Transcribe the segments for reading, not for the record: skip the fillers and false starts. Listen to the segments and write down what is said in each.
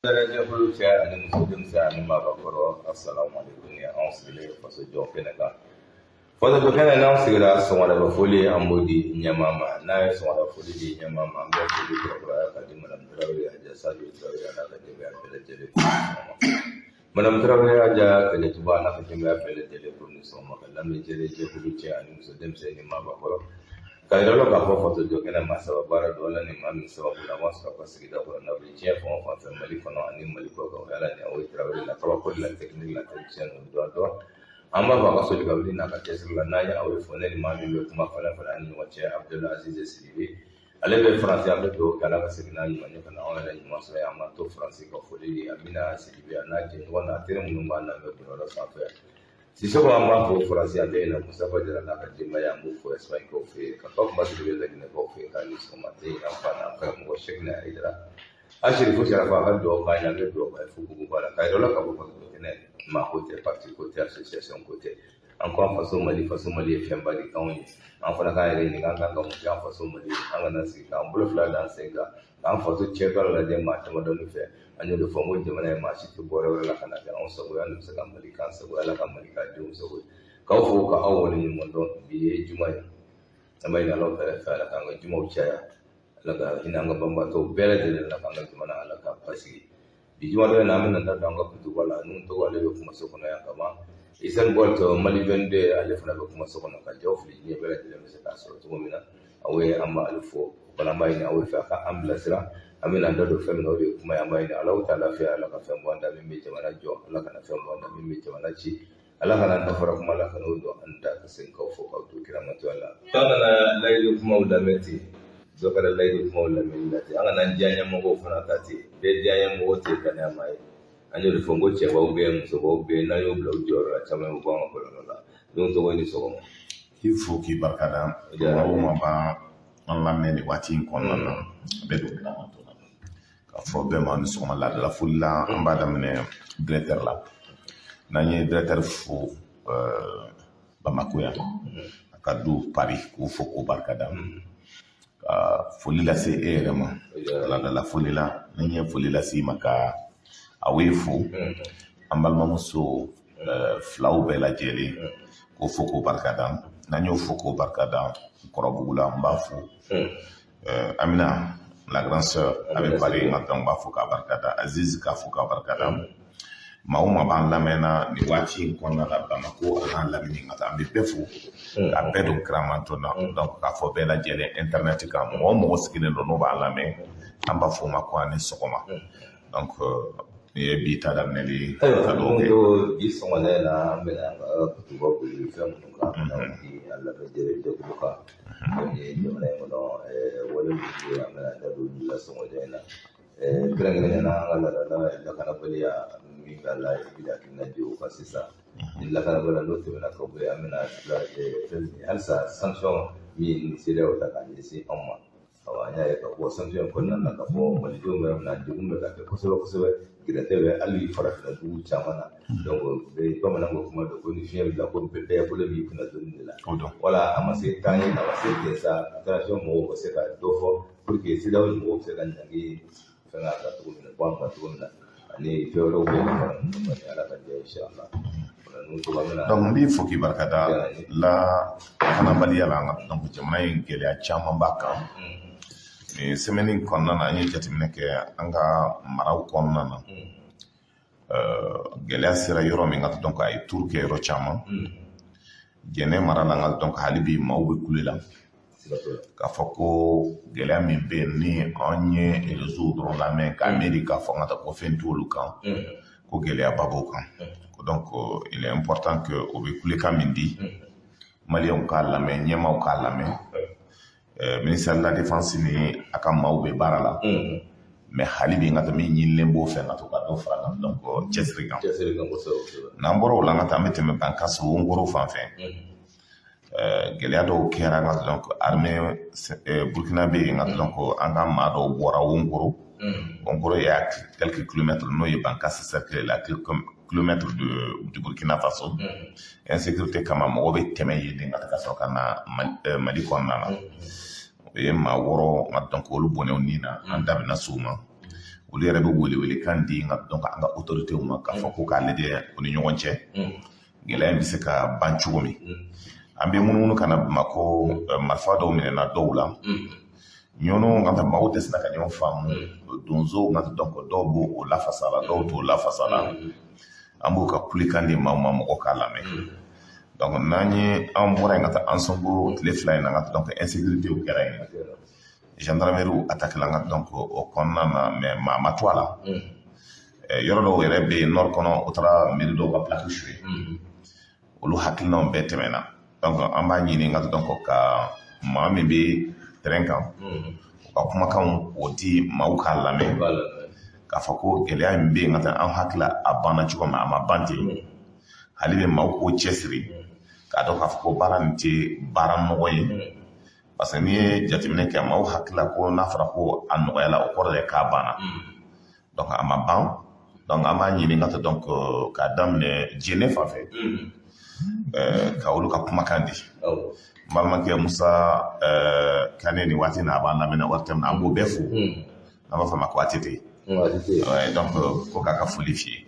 Jɛkulu cɛ ani muso, denmisɛn ani maabakɔrɔ, asalamu aleykum. Ni anw sigilen faso jɔ kɛnɛ kan, faso jɔ kɛnɛ n'anw sigira, sɔgɔmada foli an b'o di ɲɛmaa ma. N'a ye sɔgɔmada foli di ɲɛmaa ma, an bɛ foli kurakuraya ka di Madame Tarawele Aja Sadio Tarawele a n'a ka denbaya bɛɛ lajɛlen. Madame Tarawele Aja Kɛlɛtuba a n'a ka denbaya bɛɛ lajɛlen ko ni sɔgɔma, ka lamɛnjɛlen jɛkulu cɛ ani muso, denmisɛn ni maabakɔrɔ, ka yira la k'a fɔ faso jɔ kɛnɛ maa saba baara dɔ la, ni maa min sababu la, an b'a sɔrɔ a ka sigida kɔnɔ n'a bɛ diɲɛ fan o fan fɛ, Mali kɔnɔ ani Mali kɔ kan. O y'ala ni aw ye Tarawele la kabako de la, technique la, technicien dɔ dɔ. An b'a fɔ a ka soli ka wuli n'a ka cɛsiri la. N'an ye aw ye fɔ, ne ni maa min bɛ kuma falen falen an ni ɲɔgɔn cɛ, Abdul Aziz Sidibe, ale bɛ Faransi. An bɛ dugawu kɛ, Ala ka segin n'a ɲuman ye ka na anw yɛrɛ ɲuman sɔrɔ yan. An b'an to Faransi ka foli di Amina Sidibe a n'a jɛɲɔgɔn n'a teri minnu b'an lamɛn bɔlɔlɔ sanfɛ. Sisoko, an b'a fɔ Faransi, a tɛ ɲinɛ Mustafa Jara n'a ka denbaya, an b'o fɔ Espagne kaw fɛ yen, ka Fakuma Sidibe Laginɛkaw fɛ yen, k'a ni sɔgɔma tɛ yen. An fa n'an karamɔgɔ Sɛkinɛ Hayidara Asiri fo Sarafa, a ka dugawu k'an ye, an bɛ dugawu k'a ye fo bugu b'a la, k'a yira la k'a fɔ faso kɛnɛ maa ko tɛ, parti ko tɛ, association ko tɛ. An ko an faso Mali, faso Mali ye fɛnba de k'anw ye. An fana k'an yɛrɛ ɲininka, an kan ka mun kɛ an faso Mali ye? An kana sigi k'an bolo fila da an sen kan k'an faso cɛtɔ lajɛ maa damadɔni fɛ. An y'o de fɔ n ko jamana ye maa si tɛ bɔ yɔrɔ wɛrɛ la ka na kɛ anw sago ye, an de bɛ se ka Mali k'an sago ye. Ala ka Mali k'a denw sago ye. K'aw fo ka aw waleɲuman dɔn. Bi ye juma ye, an b'a ɲini Ala fɛ, Ala k'an ka jumaw caya, Ala ka hinɛ an ka banbaatɔw bɛɛ lajɛlen la, k'an ka jamana, Ala ka basigi. Bi juma dɔ in na, an bɛna da don an ka kutuba la. N'u tɔgɔ, ale bɛ kumaso kɔnɔ yan kaban, Usain Bolt Mali 22, ale fana bɛ kumaso kɔnɔ ka jaw fili diɲɛ bɛɛ lajɛlen bɛ se k'a sɔrɔ cogo min na. Aw ye, an b'ale fo. O fana, an b'a ɲini aw fɛ a ka an bilasira. An bɛna an da don fɛn min na, o de ye kuma ye. An b'a ɲini Ala ta lafiya, Ala ka fɛn bɔ an da min bɛ jamana jɔ, Ala kana fɛn bɔ an da min bɛ jamana ci, Ala kana an dafara kuma la, ka n'o don an da ka segin k'aw fo k'aw to kiramatoya la. An kana layidu kumaw lamɛn ten, dɔ kɛra layidu kumaw lamɛnni la ten. An kana an diyaɲɛ mɔgɔw fana ta ten, bɛɛ diyaɲɛ mɔgɔ tɛ danaya maa ye. An y'o de fɔ n ko cɛbaw bɛ yen, musobaw bɛ yen, n'an y'o bila u jɔyɔrɔ la, caman bɛ bɔ an ka kɔlɔlɔ la. N'o tɔgɔ, ni sɔgɔma. K'i fo k'i barika da. Maa o maa b'an an lamɛn nin waati in kɔnɔna na, a bɛ don kiramatɔ la k'a fɔ bɛɛ ma ni sɔgɔma. Laadala foli la, an b'a daminɛ directeur la. N'an ye directeur fo Bamako yan, a ka du Paris, k'u fo k'u barika da, ka foli lase e yɛrɛ ma laadala foli la. Ni n ye foli lase i ma, ka aw ye fo, an balimamuso filaw bɛɛ lajɛlen, k'o fo k'o barika da. N'an y'o fo k'o barika da, Kɔrɔbugu la, n b'a fo, Amina la grande sœur, a bɛ Paris nka, donc n b'a fo k'a barika da. Aziz, k'a fo k'a barika da. Maa o maa b'an lamɛnna nin waati in kɔnɔna la, Bamako a n'a lamini ka taa, an bɛ bɛɛ fo ka bɛɛ don kiramantɔ na. Donc k'a fɔ bɛɛ lajɛlen, internet kan, mɔgɔ o mɔgɔ sigilen don n'o b'an lamɛn, an b'a fɔ o ma ko a ni sɔgɔma. Donc nin ye bi ta daminɛli ye. Ayiwa. Ka dugawu kɛ. Ko bi sɔgɔmada in na, an bɛna an ka kutuba boli fɛn minnu kan, an bɛna di an lamɛnjɛ jɛkulu kan, fɛn min ye jamana in kɔnɔ wale minnu bɛ yen, an bɛna da don olu la sɔgɔmada in na. Kɛrɛnkɛrɛnnenya la, an ka laadala lakanabaliya min b'a la, i bɛ hakilina di o kan sisan. Ni lakanabaliya n'o tɛmɛna ka bɔ yen, an bɛna bila fɛn min ye halisa, sanction min CEDEAO ta k'a ɲɛsin anw ma. Awa, an y'a ye k'a fɔ sanction in kɔnɔna na, k'a fɔ malidenw bɛ na degun bɛ ka kɛ kosɛbɛ kosɛbɛ, gɛrɛtɛ bɛ hali farafinna dugu caman na. Donc bɛɛ, bamananw ko kuma dɔ ko ni fiɲɛ wulila, ko bɛɛ bolo b'i kunna donni de la. O don. Wala a ma se taa ɲɛ, a ma se ten sa, transition mɔgɔw ka se ka dɔ fɔ pour que CEDEAO mɔgɔw bɛ se ka ɲangi fɛn kan cogo min na, bɔ an kan cogo min na, ani fɛn wɛrɛw bɛ yen ka fara ninnu kan, Ala ka jɛ, inshallah. Ninnu tɔgɔ bɛna. Donc n b'i fo k'i barika da la lakanabaliya la. An ka donc jamana in, gɛlɛya caman b'a kan. Nin semaine in kɔnɔna na, an ye jateminɛ kɛ an ka maraw kɔnɔna na, gɛlɛya sera yɔrɔ min ka, donc a ye turu kɛ yɔrɔ caman. Jɛnɛ mara la, nka donc hali bi maaw bɛ kule la k'a fɔ ko gɛlɛya min bɛ yen, ni an ye réseau dɔrɔn lamɛn k'a miiri k'a fɔ n ka taa ko fɛn t'olu kan, ko gɛlɛyaba b'o kan. Donc il est important que o bɛ kulekan min di, maliyɛnw k'a lamɛn, ɲɛmaaw k'a lamɛn. Ministère de la Défense ni a ka maaw bɛ baara la, mais hali bi n ka taa min ɲinilen b'o fɛ, ka to ka dɔ fara kan, donc cɛsiri kan. Cɛsiri kan kosɛbɛ kosɛbɛ. N'an bɔra o la, n ka taa, an bɛ tɛmɛ Bankass Wonkoro fan fɛ. Gɛlɛya dɔw kɛra n ka, donc armée burkinabé n ka, donc an ka maa dɔw bɔra Wonkoro. Wonkoro est à quelques kilomètres, n'o ye Bankass cercle la, quelques kilomètres du Burkina Faso. Insécurité kama, mɔgɔ bɛ tɛmɛ yen de ka taa ka sɔrɔ ka na Mali kɔnɔna na. O ye maa 6 nka, donc olu bɔnɛw ni na, an da bɛna s'o ma. Olu yɛrɛ bɛ welewelekan di nka donc an ka autorités ma k'a fɔ ko k'a lajɛ u ni ɲɔgɔn cɛ, gɛlɛya in bɛ se ka ban cogo min. An bɛ munumunu ka na Bamakɔ, marifa dɔw minɛna dɔw la. Ɲɔnɔ ka taa, maaw tɛ se ka ɲɔgɔn faamu. Donsow ka, donc dɔw b'o lafasa la, dɔw t'o lafasa la. An b'o ka kulekan di maaw ma, mɔgɔ k'a lamɛn. Donc n'an ye an bɔra yen ka taa Ansongo, tile 2 in na ka, donc insécurité kɛra yen, gendarmerie attaqué la nka donc o kɔnɔna na, mais maa ma to a la. Yɔrɔ dɔw yɛrɛ bɛ yen nord kɔnɔ, o taara mairie dɔw ka plaque suye. Olu hakilinaw bɛɛ tɛmɛna. Donc an b'a ɲini ka, donc ka maa min bɛ terrain kan, u ka kumakanw o di maaw k'a lamɛn, k'a fɔ ko gɛlɛya min bɛ yen ka taa, an hakili a banna cogo min, a ma ban ten. Hali bɛ maaw k'o cɛsiri k'a dɔn k'a fɔ ko baara nin tɛ baara nɔgɔ ye, parce que n'i ye jateminɛ kɛ, maaw hakili la ko n'a fɔra ko a nɔgɔyala, o kɔrɔ de k'a banna. Donc a ma ban. Donc an b'a ɲini ka taa, donc k'a daminɛ Jɛnɛ fan fɛ, ka olu ka kumakan di. N balimakɛ Musa Kane, nin waati na a b'an lamɛn waati min na, an b'o bɛɛ fo. N'an b'a fɔ a ma ko ATT. Donc ko k'a ka foli f'i ye.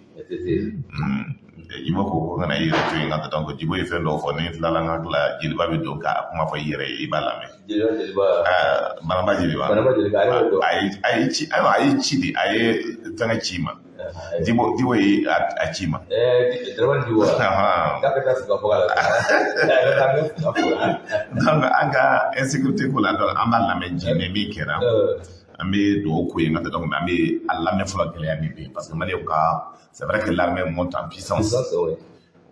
Jibo ko kana i yɛrɛ to yen ka, donc Jibo ye fɛn dɔw fɔ. Ni tilala n ka tila, Jeliba bɛ don k'a kuma fɔ i yɛrɛ ye, i b'a lamɛn. Banaba Jeliba, a ye ci, ayiwa, a ye ci de, a ye fɛngɛ ci ma. Jibo ye a ci ma. Donc an ka insécurité ko la, donc an b'a lamɛn Jɛnɛ min kɛra. An bɛ dugawu k'u ye nka, donc an bɛ a lamɛn fɔlɔ, gɛlɛya min bɛ yen, parce que maliyɛnw ka, c'est vrai que l'armée monte en puissance,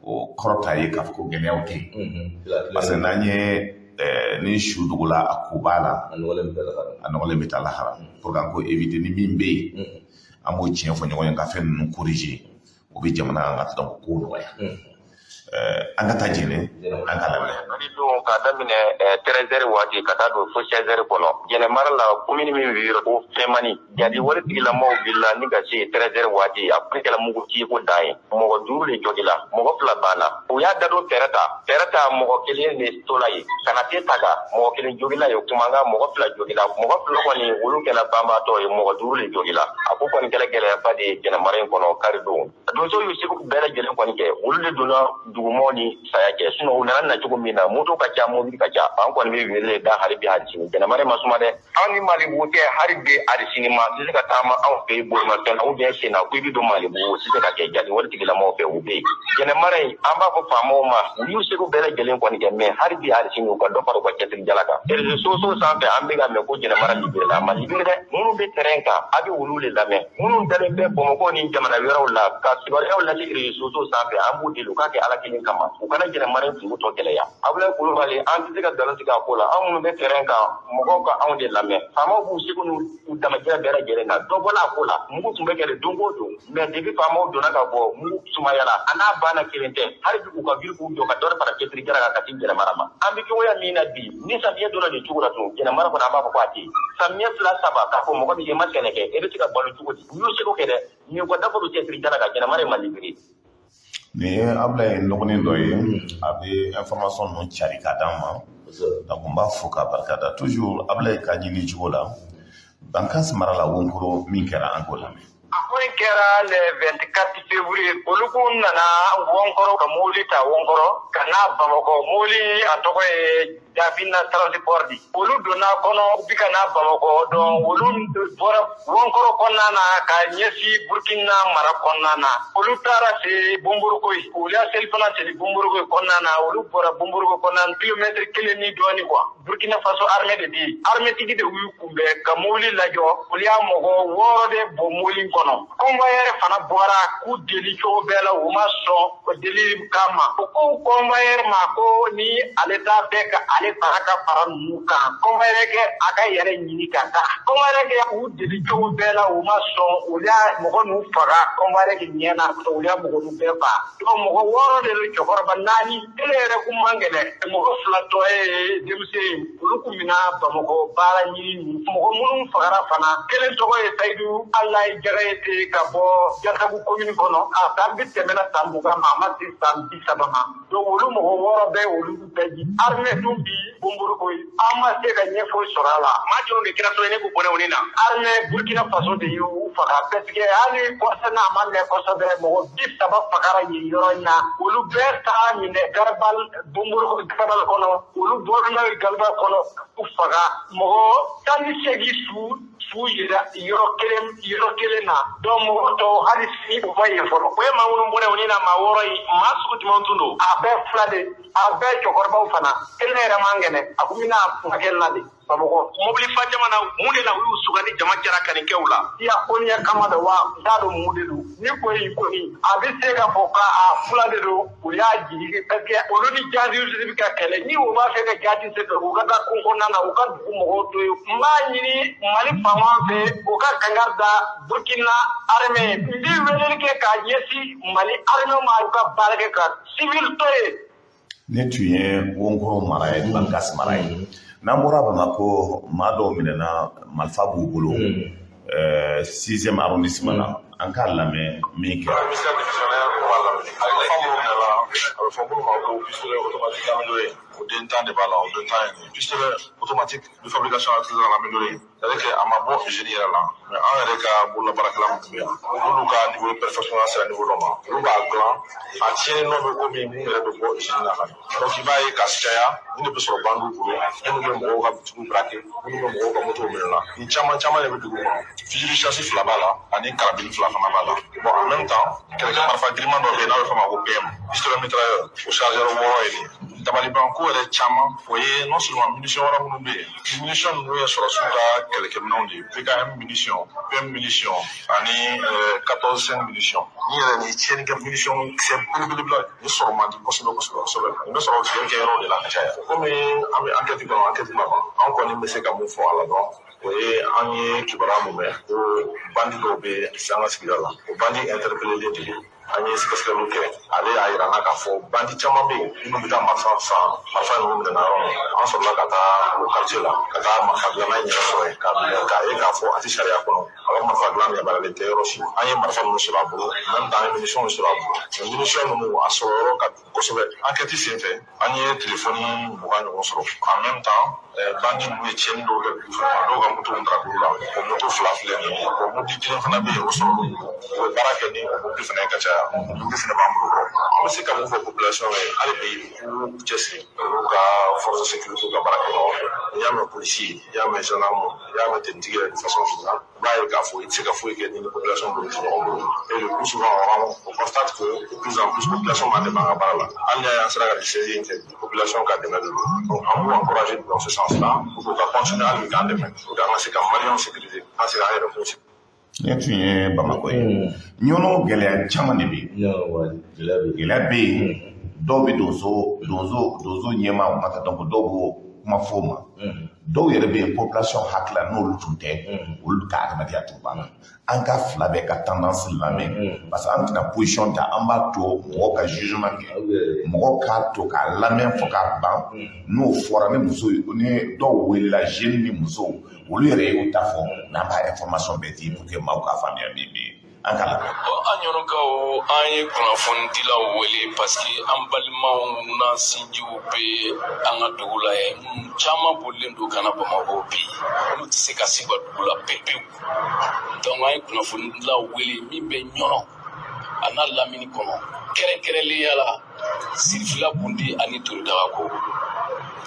o kɔrɔ t'a ye k'a fɔ ko gɛlɛyaw tɛ yen, parce que n'an ye ni su dogola a ko b'a la, a nɔgɔlen bɛ taa lahara. Pour que an k'o éviter, ni min bɛ yen, an b'o tiɲɛ fɔ ɲɔgɔn ye ka fɛn ninnu corriger, o bɛ jamana an ka, donc kow nɔgɔya. An ka taa Jɛnɛ, an ka lamɛn. Ni don k'a daminɛ 13h waati ka taa don fo 16h kɔnɔ, Jɛnɛ mara la, commune min bɛ ko Fɛnmani, jadi wari tigilamɔgɔw wulila ni ka se 13h waati, a kun kɛra mugu ci ko dan ye. Mɔgɔ 5 de jogila, mɔgɔ 2 banna. U y'a dadon tɛrɛ ta, mɔgɔ 1 de tola yen ka na se Taga, mɔgɔ 1 jogila ye, Kumanga mɔgɔ 2 jogila, mɔgɔ 2 kɔni olu kɛra banbaatɔ ye, mɔgɔ 5 de jogila. A ko kɔni kɛra gɛlɛyaba de ye Jɛnɛ mara in kɔnɔ kari don. Donso y'u seko bɛɛ lajɛlen kɔni kɛ, olu de donna dugumɔw ni saya cɛ, sinon u nana na cogo min na, moto ka ca, mobili ka ca. An kɔni bɛ wele da hali bi hali sini, Jɛnɛ mara ma suma dɛ. Anw ni Malibugu tɛ hali bi hali sini, ma tɛ se ka taama anw fɛ yen bolimafɛn na ou bien sen na ko i bɛ don Malibugu, o tɛ se ka kɛ jadi wari tigilamɔgɔw fɛ, u bɛ yen. Jɛnɛ mara in, an b'a fɔ faamaw ma, u y'u seko bɛɛ lajɛlen kɔni kɛ, mais hali bi hali sini u ka dɔ fara u ka cɛsiri jala kan. Réseaux sociaux sanfɛ, an bɛ ka mɛn ko Jɛnɛ mara libéré la, a ma libéré dɛ. Minnu bɛ terrain kan, a bɛ olu de lamɛn. Minnu dalen bɛ Bamakɔ ni jamana wɛrɛw la ka kibaruyaw lase réseaux sociaux sanfɛ, an b'u deli u k'a kɛ Ala kelen kama, u kana Jɛnɛ mara in kungo tɔ gɛlɛya. Abulayi Kulubali, an tɛ se ka nkalon tigɛ a ko la. Anw minnu bɛ terrain kan, mɔgɔw ka anw de lamɛn. Faamaw b'u seko n'u damajira bɛɛ lajɛlen na, dɔ bɔla a ko la. Mugu tun bɛ kɛlɛ don o don, mais depuis faamaw donna ka bɔ, mugu sumayala, a n'a banna kelen tɛ. Hali bi u ka wuli k'u jɔ ka dɔ fara cɛsiri jara kan ka se Jɛnɛ mara ma. An bɛ cogoya min na bi, ni samiyɛ donna nin cogo la tun, Jɛnɛ mara kɔnɔ, an b'a fɔ ko a tɛ yen. Samiyɛ 2 3 k'a fɔ mɔgɔ min ye ma sɛnɛ kɛ, e bɛ se ka balo cogo di? U y'u seko kɛ dɛ, mais u ka dɔ fara u cɛsiri jara kan, Jɛnɛ mara in ma libéré. Nin ye Abulaye dɔgɔnin dɔ ye, a bɛ information ninnu cari ka d'an ma. Donc n b'a fo k'a barika da toujours Abulaye ka ɲini cogo la. Bankas mara la, Wonkoro min kɛra, an k'o lamɛn. A ko in kɛra le 24 février, olu kun nana Wɔnkɔrɔ ka mobili ta Wɔnkɔrɔ ka na Bamakɔ. Mobili a tɔgɔ ye Jabina Transport di. Olu donna kɔnɔ bi ka na Bamakɔ, donc olu bɔra Wɔnkɔrɔ kɔnɔna na ka ɲɛsin Burkina mara kɔnɔna na. Olu taara se Bonborokoyi, olu y'a selifana seli Bonborokoyi kɔnɔna na. Olu bɔra Bonborokoyi kɔnɔna na kilomètre 1 ni dɔɔni quoi. Burkina Faso armée de bɛ yen, armée tigi de y'u kunbɛn ka mobili lajɔ. Olu y'a mɔgɔ 6 de bɔ mobili kɔnɔ. Convoyeur fana bɔra k'u deli cogo bɛɛ la, u ma sɔn deli kama. U ko convoyeur ma ko ni ale t'a fɛ ka ale fana ka fara ninnu kan, convoyeur kɛ a ka yɛrɛ ɲini ka taa. Convoyeur kɛ u deli cogo bɛɛ la, u ma sɔn. Olu y'a mɔgɔ ninnu faga convoyeur kɛ ɲɛ na, olu y'a mɔgɔ ninnu bɛɛ faga. Donc mɔgɔ 6 de don, cɛkɔrɔba 4, kelen yɛrɛ kun man gɛlɛn, mɔgɔ 2 tɔ ye denmisɛn ye, olu kun bɛna Bamakɔ baara ɲini. Mɔgɔ minnu fagara fana, kelen tɔgɔ ye Sayidu Alayi Jagayete ka bɔ Jasagu commune kɔnɔ, a san bi tɛmɛna san 20 ma, a ma se san 30 ma. Donc olu mɔgɔ 6 bɛɛ, olu bɛɛ ji armée dun bi. bi Bomboroko ye. An ma se ka ɲɛfɔ sɔrɔ a la. Maa jumɛn de kɛra sababu ye k'u bɔnɛ u ni na? Armée Burkina Faso de y'u faga parce que hali kɔsa n'a ma mɛn kosɛbɛ, mɔgɔ 30 fagara yen yɔrɔ in na. Olu bɛɛ taara minɛ Garabal, Bomboroko Garabal kɔnɔ. Olu bɔra n'a ye Garabal kɔnɔ k'u faga. Mɔgɔ 18 su yira yɔrɔ kelen na. Donc mɔgɔ tɔw, hali sini u ma yen fɔlɔ. O ye maa minnu bɔnɛ u ni na, maa 6 ye, maa sugu jumɛn tun don? A bɛɛ fila de, a bɛɛ cɛkɔrɔbaw fana. Kelen yɛrɛ man kɛnɛ, a kun bɛna furakɛli la de Bamakɔ. Mobili fa jama na, mun de la u y'u sugandi jama jara ka nin kɛ u la? Siya kɔniya kama de wa, n t'a dɔn mun de don. Ni ko in kɔni, a bɛ se ka fɔ k'a fila de don, u y'a jigi parce que olu ni jihadistes bɛ ka kɛlɛ. Ni u b'a fɛ ka jihadiste kɛ, u ka taa kungo kɔnɔna na, u ka dugu mɔgɔw to yen. N b'a ɲini Mali faamaw fɛ, u ka kangari da Burkina armée. N bɛ weleli kɛ k'a ɲɛsin Mali armée ma, u ka baara kɛ ka civil to yen. Ne tun ye Wonkoro mara ye, Bankas mara ye. N'an bɔra Bamako, maa dɔw minɛna, marifa b'u bolo, sixième arrondissement na. An k'a lamɛn min kɛra. Commissaire divisionnaire, o b'a lamɛn. Marifa minnu minɛla, a bɛ fɔ minnu ma ko pistolet automatique amélioré, o den 10 de b'a la. O den 10 ye nin ye, pistolet automatique de fabrication artisanale améliorée, c'est à dire que a ma bɔ usine yɛrɛ la, mais an yɛrɛ ka bololabaarakɛla minnu bɛ yan, olu ka niveau de perfectionnement sera niveau dɔ ma, olu b'a dilan, a tiɲɛni nɔ bɛ komi mun yɛrɛ bɛ bɔ usine na ka na. Donc i b'a ye ka caya, nin de bɛ sɔrɔ bandiw bolo, minnu bɛ mɔgɔw ka bitigiw braquer, minnu bɛ mɔgɔw ka motow minɛ la. Nin caman caman de bɛ dugu kɔnɔ. Fusil de chasse fila b'a la, ani carabine fila fana b'a la. Bon, en même temps, kɛlɛkɛ marifa giriman dɔ bɛ yen n'a bɛ fɔ a ma ko PM, pistolet mitrailleur, o chargeur 6 ye nin ye. Dabaliban ko yɛrɛ caman, o ye non seulement munition wɛrɛ minnu bɛ yen, munition ninnu ye sɔrɔsiw ka kɛlɛkɛminɛnw de ye: PKM munition, PM munition ani 14 5 munition. Ni yɛrɛ nin tiɲɛni kɛ munition kisɛ belebeleba nin sɔrɔ man di kosɛbɛ kosɛbɛ kosɛbɛ. Nin bɛ sɔrɔ tiɲɛni kɛ yɔrɔ de la ka caya. Komi an bɛ enquête kɔnɔ, enquête ma ban, an kɔni bɛ se ka mun fɔ a la dɔrɔn, o ye an ye kibaruya mun mɛn ko bandi dɔw bɛ se an ka sigida la, o bandi interpellé de don. An ye sɛgɛsɛgɛliw kɛ, ale y'a yira n na k'a fɔ bandi caman bɛ yen minnu bɛ taa marifa san. Marifa ninnu minɛna yɔrɔ min, an sɔrɔla ka taa o quartier la, ka taa marifa dilanna in yɛrɛ sɔrɔ yen, k'a minɛ, k'a ye k'a fɔ a tɛ sariya kɔnɔ, a ka marifa dilan yamaruyalen tɛ yɔrɔ si. An ye marifa ninnu sɔrɔ a bolo, même temps an ye munitions sɔrɔ a bolo. Munitions ninnu a sɔrɔ yɔrɔ ka dun kosɛbɛ. Enquête senfɛ, an ye telefɔni 20 ɲɔgɔn sɔrɔ. En même temps, bandi ninnu ye tiɲɛni dɔw kɛ dugu fana, dɔw ka moto taara dugu la. O moto fila filɛ nin ye, o mobili kelen fana bɛ yen, o sɔrɔ u bɛ baara kɛ ni o mobili fana ye ka caya. Mobili fana b'an bolo kɔrɔ. An bɛ se ka mun fɔ population ye hali bi? K'u cɛsiri, olu ka force de sécurité ka baara kɛ ɲɔgɔn fɛ. N'i y'a mɛn polisi, i y'a mɛn gendarme, i y'a mɛn tenue yɛrɛ, de façon générale, i b'a ye k'a fɔ i tɛ se ka foyi kɛ ni population bolo tɛ ɲɔgɔn bolo. Et le plus souvent, on constate que de plus en plus population b'an dɛmɛ an ka baara la. Hali n'a y'an sera ka nin in kɛ, population ka dɛmɛ de don. Donc an b'u encourager dans ce sens là pour que ka continuer hali bi k'an dɛmɛ, pour que an ka se ka Maliyɛnw sécuriser, an se k'an yɛrɛ kun. Ne tun ye Bamakɔ ye. Ɲɔnɔ, gɛlɛya caman de bɛ yen. Gɛlɛya bɛ yen. Dɔw bɛ donso ɲɛmaa, o ma taa. Donc dɔw b'o kuma fɔ o ma. Dɔw yɛrɛ bɛ yen, population hakili n'olu tun tɛ, olu ka adamadenya tun banna. An ka fila bɛɛ ka tendance lamɛn, parce que an tɛna position ta. An b'a to mɔgɔw ka jugement kɛ, mɔgɔw k'a to k'a lamɛn fo k'a ban. N'o fɔra, ni muso ni dɔw welela, jeune ni musow, olu yɛrɛ y'u ta fɔ, n'an b'a information bɛɛ di pour que maaw k'a faamuya min bɛ yen. An ka lamɛn. An ɲɔrɔkaw, an ye kunnafonidilaw wele parce que an balimaw n'an sinjiw bɛ an ka dugu la yen, minnu caman bolilen don ka na Bamakɔ bi, olu tɛ se ka se u ka dugu la pewu pewu. Donc an ye kunnafonidilaw wele min bɛ Ɲɔnɔ a n'a lamini kɔnɔ, kɛrɛnkɛrɛnnenya la Sirifila Bundi ani Toridagako.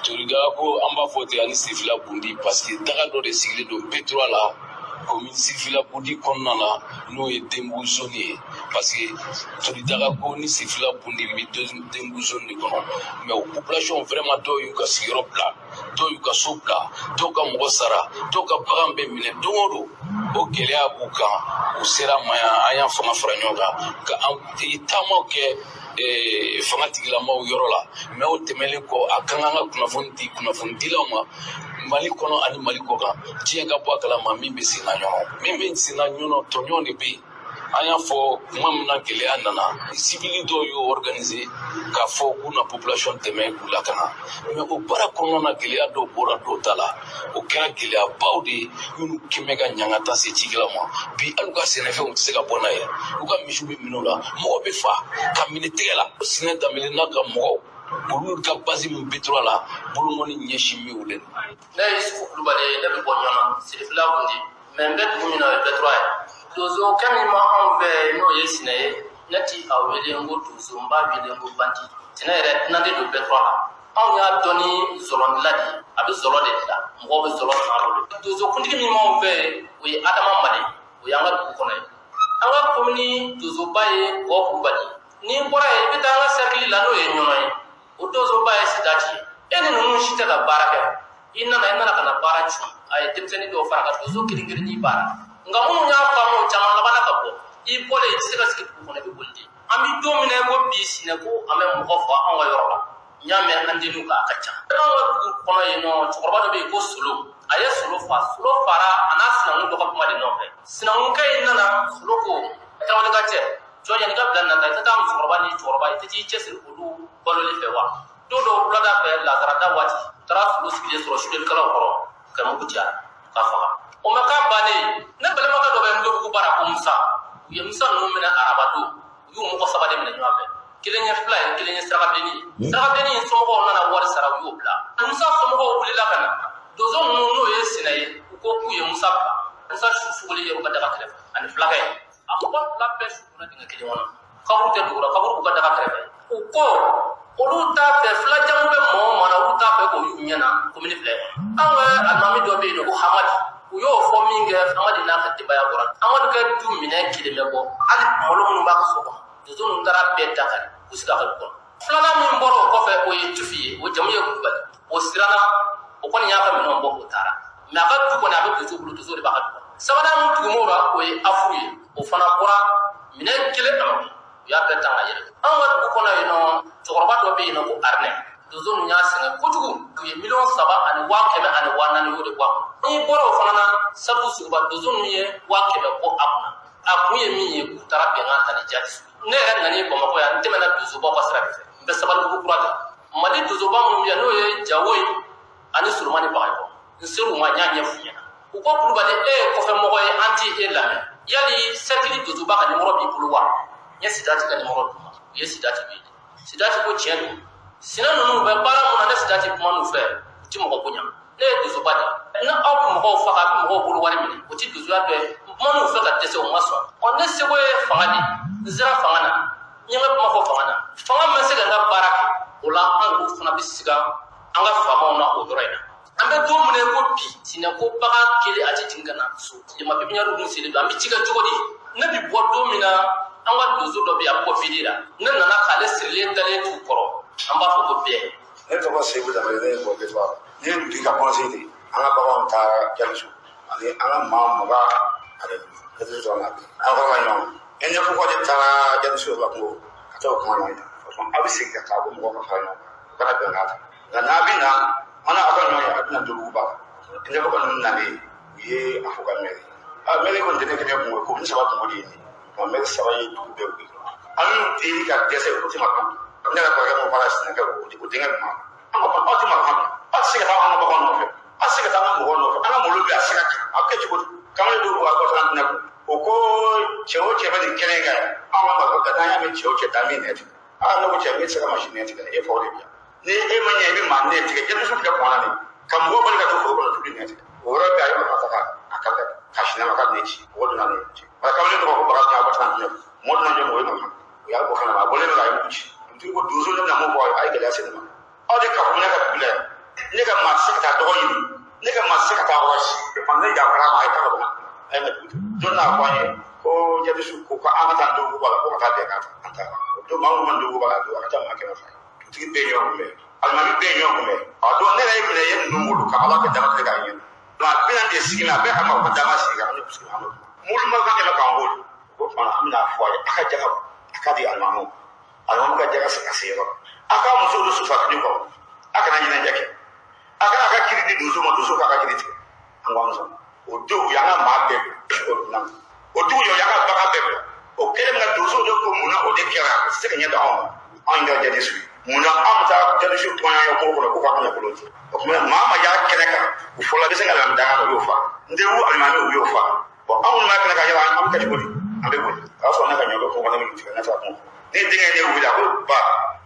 Toridagako, an b'a fɔ ten, ani Sirifila Bundi, parce que daga dɔ de sigilen don B3 la, komi Sirifila Bundi kɔnɔna na, n'o ye Denbu zone ye, parce que Toridagako ni Sirifila Bundi bɛ Denbu zone de kɔnɔ. Mais o population vraiment, dɔw y'u ka sigiyɔrɔ bila, dɔw y'u ka so bila, dɔw ka mɔgɔ sara, dɔw ka bagan bɛ minɛ don o don. O gɛlɛya b'u kan. U sera an ma yan, an y'an fanga fara ɲɔgɔn kan ka an taamaw kɛ fanga tigilamaw yɔrɔ la. Mais o tɛmɛnen kɔ, a kan an ka kunnafoni di kunnafonidilaw ma Mali kɔnɔ ani Mali kɔ kan, diɲɛ ka bɔ a kalama min bɛ sen na Ɲɔnɔ, min bɛ sen na Ɲɔnɔ. Tɔɲɔn de bɛ yen. An y'a fɔ tuma min na gɛlɛya nana, civil dɔw y'o organiser k'a fɔ k'u na population dɛmɛ k'u lakana. Mais o baara kɔnɔna na, gɛlɛya dɔw bɔra dɔw ta la. O kɛra gɛlɛyabaw de ye minnu kɛmɛ ka ɲangata se cikɛlaw ma bi. Hali u ka sɛnɛfɛnw tɛ se ka bɔ n'a ye, u ka misiw bɛ minɛ u la, mɔgɔ bɛ fa ka minɛ tɛgɛ la. Sinɛ Danbele n'a ka mɔgɔw Olu ka base min B3 la, bolongɔni ɲɛsin bɛ o de ma. Ne ye Yusufu Kulubali ye, ne bɛ bɔ Ɲɔnɔ, Sirifila kundi, mais n bɛ dugu min na, o ye B3 ye. Donsokɛ min ma anw fɛ, n'o ye Sinɛ ye, ne ti a wele n ko donso, n b'a wele n ko bandi. Sinɛ yɛrɛ dunan de don B3 la. Anw y'a dɔn ni zɔlɔdila de ye, a bɛ zɔlɔ de dilan, mɔgɔw bɛ zɔlɔ san a bolo. Donsokuntigi min b'anw fɛ, o ye Adama Male, o y'an ka dugu kɔnɔ ye. An ka komini donsoba ye Gɔ Kulubali. N'i bɔra yen, i bɛ taa an ka sɛrikili la, n'o ye Ɲɔnɔ ye, o donsoba ye Sidati ye. E ni ninnu si tɛ ka baara kɛ, i nana ka na baara cun. A ye denmisɛnnin dɔw fara ka donso kelen kelennin baara, nka minnu y'a faamu, o caman labanna ka bɔ. I bɔlen, i tɛ se ka sigi dugu kɔnɔ, i bɛ boli de. An bɛ don min na i ko bi, Sinɛ ko an bɛ mɔgɔ faga anw ka yɔrɔ la. N y'a mɛn an denninw kan, a ka ca. Anw ka dugu kɔnɔ yen nɔ, cɛkɔrɔba dɔ bɛ yen ko Solo, a ye Solo fa. Solo fara a n'a sinankun dɔ ka kuma de nɔfɛ. Sinankunkɛ in nana, Solo ko: "Tarawele ka cɛ jɔn, yanni ka bila nata, i tɛ taa musokɔrɔba ni cɛkɔrɔba, i tɛ t'i cɛsiri olu baloli fɛ wa?" Don dɔw wulada fɛ, lazarada waati, u taara Solo sigilen sɔrɔ sudelikɛlaw kɔrɔ ka mugu ci a ka faga. O ma k'a bannen, ne balimakɛ dɔ bɛ Ndobugu bara ko Musa. U ye Musa ninnu minɛ araba don. U y'u mɔgɔ saba de minɛ ɲɔgɔn fɛ, kelen ye fila ye, kelen ye sarakabilenni ye. Sarakabilenni in somɔgɔw nana wari sara, u y'o bila. Musa somɔgɔw wulila ka na donso ninnu, n'o ye Sinɛ ye, u ko k'u ye Musa bila. Musa su sugoli ye u ka daga kɛrɛfɛ ani fulakɛ, a mɔgɔ fila bɛɛ su donna dingɛ kelen kɔnɔ, kaburu tɛ dugura, kaburu b'u ka daga kɛrɛfɛ. U ko olu t'a fɛ, filajamu bɛ mɔgɔ o mɔgɔ na, olu t'a fɛ k'o y'u ɲɛna komini fila in kɔnɔ. An ka alimami dɔ bɛ yen nɔ ko Hamadi, u y'o fɔ min kɛ, Hamadi n'a ka denbaya bɔra. Amadu kɛ du minɛ kelen bɛ bɔ, hali malo minnu b'a ka so kɔnɔ, donso ninnu taara bɛɛ da kari k'u sigi a ka du kɔnɔ. Filanan min bɔra o kɔfɛ, o ye Tufi ye, o jamu ye Kulubali. O siranna, o kɔni y'a ka minɛnw bɔ, o taara, mais a ka du kɔni, a bɛ donso bolo, donso de b'a ka du kɔnɔ. Sabanan min tugum'o la, o ye Afuru ye, o fana bɔra, minɛn kelen a ma bɔ, u y'a bɛɛ ta ka yɛlɛ. Anw ka dugu kɔnɔ yen nɔ, cɛkɔrɔba dɔ bɛ yen nɔ ko Arinɛ. Donso ninnu y'a sɛgɛn kojugu, u ye 3,100,000 4 y'o de bɔ a kun. N'i bɔra o fana na, Sadu Suguba, donso ninnu ye 100,000 bɔ a kunna. A kun ye min ye, k'u taara bɛnkan ta ni jati. Ne yɛrɛ nana Bamakɔ yan, n tɛmɛna donsobaw ka sira de fɛ. N bɛ Sabalibugu kura de Mali donsoba minnu bɛ yan, n'o ye Jawo ye ani Solomani Bagayɔgɔ, n ser'u ma, n y'a ɲɛf'u ɲɛna. U ko: "Kulubali, e ye kɔfɛmɔgɔ ye, an t'i e lamɛn. Yali sɛtili donsoba ka nimɔrɔ b'i bolo wa?" N ye Sidati ka nimɔrɔ d'u ma. U ye Sidati wele. Sidati ko: "Tiɲɛ don, Sinɛ ninnu bɛ baara mun na, ne Sidati kuma n'u fɛ, u ti mɔgɔ bonya. Ne ye donsoba de ye, ni aw bɛ mɔgɔw faga, a bɛ mɔgɔw bolo wari minɛ, o ti donsoya dɔ ye. N kuma n'u fɛ ka dɛsɛ, u ma sɔn. Ɔ, ne seko ye fanga de ye, n sera fanga na, n ye n ka kuma fɔ fanga na, fanga ma se ka n ka baara kɛ. O la, an yɛrɛw fana bɛ siga an ka faamaw na o yɔrɔ in na. An bɛ don min na i ko bi, Sinɛ ko bagan kelen a ti jigin ka na so. Tilema pépinière dun selen don, an bɛ ci kɛ cogo di? Ne bi bɔ don min na, an ka donso dɔ bɛ yen, a bɛ bɔ vide la, ne nana k'ale sirilen dalen t'u kɔrɔ, an b'a fɔ ko bɛɛ." Ne tɔgɔ Seku Danbele, ne ye bɔ Ketuba. Ne ye dugutigi ka conseil de ye. An ka baganw taara Jaliso ani an ka maa 25 Jaliso sɔrɔ na bi. An kɔrɔ ka ɲɔgɔn. E ɲɛfɔ ko de taara Jaliso la kungo ka taa o kuma ɲɔgɔn ye. A bɛ segin ka taa ko mɔgɔw ka fara ɲɔgɔn kan. U kana bɛnkan ta. Nka n'a bɛ na, an n'a ka ɲɔgɔn ye, a bɛna Ndobugu ba la. Ɲɛfɔ ninnu nalen, u ye a fɔ ka mɛri. A mɛri kɔni tɛ ne kelen kungo ye, ko ni saba kungo de ye nin ye. Nka mɛri saba ye dugu bɛɛ wuli. An y'u deli ka dɛsɛ, u tɛ marifa. Ne yɛrɛ kɔrɔkɛ m'o fara sinakɛ o denkɛ kuma. An ko aw tɛ marifa bila. Aw tɛ se ka taa an ka baganw nɔfɛ. Aw tɛ se ka taa an ka mɔgɔw nɔfɛ. An ka malo bɛ a se ka kɛ. A bɛ kɛ cogo di? Kamalen dɔw bɔ a kɔfɛ an tɛna o ko cɛ o cɛ bɛ nin kɛnɛ in kan yan. Anw ka marifa bila n'an y'a mɛn cɛ o cɛ taa min nɛ tigɛ. Aa, ne ko cɛ, ne tɛ se ka mansin nɛ tigɛ, e faw de bi yan. Ni e ma ɲɛ, i bɛ maa nɛ tigɛ. Jɛnɛso filɛ kɔnɔ nin ka mɔgɔ bali ka don foro kɔnɔ tulu nɛ tigɛ. O yɔrɔ bɛɛ a ye marifa ta ka a kari ka sinɛ ma k'a bɛ ne ci. Mɔgɔ donna ne ci. Wala kamalen tɔgɔ ko Bakarijan, aw bɛ taa tɛnɛ. Mɔgɔ donna jɔ mɔgɔ ye marifa. U y'a bɔ kɛnɛ ma, a bɔlen bɛ ka a ye mugu ci. Dugutigi ko donso, ne bɛna mun fɔ a ye gɛlɛya se ne ma. Aw de ka ne ka dugu la yan. Ne ka maa tɛ se ka taa dɔgɔ ɲini. Ne ka maa tɛ se ka taa wɔsi. Ne jafara ma, a ye taga bɔ. A ye na dugu. Don n'a fɔ an ye ko jabisi ko ko an ka taa Ndobugu ba la, ko ka taa bɛnkan ta, an taara. O don maa minnu ma Ndobugu ba la, don a ka ca maa 200 ye. Dugutigi bɛɛ ye ɲɔgɔn kunbɛn. Alimami bɛɛ ye ɲɔgɔn kunbɛn. A don ne yɛrɛ ye minɛ ye ninnu bolo ka Ala kɛ dama tigɛ k'a ɲɛ. Maa 40 de sigi a bɛɛ ka ma dama sigi kan, ne sigi an bɛ kuma. Mulu ma kan kɛmɛ k'an bolo. O tuma an bɛna fɔ a ye, a ka jaga a ka di alimamiw. Alimami ka jaga ka se yɔrɔ. A ka musow don sufa fini kɔrɔ. A kana ɲɛnajɛ kɛ. A kana a ka kiri di donso ma, donso k'a ka kiri tigɛ. An ko an sɔn. O don u y'an ka maa bɛɛ bila o dunan. O dugu jɛ u y'an ka bagan bɛɛ bila. O kɛlen ka donso de ko munna o de kɛra, o tɛ se ka ɲɛ da anw ma. Anw ka jadisiw ye. Munna anw bɛ taa jadisiw tɔn ye kungo kɔnɔ k'u k'an ka nafolo di. O tuma maa ma y'a kɛnɛ kan, u fɔlɔ bɛ se ka lamɛn danga na, u y'o fa. N tɛ alimami, u y'o fa. Bon, anw minnu b'a kɛnɛ kan, yala an bɛ kɛ cogo di? An bɛ boli. O y'a sɔrɔ ne ka ɲɔ bɛ kungo kɔnɔ, ne bɛ tigɛ, ne taara kungo kɔnɔ. Ne denkɛ ye ne wele, a ko ba,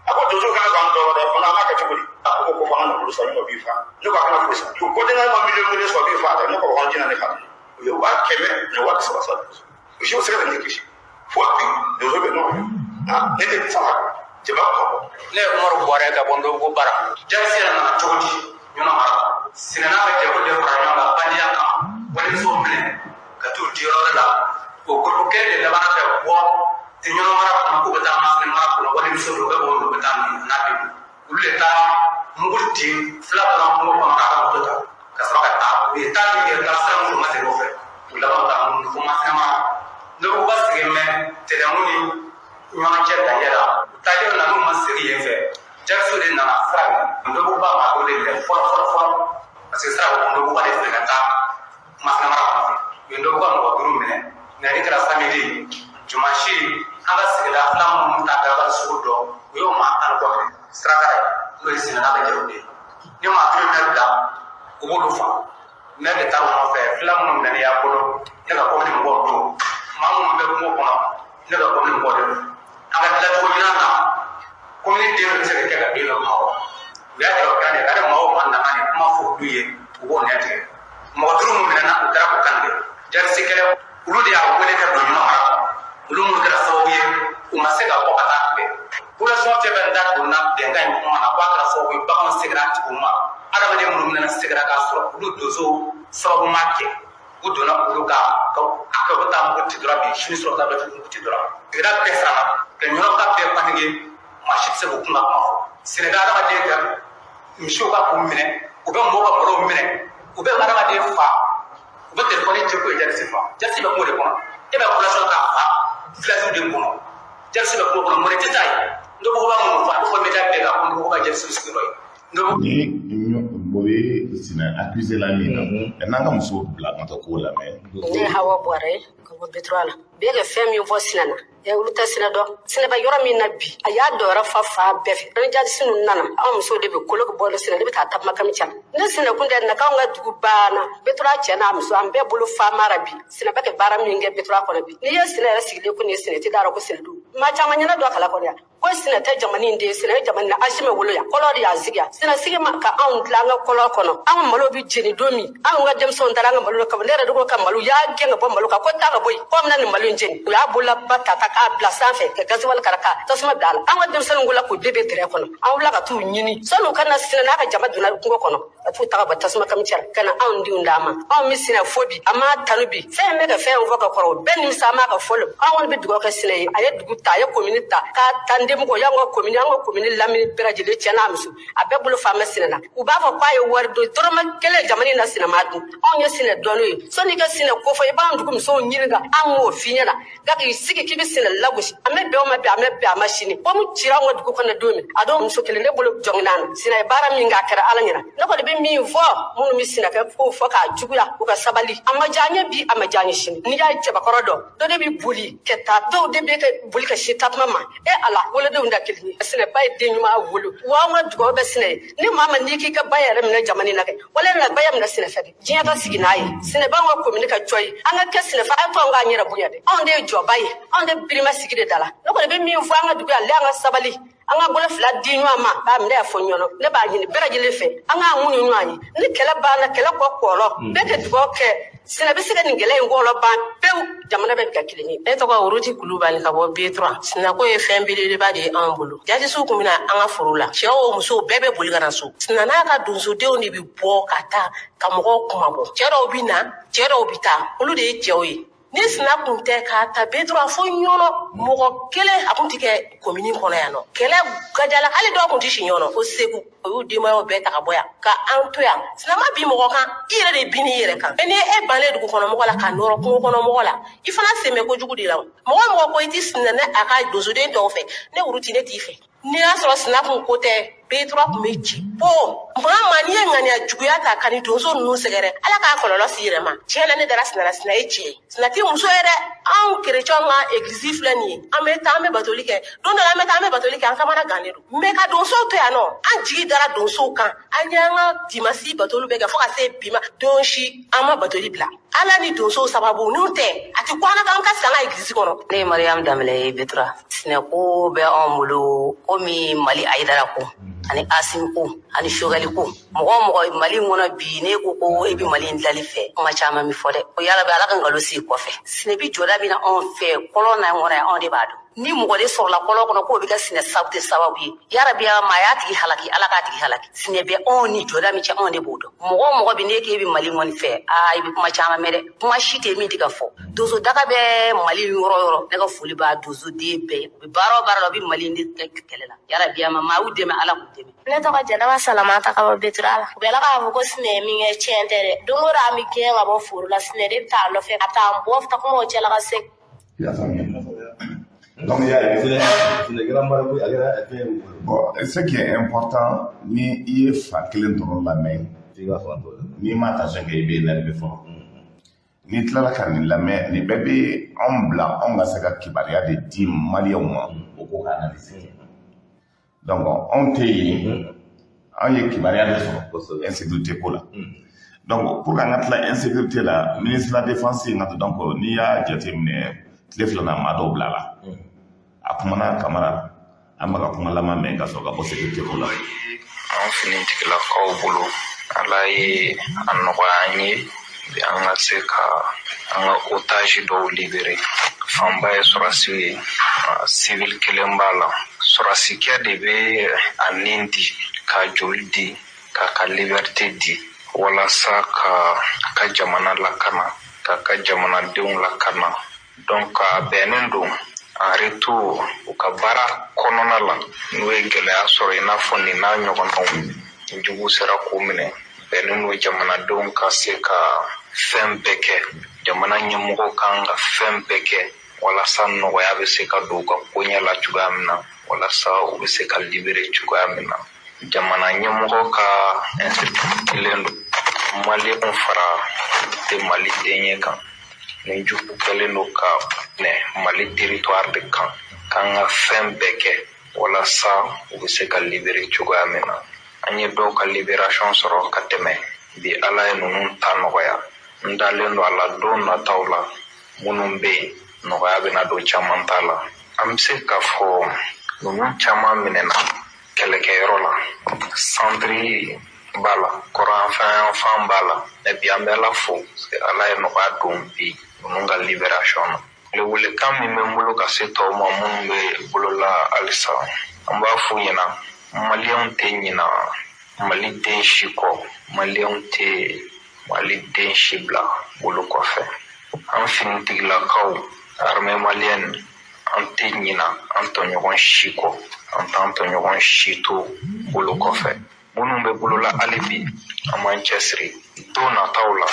A ko donso kana k'an tɔɔrɔ dɛ, fana an b'a kɛ cogo di? A ko ko fo an ka nafolo san, ne ko b'i fa. Ne ko a kana foyi san. Ko den ma miliyɔn 1 sɔrɔ b'i fa dɛ, ne ko hɔn jina ne fa. U ye 100 000 ni 30.000 san. U si se ka ne kisi. Fo bi donso bɛ nɔgɔ. Ne tɛ sara cɛba kuma bɔ. Ne ye Umaru Buwarɛ ka bɔ Ndogo bara. Jasi yɛrɛ nana cogo di Ɲɔnɔ mara la? Sinɛ n'a ka jɛkulu de fara ɲɔgɔn kan bandiya kan, walimusow minɛ ka t'u di yɔrɔ wɛrɛ la. O gurupu kelen de labanna ka bɔ Ɲɔnɔ mara kɔnɔ k'u bɛ taa Masina mara kɔnɔ, walimuso dɔw bɛ bɔ olu bɛ taa n'a denw. Olu de taara mugu di fila dɔrɔn kungo kɔnɔ k'a ka moto ta ka sɔrɔ ka taa. U ye taa min kɛ, taa sira minnu ma segin o fɛ, u laban ka munumunu fo Masina mara. Ndogo sigilen bɛ Tɛnɛnku ni ɲɔgɔn cɛ daɲɛ la. U taalen na n'u ma segin yen fɛ, jariso de nana sira minɛ. Ndogo maa dɔ de minɛ fɔlɔ fɔlɔ fɔlɔ, parce que sira ko Ndogo de filɛ ka taa Masina mara kɔnɔ. U ye Ndogo mɔgɔ 5 minɛ. Nɛni kɛra samedi, dimanche an ka sigida fila minnu ta Garabali sugu dɔn, u y'o maa 10 kɔ minɛ siraka ye, n'o ye Sinɛ n'a ka jɛkulu ye. Ni maa 5 minɛ bila, u b'olu fa. Ne de taara u nɔfɛ. Fila minnu minɛni y'a bolo, ne ka komini mɔgɔw don. Maa minnu bɛ kungo kɔnɔ, ne ka komini mɔgɔw de don. An ka dilancogo ɲuman na, komini den bɛ se ka kɛ ka den dɔ kuma wa. U y'a jira o kan de ka ni maa o maa nana nin kuma fɔ olu ye, u b'o nɛ tigɛ. Mɔgɔ 5 minnu minɛna, u taara k'u kan tigɛ. Jarisi kɛlɛ, olu de y'a wele ka don ɲɔgɔn mara kɔnɔ. Olu minnu kɛra sababu ye, u ma se ka bɔ ka taa kunbɛn. Population fɛn fɛn da donna bɛnkan in kuma na, k'a kɛra sababu ye baganw seginna a tigiw ma. Adamaden minnu minɛna seginna k'a sɔrɔ olu donso sababu ma kɛ. U donna olu ka a kɛ u bɛ taa mugu ci dɔrɔn bi, sini sɔrɔ taa bɛ mugu ci dɔrɔn. Sigida bɛɛ siranna ka ɲɔgɔn ka bɛɛ paninke, maa si tɛ se k'u kun ka kuma fɔ. Sɛnɛkɛ adamaden ka misiw ka k'u minɛ, u bɛ mɔgɔw ka malow minɛ, u bɛ adamaden fa, u bɛ telefɔni ci k'o ye jarisi fa. Jarisi bɛ kungo de kɔnɔ, e bɛ population k'a fa village de kɔnɔ. Jarisi bɛ kungo kɔnɔ, mɔnɛ tɛ taa yen. Ndogo b'a mun fɔ, a bɛ fɔ média bɛɛ kan ko Ndogo ka jarisi sigiyɔrɔ ye. Ni o ye Sinɛ accusé la min na, n'an ka muso bila ka taa k'o lamɛn. Ne ye Hawa Buwarɛ ye ka bɔ Betura la. Bɛɛ ka fɛn min fɔ Sinɛ na, olu tɛ Sinɛ dɔn. Sinɛ bɛ yɔrɔ min na bi, a y'a dɔyɔrɔ fa fan bɛɛ fɛ. Ni jadisi ninnu nana, anw musow de bɛ kolo bɔ Sinɛ de bɛ taa takuma kami ca. Ne Sinɛ kun tɛ na k'anw ka dugu banna. Betura cɛ n'a muso, an bɛɛ bolo fa mara bi. Sinɛ bɛ kɛ baara min kɛ Betura kɔnɔ bi. N'i ye Sinɛ yɛrɛ sigilen ko nin ye Sinɛ, i tɛ d'a rɔ ko Sinɛ don. Maa caman ɲɛna dɔ kala kɔnɔ yan. Ko Sinɛ tɛ jamana in den, Sinɛ ye jamana in Asimi wolo yan. Kɔlɔ de y'a sigi yan. Sinɛ sigi ma ka anw dilan an ka kɔlɔ kɔnɔ. An ka malo bɛ jeni don min, anw ka denmisɛnw taara an ka malo kama. Ne yɛrɛ de ko ka malo, u y'a gɛn ka bɔ malo kan, ko taa ka bɔ yen, ko an bɛna nin malo in jeni. U y'a bololaba ta ta k'a bila sanfɛ ka gaziwali kara ka tasuma bila a la. An ka denmisɛnninw wulila k'u bɛɛ bɛ dɛrɛ kɔnɔ. An wulila ka t'u ɲini. Sɔnni u ka na Sinɛ n'a ka jama donna kungo kɔnɔ, ka t'u ta ka bɔ tasuma kami cɛ la, ka na anw denw d'a ma. Anw bɛ Sinɛ fo bi, an m'a tanu bi. Fɛn bɛ ka fɛn fɔ ka kɔrɔ, o bɛɛ nimisa an b'a ka fɔ. Anw kɔni bɛ dugawu kɛ Sinɛ ye. A ye dugu ta, a ye komini ta, k'a ta denmɔgɔ y'an ka komini, an ka komini lamini bɛɛ lajɛlen, cɛ n'a muso, a bɛɛ bolo fan bɛ Sinɛ na. U b'a fɔ k'a ye wari don dɔrɔmɛ kelen jamana in na, Sinɛ ma dun. Anw ye Sinɛ dɔɔnin ye. Sɔnni i ka Sinɛ ko fɔ, i b'an dugu musow ɲininka, an k'o f'i ɲɛna. Nka k'i sigi k'i bɛ Sinɛ lagosi, an bɛ bɛn o ma bi, an bɛ bɛn a ma sini. Komi cira an ka dugu kɔnɔ don min, a dɔw muso kelen ne bolo jɔngina na. Sinɛ ye baara min kɛ, a kɛra Ala ɲɛna. Ne kɔni bɛ min fɔ, minnu bɛ Sinɛ kɛ k'o fɔ k'a juguya, u ka sabali. A ma diya n ye bi, a ma diya n ye sini. N'i y'a ye cɛbakɔrɔ dɔn, dɔ de bɛ boli ka taa, dɔw de bɛ kɛ boli ka se takuma ma. E Ala, wolodenw da kelen ye. Sinɛ ba ye den ɲuman wolo. Wa an ka dugawu bɛ Sinɛ ye. Ni maa ma n'i k'i ka ba yɛrɛ minɛ jamana in na kɛ, wala na ba minɛ Sinɛ fɛ dɛ. Diɲɛ ka sigi n'a ye. Sinɛ b'an ka komini ka cɔ ye. An ka kɛ Sinɛ fɛ, a to an k'an yɛrɛ bonya dɛ. Anw de ye jɔba ye. Anw de birima sigi de da la. Ne kɔni bɛ min fɔ an ka dugu yan, ale an ka sabali. An ka bolo fila di ɲɔgɔn ma, b'a minɛ fɔ ɲɔgɔn. Ne b'a ɲini bɛɛ lajɛlen fɛ, an k'an muɲu ɲɔgɔn ye. Ni kɛlɛ banna, kɛlɛ kɔ kɔlɔ, bɛɛ ka dugawu kɛ. Sinɛ bɛ se ka nin gɛlɛya in kɔlɔ ban pewu, jamana bɛɛ bɛ kɛ kelen ye. Ne tɔgɔ Wuruti Kulubali ka bɔ B3. Sinako ye fɛn belebeleba de ye anw bolo. Jadisiw kun bɛna an ka foro la. Cɛw o musow bɛɛ bɛ boli ka na so. Sinɛ n'a ka donsodenw de bɛ bɔ ka taa ka mɔgɔw kuma bɔ. Cɛ dɔw bɛ na, cɛ dɔw bɛ taa. Olu de ye cɛw ye. Ni Sinɛ kun tɛ k'a ta B3 fo Ɲɔnɔ, mɔgɔ kelen a kun tɛ kɛ komini kɔnɔ yan nɔ. Kɛlɛ gajala, hali dɔw kun tɛ si Ɲɔnɔ fo Segu. O y'u denbayaw bɛɛ ta ka bɔ yan ka an to yan. Sinɛ ma bin mɔgɔ kan, i yɛrɛ de bin i yɛrɛ kan. Ni e bannen dugu kɔnɔ mɔgɔ la ka nɔrɔ kungo kɔnɔ mɔgɔ la, i fana sen bɛ kojugu de la. Mɔgɔ mɔgɔ ko i ti Sinɛ ne a ka donsoden tɔw fɛ, ne Wuruti ne t'i fɛ. N'i y'a sɔrɔ Sinɛ kun ko tɛ, B3 kun bɛ ci po. Maa maa n'i ye ŋaniya juguya ta ka nin donso ninnu sɛgɛrɛ, Ala k'a kɔlɔlɔ s'i yɛrɛ ma. Tiɲɛ na ne dara Sinɛ la, Sinɛ ye cɛ ye. Sinɛ tɛ muso ye dɛ. Anw kerecɛnw ka egilizi filɛ nin ye, an bɛ taa an bɛ batoli kɛ. Don dɔ la an bɛ taa an bɛ batoli kɛ, an kamana gannen don. Mɛ ka donsow to yan nɔ, an jigi dara donsow kan. An y'an ka dimasi batoli bɛɛ kɛ fo ka se bi ma. Don si an ma batoli bila. Ala ni donsow sababu n'u tɛ a ti ko an na an ka sigi an ka egilizi kɔnɔ. Ne ye Mariyamu Danbɛlɛ ye Betura. Sinɛko bɛ anw bolo komi Mali Ayidara ko ani Asimi ko ani Sogɛli ko. Mɔgɔ o mɔgɔ Mali kɔnɔ bi n'e ko ko e bɛ Mali in dilali fɛ, kuma caman bɛ fɔ dɛ. O yala bɛ Ala ka nkalon sigi kɔfɛ. Sinɛ bɛ jɔda min na anw fɛ kɔlɔn na kɔnɔ yan, anw de b'a dɔn. Ni mɔgɔ de sɔrɔla kɔlɔn kɔnɔ k'o bɛ kɛ sinɛ sababu sababu ye, yarabi maa y'a tigi halaki, Ala k'a tigi halaki. Sinɛ bɛ anw ni jɔda min cɛ, anw de b'o dɔn. Mɔgɔ o mɔgɔ bi n'e k'e bɛ Mali kɔni fɛ, aa i bɛ kuma caman mɛn dɛ. Kuma si tɛ min tɛ ka fɔ. Donso daga bɛ Mali yɔrɔ o yɔrɔ, ne ka foli b'a donsoden bɛɛ ye. U bɛ baara o baara la, u bɛ Mali de kɛlɛ la. Yarabi maa y'u dɛmɛ, Ala k'u dɛmɛ. Ne tɔgɔ Jɛnɛba Salamata ka bɔ Betura la. U bɛ k'a fɔ ko sinɛ ye min kɛ tiɲɛ tɛ dɛ. Don o don an bɛ gɛn ka bɔ foro la, sinɛ de bɛ taa nɔfɛ ka taa bɔ takumaw cɛla ka segin. Donc, il y a bon, ce qui est important, ni i ye fa kelen dɔrɔn lamɛn, n'i ma attention kɛ, i bɛ énervé fɔlɔ. N'i tilala ka nin lamɛn, nin bɛɛ bɛ anw bila anw ka se ka kibaruya de di maliyɛnw ma, o ko ka analyse kɛ. Donc anw tɛ yen, anw ye kibaruya de sɔrɔ insécurité ko la. Donc pour qu'an ka tila insécurité la, ministre de la défense in ka, donc n'i y'a jateminɛ, tile filanan maa dɔw bila la. A kumana Kamara, an bɛ ka kuma laban mɛn ka sɔrɔ ka bɔ sécurité ko la. An finitigilakaw bolo, Ala ye a nɔgɔya an ye bi an ka se ka an ka otage dɔw libéré. Fanba ye sɔrɔsiw ye, civil kelen b'a la. Sɔrɔsikɛ de bɛ a nin di, ka joli di, k'a ka liberté di, walasa ka a ka jamana lakana, k'a ka jamanadenw lakana. Donc a bɛnnen don en retour u ka baara kɔnɔna la, n'u ye gɛlɛya sɔrɔ i n'a fɔ nin n'a ɲɔgɔnnaw, jugu sera k'u minɛ, bɛnnen don jamanadenw ka se ka fɛn bɛɛ kɛ. Jamana ɲɛmɔgɔw kan ka fɛn bɛɛ kɛ walasa nɔgɔya bɛ se ka don u ka koɲɛ la cogoya min na, walasa u bɛ se ka libéré cogoya min na. Jamana ɲɛmɔgɔ ka instruction kelen don, maliyɛnw fara tɛ maliden ye kan. Ni jugu kɛlen don ka minɛ Mali territoire de kan, k'an ka fɛn bɛɛ kɛ walasa u bɛ se ka libéré cogoya min na. An ye dɔw ka libération sɔrɔ ka tɛmɛ bi, Ala ye ninnu ta nɔgɔya. N dalen don a la don nataw la, minnu bɛ yen nɔgɔya bɛna don caman ta la. An bɛ se k'a fɔ ninnu caman minɛna kɛlɛkɛyɔrɔ la, centre b'a la, kɔrɔnfɛn b'a la. Mais bi an bɛ Ala fo, Ala ye nɔgɔya don bi ninnu ka libération na. Welewelekan min bɛ n bolo ka se tɔw ma minnu bɛ bolola halisa, an b'a f'u ɲɛna, maliyɛnw tɛ ɲina Mali den si kɔ, maliyɛnw tɛ Mali den si bila bolo kɔfɛ. An finitigilakaw, armée malienne, an tɛ ɲina an tɔɲɔgɔn si kɔ, an t'an tɔɲɔgɔn si to bolo kɔfɛ. Minnu bɛ bolola hali bi, an b'an cɛsiri don nataw la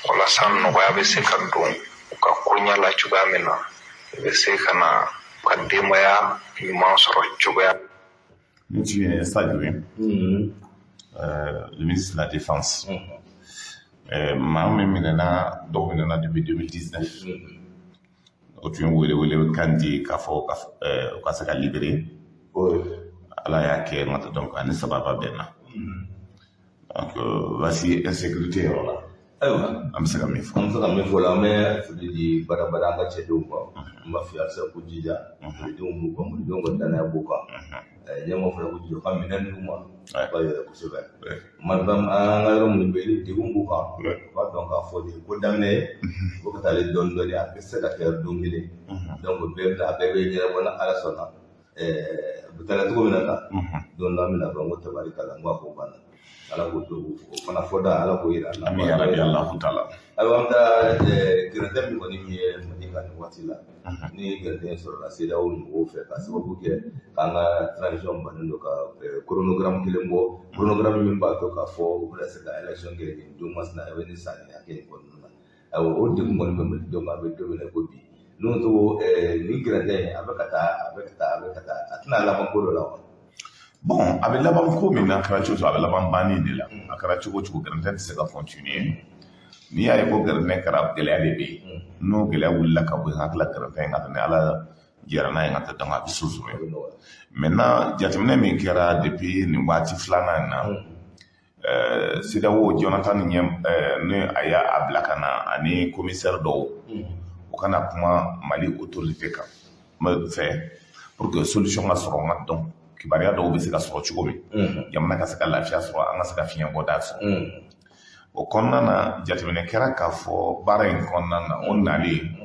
walasa nɔgɔya bɛ se ka don u ka koɲɛ la cogoya min na, u bɛ se ka na u ka denbaya ɲuman sɔrɔ cogoya. Ni tun ye Sadio ye, le ministre de la Défense. Maa min minɛna, dɔw minɛna depuis 2019. O tun ye wele kan di k'a fɔ u ka se ka libéré. Ala y'a kɛ nka donc ani sababa bɛnna. Donc voici insécurité yɔrɔ la. Ayiwa, an bɛ se ka min fɔ. An bɛ se ka min fɔ la, an bɛ foli di badabada an ka cɛdenw ma. An b'a f'i ye halisa k'u jija, malidenw b'u kan, malidenw ka danaya b'u kan. Ɲɛmɔgɔ fana k'u jija u ka minɛn d'u ma, u ka yɛlɛ kosɛbɛ. An ka yɔrɔ minnu bɛ yen ni degun b'u kan, u b'a dɔn k'a fɔ nin ye ko daminɛ ye, u bɛ ka taa dɔɔnin dɔɔnin, a bɛ se ka kɛ don kelen. Donc bɛɛ bɛna, a bɛɛ bɛ ɲɛnabɔ ni Ala sɔnna. U bɛ taa cogo min na tan, don dɔ an bɛna fɔ n ko tabarikala, n ko a ko banna. Ala k'o to, o fana fɔ da, Ala k'o yira an na. Ami yarabi Alahu taala. Ayiwa, an bɛ taa gɛrɛntɛ min kɔni min ye Mali kan nin waati la, ni gɛrɛntɛ in sɔrɔla CEDEAO mɔgɔw fɛ ka sababu kɛ k'an ka transition bannen don ka chronogramme kelen bɔ, chronogramme min b'a to k'a fɔ u bɛna se ka élection kɛ nin don masina, a bɛ nin san nin hakɛ in kɔnɔna na. Ayiwa, o degun kɔni bɛ malidenw kan, a bɛ don min na i ko bi. N'o to nin gɛrɛntɛ in, a bɛ ka taa, a bɛ ka taa, a bɛ ka taa, a tɛna laban ko dɔ la wa? Bon, a bɛ laban ko min na, a kɛra cogo cogo, a bɛ laban banni de la. A kɛra cogo cogo, gɛrɛntɛ tɛ se ka continuer. N'i y'a ye ko gɛrɛntɛ kɛra, gɛlɛya de bɛ yen. N'o gɛlɛya wulila ka bɔ yen, hakili la gɛrɛntɛ in ka tɛmɛ, Ala jɛra n'a ye ka taa, donc a bɛ susuru. Maintenant, jateminɛ min kɛra depuis nin waati filanan in na, CEDEAO Jonathan ɲɛ ni a y'a bila ka na ani commissaire dɔw, o kana kuma Mali autorité kan fɛ pour que solution ka sɔrɔ. N ka dɔn kibaruya dɔw bɛ se ka sɔrɔ cogo min, jamana ka se ka lafiya sɔrɔ, an ka se ka fiɲɛbɔda sɔrɔ. O kɔnɔna na, jateminɛ kɛra k'a fɔ baara in kɔnɔna na, o nalen,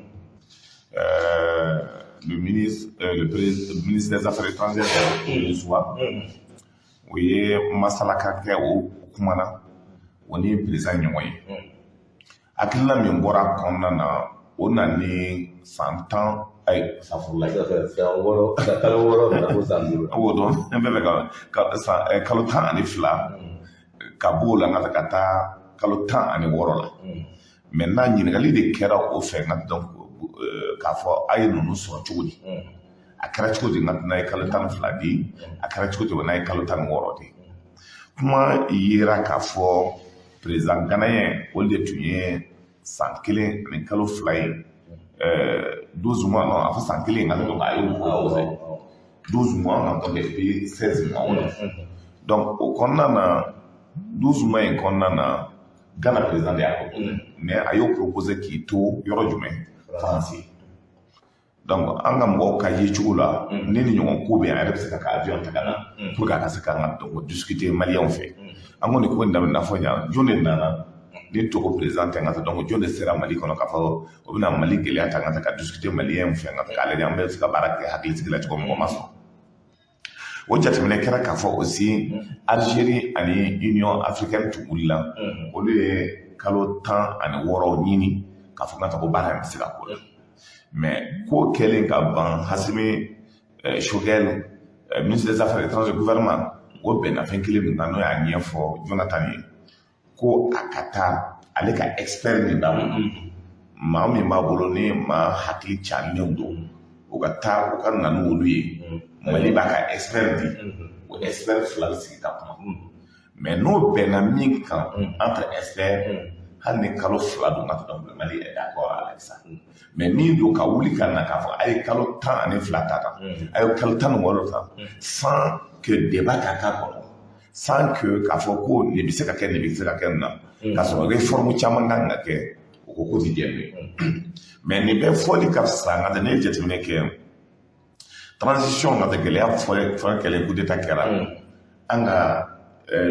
le ministre le président, ministre des Affaires étrangères reçoit, o ye masalaka kɛ, o kumana o ni président ɲɔgɔn ye. Hakilina min bɔra kɔnɔna na, o na ni san 10, ayi, safurula. San 6, kalo 6 ka taa fo san 5. O dɔn n bɛ fɛ ka san kalo 12 ka b'o la ka taa kalo 16 la. Maintenant, ɲininkali de kɛra o fɛ nka donc k'a fɔ a ye ninnu sɔrɔ cogo di, a kɛra cogo di n'a ye kalo 12 di, a kɛra cogo di n'a ye kalo 16 di. Kuma yera k'a fɔ président ghanéen, o de tun ye san 1 ani kalo 2 ye, 12 mois, non, a fɔ san 1 ka donc a y'o proposé 12 mois, donc et puis 16 mois o la. Donc o kɔnɔna na, 12 mois in kɔnɔna na, Ghana président de y'a proposé, mais a y'o proposé k'i to yɔrɔ jumɛn? Faransi. Donc an ka mɔgɔw ka ye cogo la, ni ɲɔgɔn ko bɛ yen, a yɛrɛ bɛ se ka avion ta ka na pour que a ka se k'an ka donc discuter maliyɛnw fɛ. An ko nin ko in daminɛ fɔ ɲa, jɔn de nana ni Togo président tɛ n ka taa? Donc jɔn de sera Mali kɔnɔ k'a fɔ o bɛna Mali gɛlɛya ta n ka taa ka discuter maliyɛnw fɛ, n ka taa k'a lajɛ an bɛ se ka baara kɛ hakilisigi la cogo min? Mɔgɔ ma sɔn. O jateminɛ kɛra k'a fɔ aussi Algérie ani Union africaine tun wulila, olu ye kalo 16 ɲini k'a fɔ n ka taa ko baara in bɛ se ka k'o la. Mais ko kɛlen ka ban, Assimi Choguel, ministre des Affaires étrangères, gouvernement, o bɛnna fɛn kelen min kan, n'o y'a ɲɛfɔ Jonathan ye ko a ka taa ale ka expert min b'a bolo, maa min b'a bolo ni maa hakili canilenw don, o ka taa o ka na n'olu ye. Mali b'a ka expert di, o expert fila bɛ sigi ka kuma. Mais n'o bɛnna min kan entre experts, hali ni kalo 2 don ka taa, Mali est d'accord avec ça. Mais min don ka wuli ka na k'a fɔ a ye kalo 12 ta tan, a ye kalo 16 ta, sans que débat ka k'a kɔnɔ, sans que k'a fɔ ko nin bɛ se ka kɛ, nin bɛ se ka kɛ nin na, k'a sɔrɔ réforme caman kan ka kɛ, o ko ko ti jɛ n'o ye. Mais nin bɛɛ fɔli ka fisa nka ne ye jateminɛ kɛ, transition ka tɛ gɛlɛya fɔlɔ kɛlen, coup d'état kɛra, an ka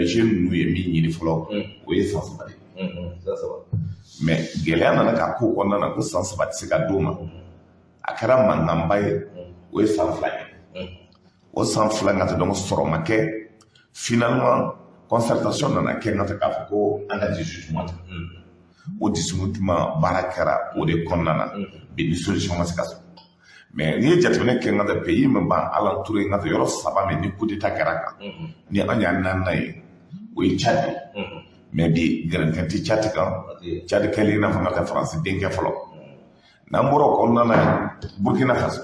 jeunes ninnu ye min ɲini fɔlɔ, o ye san 3 de ye. Mais gɛlɛya nana ka ko kɔnɔna na ko san 3 tɛ se ka d'o ma. A kɛra mankanba ye, o ye san 2 ye. O san 2 ka tɛ donc sɔrɔ ma kɛ. Finalement, concertation nana kɛ ka tɛ k'a fɔ ko an ka 18 mois ta. O 18 mois baara kɛra o de kɔnɔna na bi ni solution ma se ka sɔrɔ. Mais n'i ye jateminɛ kɛ, n ka tɛ pays min b'an alentour ye, n ka tɛ yɔrɔ saba min ni coup d'état kɛra kan, ni an y'a naaninan ye, o ye Tchad ye. Mais bi gɛrɛntɛ tɛ Tchad kan. Tchad kɛlen i n'a fɔ n ka taa Faransi denkɛ fɔlɔ. N'an bɔra o kɔnɔna na, Burkina Faso,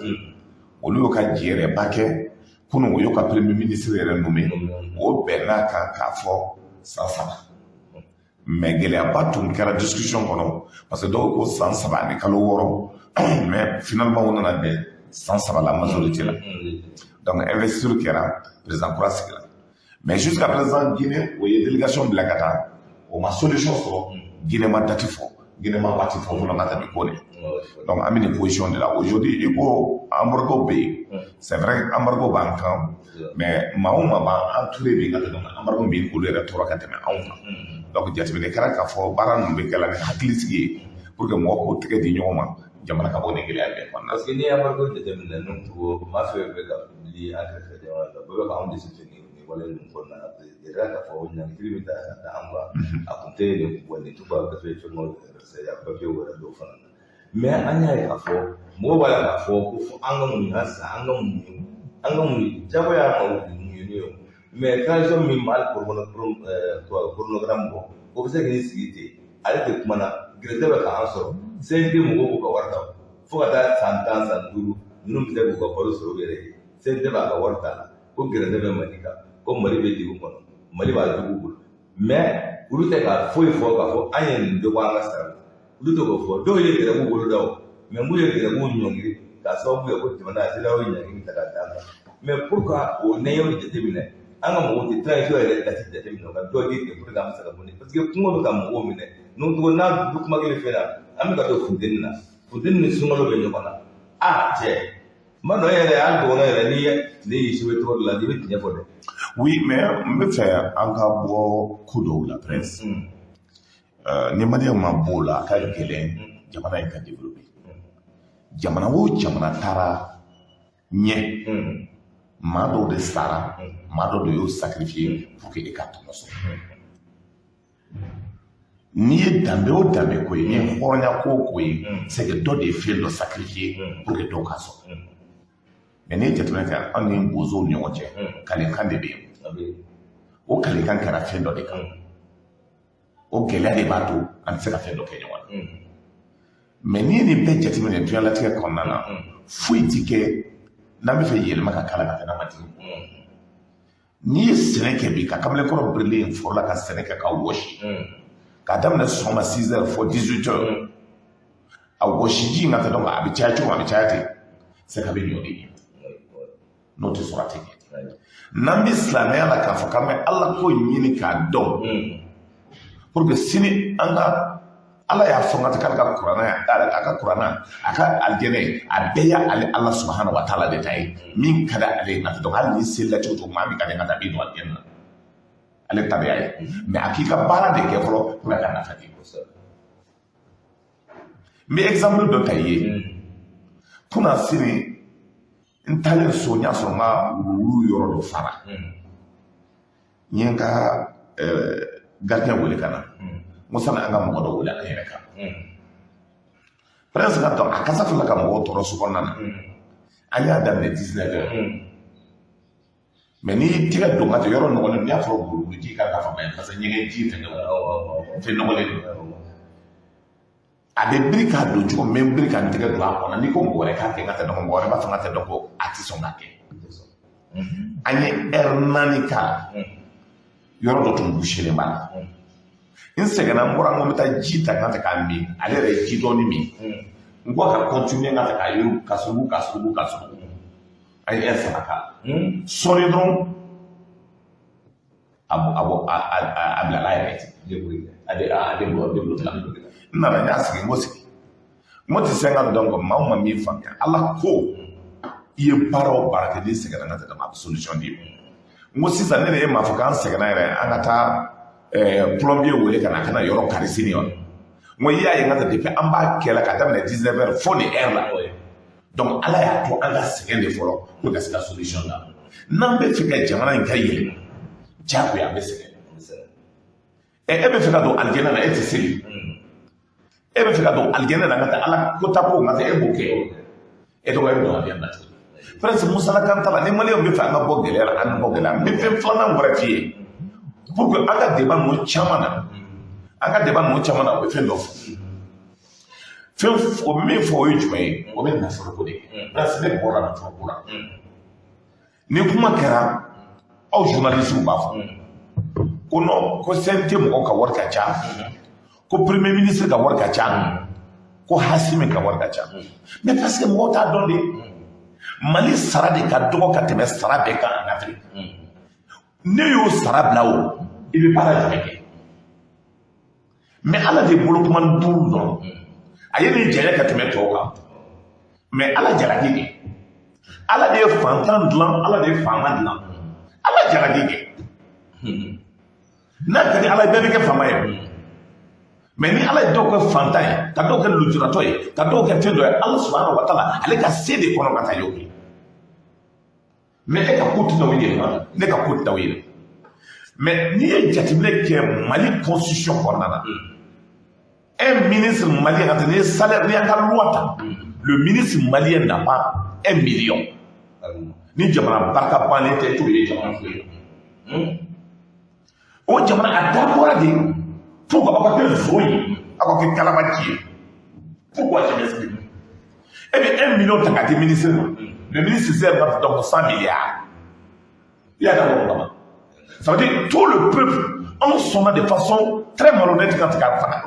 olu y'u ka jɛrɛba kɛ kunun, o y'u ka premier ministre yɛrɛ nommé, o bɛnn'a kan k'a fɔ san 3. Mais gɛlɛyaba tun kɛra discussion kɔnɔ parce que dɔw ko san 3 ani kalo 6, mais finalement o nana bɛn san 3 la majorité la. Donc investiture kɛra, président kura sigira. Mais jusqu'à présent, Guinée, o ye délégation bila ka taa, o ma solution sɔrɔ. Guinée ma date fɔ, Guinée ma waati fɔ fɔlɔ ka taa nin ko de. Donc an bɛ nin position de la aujourd'hui. I ko embargo bɛ yen, c'est vrai, embargo b'an kan, mais maa o maa b'an entouré bi ka tɛmɛ embargo min, olu yɛrɛ tɔɔrɔ ka tɛmɛ anw kan. Donc jateminɛ kɛra k'a fɔ baara ninnu bɛ kɛ la ni hakilisigi ye pour que mɔgɔw k'o tɛgɛ di ɲɔgɔn ma, jamana ka bɔ nin gɛlɛya bɛɛ kɔnɔna. Parce que n'i ye embargo jateminɛ, n'o cogo maa fɛn fɛn bɛ ka wuli an kɛrɛfɛ jamana la, bɛɛ bɛ k'anw de soutenir nin wale ninnu kɔnɔna na. Yɛrɛ k'a fɔ ɲangili min ta ka da an kan, a kun tɛ nin bɔ nin tuba gafe fɛngɛw yɛrɛ papiyew yɛrɛ dɔw fana na. Mais an y'a ye k'a fɔ mɔgɔw b'a la k'a fɔ ko fo an ka muɲu halisa, an ka muɲu, an ka muɲu, jagoya ma muɲu ye o. Mais transition min ma hali chronogramme bɔ, o bɛ se k'i sigi ten, ale tɛ kuma na, gɛrɛtɛ bɛ k'an sɔrɔ. CNT mɔgɔw b'u ka wari ta fo ka taa san 10, san 5, ninnu bɛ se k'u ka balo sɔrɔ u yɛrɛ ye. CNT b'a ka wari ta la ko gɛrɛtɛ bɛ Mali kan, ko Mali bɛ degun kɔnɔ, Mali b'a jugu bolo. Mais olu tɛ ka foyi fɔ k'a fɔ an ye nin dɔ bɔ an ka sara la, olu tɛ k'o fɔ. Dɔw ye grève boloda o, mais mun ye grève ɲɔngiri k'a sababu kɛ ko jamana CEDEAO ye ɲangili ta k'a d'a kan. Mais pourquoi o n'i y'o jateminɛ? An ka mɔgɔw tɛ transition yɛrɛ date jateminɛ, u ka dɔ di ten pour que an bɛ se ka bɔ ni, parce que kungo bɛ ka mɔgɔw minɛ. N'o cogo n'a bɛ kuma kelen fɛn na, an bɛ ka don funteni na, funteni ni sunkalo bɛ ɲɔgɔn na. Aa cɛ, n b'a dɔn e yɛrɛ, hali dɔgɔnɔ yɛrɛ, n'i ye tile y'i sauvé cogo dɔ la, i bɛ tiɲɛ fɔ dɛ. Oui, mais n bɛ fɛ an ka bɔ ko dɔw la, prince. Ni maliyɛn ma bɔ o la, a ka gɛlɛn jamana in ka développer. Jamana o jamana taara ɲɛ, maa dɔw de sara, maa dɔw de y'o sacrifier pour que e ka tɔnɔ sɔrɔ. N'i ye danbe o danbe ko ye, n'i ye hɔrɔnya ko o ko ye, c'est que dɔ de ye fɛn dɔ sacrifier pour que dɔw ka sɔrɔ. Mais n'i ye jateminɛ kɛ, an ni bozow ni ɲɔgɔn cɛ, kalekan de bɛ yen. O kalekan kɛra fɛn dɔ de kan. O gɛlɛya de b'a to an tɛ se ka fɛn dɔ kɛ ɲɔgɔn na. Mais n'i ye nin bɛɛ jateminɛ diɲɛlatigɛ kɔnɔna na, foyi ti kɛ n'an bɛ fɛ yɛlɛma ka k'a la ka kɛ n'a ma digi. N'i ye sɛnɛ kɛ bi, ka kamalenkɔrɔ birilen foro la ka sɛnɛ kɛ ka wɔsi, k'a daminɛ sɔgɔma 6 heures fɔ 18 heures, a wɔsiji in ka taa, donc a bɛ caya cogo min, a bɛ caya ten, c'est k'a bɛ ɲɔ de ɲɛ. N'o tɛ sɔrɔ, a tɛ ɲɛ. N'an bɛ silamɛya la, k'a fɔ k'an bɛ Ala ko ɲini k'a dɔn pour que sini an ka Ala y'a fɔ n ka k'ale ka kuranɛ, a ka kuranɛ, a ka alijɛnɛ, a bɛɛ y'ale Ala subahana wa taala de ta ye. Min ka di ale ye, nka donc hali n'i selila cogo o cogo, maa min ka di n ka taa, a b'i don alijɛnɛ na, ale ta de y'a ye. Mais a k'i ka baara de kɛ fɔlɔ pour que a ka nafa di. N bɛ exemple dɔ ta i ye. Kunna sini, n taalen so, n y'a sɔrɔ n ka wuluwulu yɔrɔ dɔ fara. N ye n ka gardien wele ka na. N ko sani an ka mɔgɔ dɔ wele, an yɛrɛ kan. Prince ka dɔn a kasa filɛ ka mɔgɔw tɔɔrɔ so kɔnɔna na. An y'a daminɛ 19 heures. Mais n'i y'i tɛgɛ don ka taa yɔrɔ nɔgɔlen, n'i y'a sɔrɔ wuluwuluji kan ka faamuya, parce que ɲɛgɛn ji fɛngɛ fɛn nɔgɔlen don. A bɛ biri k'a don cogo min, n bɛ biri ka n tɛgɛ don a kɔnɔ. N'i ko mɔgɔ wɛrɛ k'a kɛ, n ka tɛ dɔn, mɔgɔ wɛrɛ b'a fɔ n ka tɛ dɔn ko a tɛ sɔn k'a kɛ. An ye heure 4 k'a la, yɔrɔ dɔ tun bouchelen b'a la. N sɛgɛnna, n bɔra, n ko n bɛ taa ji ta n ka fɛ k'a min. Ale yɛrɛ ye ji dɔɔni min. N ko ka continuer n ka fɛ k'a yurugu ka surugu ka surugu ka surugu. An ye heure 3 k'a la. Sɔɔni dɔrɔn, a bɔ a bɔ a a a bilala a yɛrɛ ten. A de a de bɔ de bolo. N nana, n y'a sigi, n ko sigi, n ko tɛ se n ka dɔn ko maa o maa min faamuya Ala ko, i ye baara o baara kɛ, n'i sɛgɛnna, n ka tɛmɛ, a bɛ solution di. N ko sisan, ne de e m'a fɔ k'an sɛgɛnna yɛrɛ, an ka taa plombier wele ka na, a kana yɔrɔ kari sini wa? N ko i y'a ye, n ka taa, depuis an b'a kɛ la ka daminɛ 19 heures fo nin heure la. Donc Ala y'a to an ka sɛgɛn de fɔlɔ pour ka se ka solution d'a ma. N'an bɛ fɛ ka jamana in ka yɛlɛma, diyagoya an bɛ sɛgɛn. Ɛ, e bɛ fɛ ka don alijɛnɛ na, e tɛ seli. E bɛ fɛ ka don alijɛnɛ na, ka taa Ala ko ta ko, nka e b'o kɛ, e tɔgɔ e bɛ don alijɛnɛ na cogo di? Prince, musalakan t'a la. Ni maliyɛnw bɛ fɛ an ka bɔ gɛlɛya la, an ka bɔ gɛlɛya. N bɛ fɛn filanan wɛrɛ f'i ye pour que an ka débat ninnu caman na, an ka débat ninnu caman na, u bɛ fɛn dɔ fɔ. Fɛn o min fɔ, o ye jumɛn ye? O bɛ nafolo ko de kɛ. Prince, ne bɔra nafolo ko la. Ni kuma kɛra, aw journalistes b'a fɔ ko non, ko CNT mɔgɔw ka wari ka ca, ko premier ministre ka wari ka ca, ko Hasimi ka wari ka ca. Mais parce que mɔgɔw t'a dɔn de, Mali sara de ka dɔgɔ ka tɛmɛ sara bɛɛ kan en Afrique. Ne y'o sara bila o, i bɛ baara jumɛn kɛ? Mais Ala de bolo kuma duuru dɔn, a ye nin janya ka tɛmɛ tɔw kan. Mais Ala jalaki kɛ, Ala de ye fantan dilan, Ala de ye faama dilan, Ala jalaki kɛ. N'a ka di Ala ye, bɛɛ bɛ kɛ faama ye. Mais ni Ala ye dɔw kɛ fantan ye, ka dɔw kɛ lujuratɔ ye, ka dɔw kɛ fɛn dɔ ye, Ala subahana wa taala, ale ka se de kɔnɔ ka taa y'o kɛ. Mais e ka ko tɛna o yɛlɛma, ne ka ko tɛna o yɛlɛma. Mais n'i ye jateminɛ kɛ Mali constitution kɔnɔna na, un ministre malien ka taa, n'i ye salaire, n'i y'a ka loi ta, le ministre malien n'a pas 1 million. Ni jamana barika bannen tɛ, t'o ye jamana foyi ye. O jamana a dabɔra de pour que aw ka kɛ zon ye, aw ka kɛ kalabanci ye. Pourquoi? Je m'explique. E bɛ 1 million ta k'a di ministre ma, le ministre sert donc 100 milliards. I y'a dabɔ o kama. Ça veut dire tout le peuple Anw sɔnna de façon très malhonnête ka tigɛ ka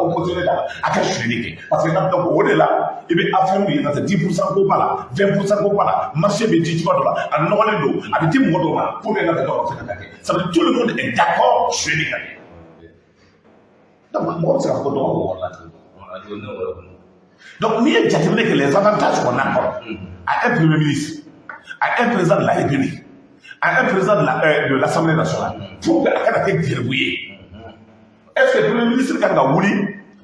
opposé la a ka sonyɛli kɛ, parce que donc o de la i bɛ affaire ye ka taa 10% ko b'a la, 20% ko b'a la, marché bɛ di cogoya dɔ la, a nɔgɔlen don, a bɛ di mɔgɔ dɔw ma pour que ka dɔw ka se ka taa kɛ. Ça veut dire tout le monde est d'accord sonyɛli ka kɛ. Donc mɔgɔ bɛ se ka fɔ ko dɔ ka bɔ wari la. Donc n'i ye jateminɛ kɛ, les avantages qu'on accorde à un premier ministre, à un président de la République, à un président de l'Assemblée nationale, pour que a kana kɛ gɛrɛbu ye, est-ce que premier ministre kan ka wuli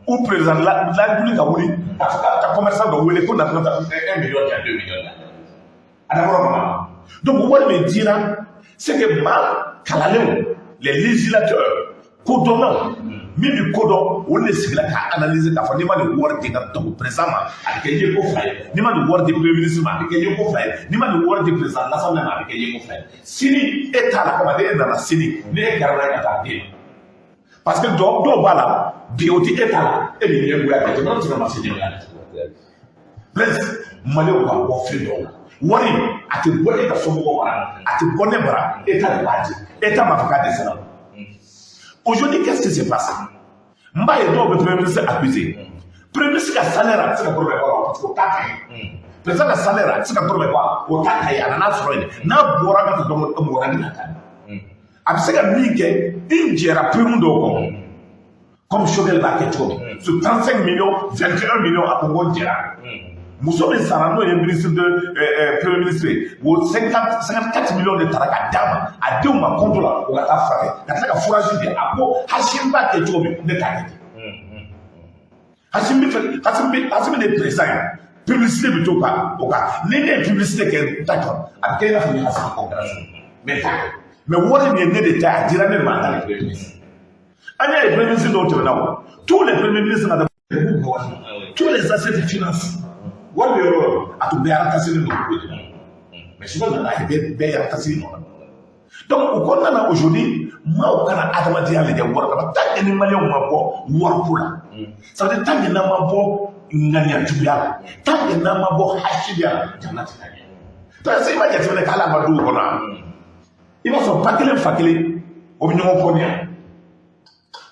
ou président de la République ka wuli k'a fɔ k'a bɛ taa commerçant dɔ wele ko na taa 1 million di yan, 2 millions di yan? A dabɔra mun na? Donc wari min dira, c'est que maa kalanlenw, les législateurs, kodɔnnaw, min bɛ kodɔn, olu de sigila k'a analyser k'a fɔ n'i ma nin wari di ka donc président ma, a bɛ kɛ yeko fila ye. N'i ma nin wari di premier ministre ma, a bɛ kɛ yeko fila ye. N'i ma nin wari di président de l'Assemblée ma, a bɛ kɛ yeko fila ye. Sini e t'a la kama, ne e nana sini, ne e kɛra ka taa den, parce que dɔw dɔw b'a la bi, o ti e t'a la, e de ɲɛgoya kɛ. Jamana tɛ se ka marché ɲɛgoya la. Prince, maliyɛnw ka bɔ fɛn dɔw la. Wari a tɛ bɔ e ka somɔgɔw bara, a tɛ bɔ ne bara, État de b'a di. État m'a fɔ k'a dɛsɛra. Aujourd'hui, qu'est-ce qui se passe? N b'a ye dɔw bɛ premier ministre accusé. Premier ministre ka salaire, a tɛ se ka dɔrɔmɛ bɔ a la, parce que o t'a ta ye. Président ka salaire, a tɛ se ka dɔrɔmɛ bɔ a la, o t'a ta ye. A nana sɔrɔ yen, n'a bɔra ka taa dɔn mɔgɔ wɛrɛ bɛna taa. A bɛ se ka min kɛ, i jɛra prime dɔw kɔ, comme Choguel b'a kɛ cogo min, sur 35 millions, 21 millions, a ko n ko n jɛra. Muso min sara, n'o ye ministre de premier ministre ye, o 50 54 millions de tara ka d'a ma, a denw ma compte la, o ka taa furakɛ, ka tila ka forage di. A ko Assimi b'a kɛ cogo min, ne t'a kɛ ten. Assimi bɛ fɛ, Assimi de ye président ye, publicité bɛ to ka o kan. Ni ne ye publicité kɛ n ta kan, a bɛ kɛ i n'a fɔ ni Assimi concurrence, mais n t'a kɛ. Mais wari min ye ne de ta ye, a dira ne de ma en tant que premier ministre. An y'a ye premier ministre dɔw tɛmɛna, o tous les premiers ministres na, tous les assises de finance, wari bɛ yɔrɔ o yɔrɔ, a tun bɛɛ rattaché don o de la. Mais souvent nana ye, bɛɛ rattaché nɔ la. Donc o kɔnɔna na, aujourd'hui, maaw kana adamadenya lajɛ wari kama. Tant que ni maliyɛnw ma bɔ wariko la, ça veut dire tant que n'an ma bɔ ŋaniya juguya la, tant que n'an ma bɔ hasidiya la, jamana tɛ taa ɲɛ. Parce que i b'a jateminɛ k'ale an ka duw kɔnɔ, i b'a sɔrɔ ba kelen, fa kelen, o bɛ ɲɔgɔn kɔniya.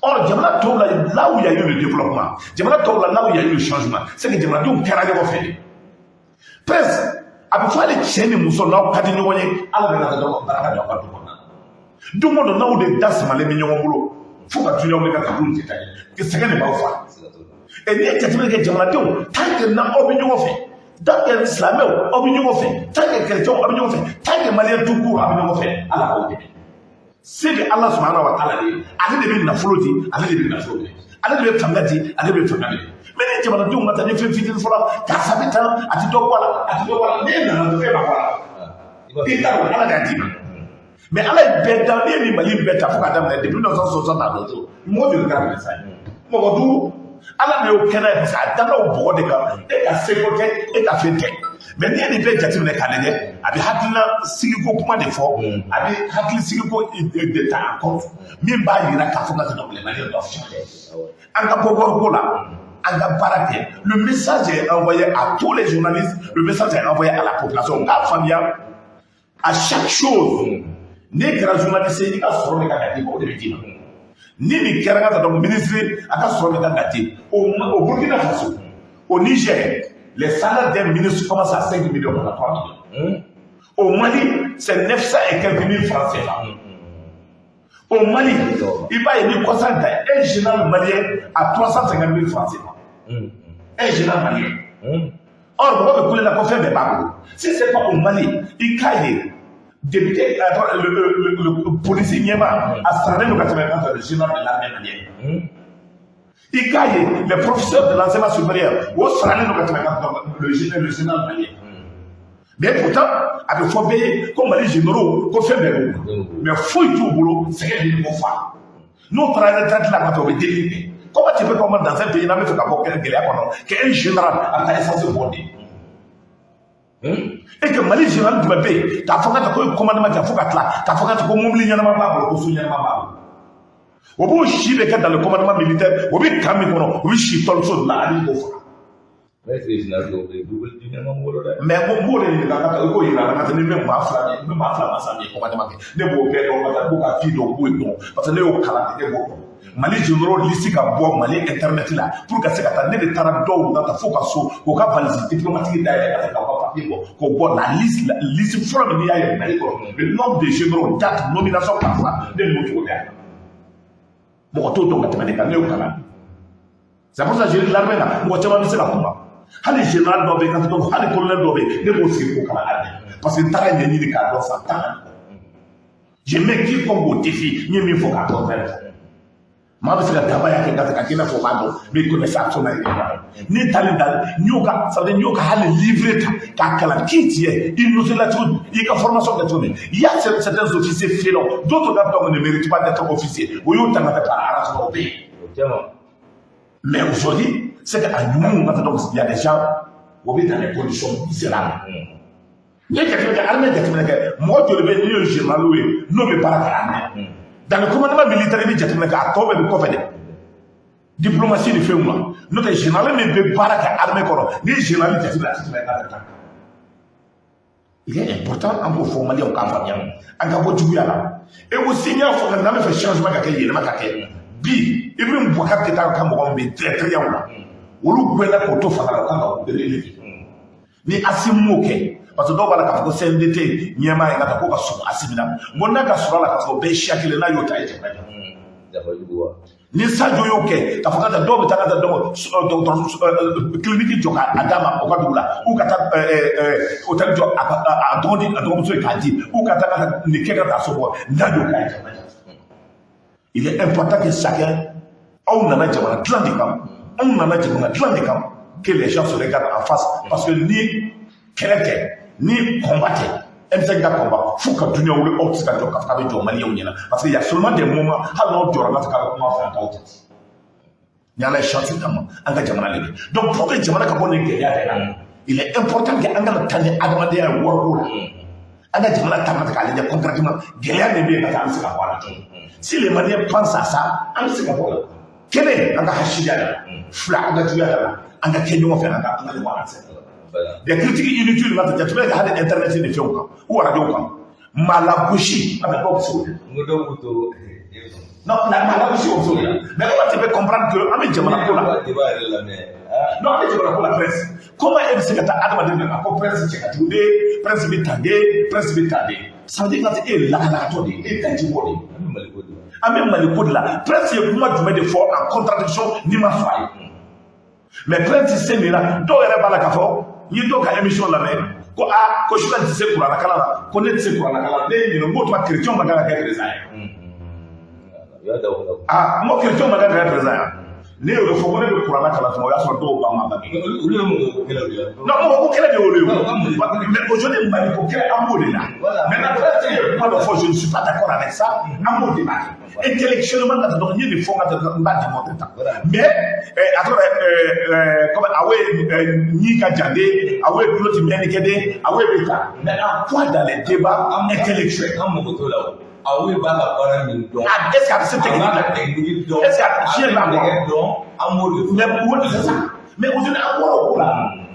Or, jamana tɔw la, là où il y a eu le développement, jamana tɔw la, là où il y a eu le changement, c'est que jamanadenw kɛra ɲɔgɔn fɛ de. Presque a bɛ fɔ hali cɛ ni muso, n'aw ka di ɲɔgɔn ye, Ala bɛ na dɔrɔn baraka don aw ka du kɔnɔna na. Don o don, n'aw de da samalen bɛ ɲɔgɔn bolo fo ka duɲa wuli ka taa bolo tɛ taa ɲɛ, sɛgɛn de b'aw fa. Ɛ, n'i ye jateminɛ kɛ, jamanadenw, tant que n'aw bɛ ɲɔgɔn fɛ, tant que silamɛw aw bɛ ɲɔgɔn fɛ, tant que chrétiens aw bɛ ɲɔgɔn fɛ, tant que maliyɛn tout court aw bɛ ɲɔgɔn fɛ, Ala k'aw dɛmɛ. Se bɛ Ala subahana wa taala de ye. Ale de bɛ nafolo di, ale de bɛ nafolo minɛ, ale de bɛ fanga di, ale de bɛ fanga minɛ. Mais ni jamanadenw ka taa ni fɛn fitinin fɔla, karisa bɛ taa, a ti dɔ bɔ a la, a ti dɔ bɔ a la, n'e nana dɔrɔn, e b'a bɔ a la, i t'a dɔn Ala de y'a d'i ma. Mais Ala ye bɛɛ dan, ne ye nin Mali bɛɛ ta fo k'a daminɛ depuis 1960 à nos jours, mɔgɔ joli kɛra président ye? Mɔgɔ duuru. Ala de y'o kɛ n'a ye, parce que a danna o bɔgɔ de kan. E ka seko tɛ, e ka fɛn tɛ. Mais n'i ye nin bɛɛ jateminɛ k'a lajɛ, a bɛ hakilina sigiko kuma de fɔ, a bɛ hakili sigiko de ta en compte, min b'a yira k'a fɔ ka tɛmɛ les Maliens doivent changer. An ka bɔ wariko la, an ka baara kɛ. Le message est envoyé à tous les journalistes, le message est envoyé à la population, k'a faamuya à chaque chose. N'e kɛra journaliste ye, i ka sɔrɔ de kan ka d'i ma, o de bɛ d'i ma. Ni nin kɛra ka taa, donc ministre a ka sɔrɔ de kan ka di au Burkina Faso, au Niger, les salaires des ministres commencent à 5 millions à 3 millions. Au Mali, c'est 900 et quelques mille francs CFA. Au Mali, i b'a ye ni kɔsan ta, un général malien à 350 000 francs CFA. Un général malien. Or, mɔgɔ bɛ kule la ko fɛn bɛɛ b'a bolo. Si c'est pas au Mali, i k'a ye député, le policier ɲɛmaa, a saralen don ka tɛmɛ kan fɛ, le général de l'armée malienne. I k'a ye les professeurs de l'enseignement supérieur, o saralen don ka tɛmɛ kan le général malien. Mais pourtant, a bɛ fɔ bɛɛ ye ko Mali généraux, ko fɛn bɛɛ b'u bolo. Mais foyi t'u bolo, sɛgɛn de b'u fa. N'u taara retraite la ka fɛ, u bɛ delili kɛ. Comment tu peux comprendre dans un pays n'an bɛ fɛ ka bɔ gɛlɛya kɔnɔ, qu'un général a bɛ taa essence bɔ de? Et que Mali général jumɛn bɛ yen k'a fɔ ka taa ko ye commandement kɛ fo ka tila k'a fɔ ka taa ko mobili ɲɛnama b'a bolo, ko so ɲɛnama b'a bolo? O b'o si bɛ kɛ dans le commandement militaire, o bɛ camp min kɔnɔ, o bɛ si tɔliso de la, ani b'o faga. Mais est-ce que général dɔw bɛ yen double di ɲɛma bolo dɛ. Mais n b'o de ɲininka ka taa i k'o yira n na ka taa ni n bɛ maa fila de n bɛ maa fila masa min ye commandement kɛ, ne b'o bɛɛ dɔn ka taa n b'o ka vie dɔn, n b'o dɔn parce que ne y'o kalan de, ne b'o dɔn. Mali généraux liste ka bɔ Mali internet la pour ka se ka taa, ne de taara dɔw la ka fo ka so k'o ka valise diplomatique dayɛlɛ ka se k'aw ka papier bɔ k'o bɔ la liste, la liste fɔlɔ min n'i y'a ye Mali kɔnɔ, le nombre de généraux, date nomination parfois, ne n'o cogo de mɔgɔ t'o dɔn ka tɛmɛ ne kan, ne y'o kalan. C'est pour ça que je l'armée la, mɔgɔ caman bɛ se ka kuma, hali général dɔ bɛ yen ka tɛmɛ, hali colonel dɔ bɛ yen, ne b'o sigi k'o kalan hali parce que n taara ɲɛɲini k'a dɔn san 10. Je mets quiconque au défi, n ye min fɔ k'a dɔn fɛnɛ, maa bɛ se ka dabaya kɛ ka kɛ i n'a fɔ o b'a dɔn, mais il connaît ça absolument rien. Ne tali da n y'o ka, ça veut dire n y'o ka hali livre ta k'a kalan, qui tu es, i noté la cogo di, i ka formation kɛ cogo min. Il y a certains officiers félons, d'autres gars ne méritent pas d'être officier, o y'o ta ka kɛ par arrangement, o bɛ yen. Mais aujourd'hui, c'est qu'à ɲumanw ka taa, donc il y a des gens o bɛ dans des conditions misérables. N'i ye jateminɛ kɛ, armée jateminɛ kɛ, mɔgɔ joli bɛ yen n'o ye général ye n'o bɛ baara kɛ armée dans le commandement militaire, i bɛ jateminɛ kɛ, a tɔ bɛɛ bɛ kɔfɛ dɛ, diplomatie ni fɛnw na. N'o tɛ, général min bɛ baara kɛ armée kɔnɔ, n'i ye général jateminɛ, a tɛ tɛmɛ 4 kan. Il est important an k'o fɔ Maliyɛnw k'a faamuya, an ka bɔ juguya la. Et aussi n y'a fɔ n'an bɛ fɛ changement ka kɛ, yɛlɛma ka kɛ, bi Ibrahim Boubacar Keïta ka mɔgɔ min bɛ directeur la, olu gɛnna k'o to fanga la, o kan ka o relever. Ni Assimi m'o kɛ, parce que dɔw b'a la k'a fɔ ko CNDT ɲɛmaa ye ka taa ko ka surun Assimi na, n ko n'a ka sɔrɔ a la k'a fɔ bɛɛ ye siya kelen, n'a y'o ta, a ye jamana jɔ. Ni Sadio y'o kɛ k'a fɔ ka taa dɔw bɛ taa ka taa dɔgɔtɔrɔso clinique jɔ k'a d'a ma o ka dugu la, ou ka taa hôtel jɔ a ka a dɔgɔnin a dɔgɔmuso ye k'a di, ou ka taa ka taa nin kɛ ka taa so bɔ, n'a y'o kɛ, a ye jamana jɔ. Il est important que chacun, aw nana jamana dilan de kama, anw nana jamana dilan de kama, que les gens se regardent en face, parce que ni kɛlɛ tɛ, ni combat tɛ, M5 ka combat fo ka dunuya wuli, aw tɛ se ka jɔ k'a fɔ k'a bɛ jɔ Maliyɛnw ɲɛna, parce que il y a seulement des moments hali n'aw jɔra n'a fɔ k'a bɛ kuma fɛ, an t'aw jate. Ni Ala ye chance d'an ma, an ka jamana de bɛ. Donc pour que jamana ka bɔ nin gɛlɛya bɛɛ la, il est important que an kana taa ni adamadenya ye wariko la, an ka jamana ta k'a lajɛ concrètement gɛlɛya min bɛ yen ka taa, an bɛ se ka bɔ a la cogo min. Si les Maliens pensent à ça, an bɛ se ka bɔ a la. Kelen, an ka hasidiya da la. Fila, an ka juguya da la. An ka kɛ ɲɔgɔn fɛ, an ka ɲɔgɔn accepter. Des critiques inutiles ka jateminɛ kɛ hali internet ni fɛnw kan ou radio kan, maa lagosi a bɛ dɔw bɛ se o de la. Non, la maa lagosi o bɛ se o de la. Mais comment tu peux comprendre que an bɛ jamana ko la? Non, an bɛ jamana ko la, prince. Comment e bɛ se ka taa adamaden na ko prince cɛ ka jugu de, prince bɛ tan de, prince bɛ tan de? Ça veut dire que e ye lakalakatɔ de ye, e ye daji bɔ de ye. An bɛ Mali ko de la. Prince ye kuma jumɛn de fɔ en contradiction n'i ma sɔn a ye? Mais prince se nin na, dɔw yɛrɛ b'a la k'a fɔ n ye dɔw ka émission lamɛn ko aa ko Choguel tɛ se kuranɛkalan na, ko ne tɛ se kuranɛkalan na, ne ye ɲininka n ko tuma chrétien man kan ka kɛ président ye. Ah, n ko chrétien man kan ka kɛ président ye. Ne y'o de fɔ ko ne bɛ kuranɛ kalan tuma o y'a sɔrɔ dɔw ba ma bange. Olu ye mɔgɔ ko kɛlɛ de ye. Non, mɔgɔ ko kɛlɛ de y'olu ye o. Mais aujourd'hui Mali ko kɛlɛ, an b'o de la. Maintenant prince ye kuma dɔ fɔ, je ne suis pas d'accord avec ça, an b'o débat kɛ. Intellectuellement ka taa, donc n ye nin fɔ ka taa, n b'a démontrer tan. Mais a tɔgɔ comme awo ye ɲi ka jan de, awo ye tulo ti mɛnni kɛ de, awo ye bɛ ta. Mais en quoi dans les débats intellectuels? An mago t'o la o. Awo b'a ka baara min dɔn. Ah, est-ce que a bɛ se technique la? A b'a ka technique dɔn. Est-ce que a fiɲɛ b'a nɛgɛ dɔn? An b'o de fɔ. Mais o de c'est ça. Mais aujourd'hui an bɔra o ko la.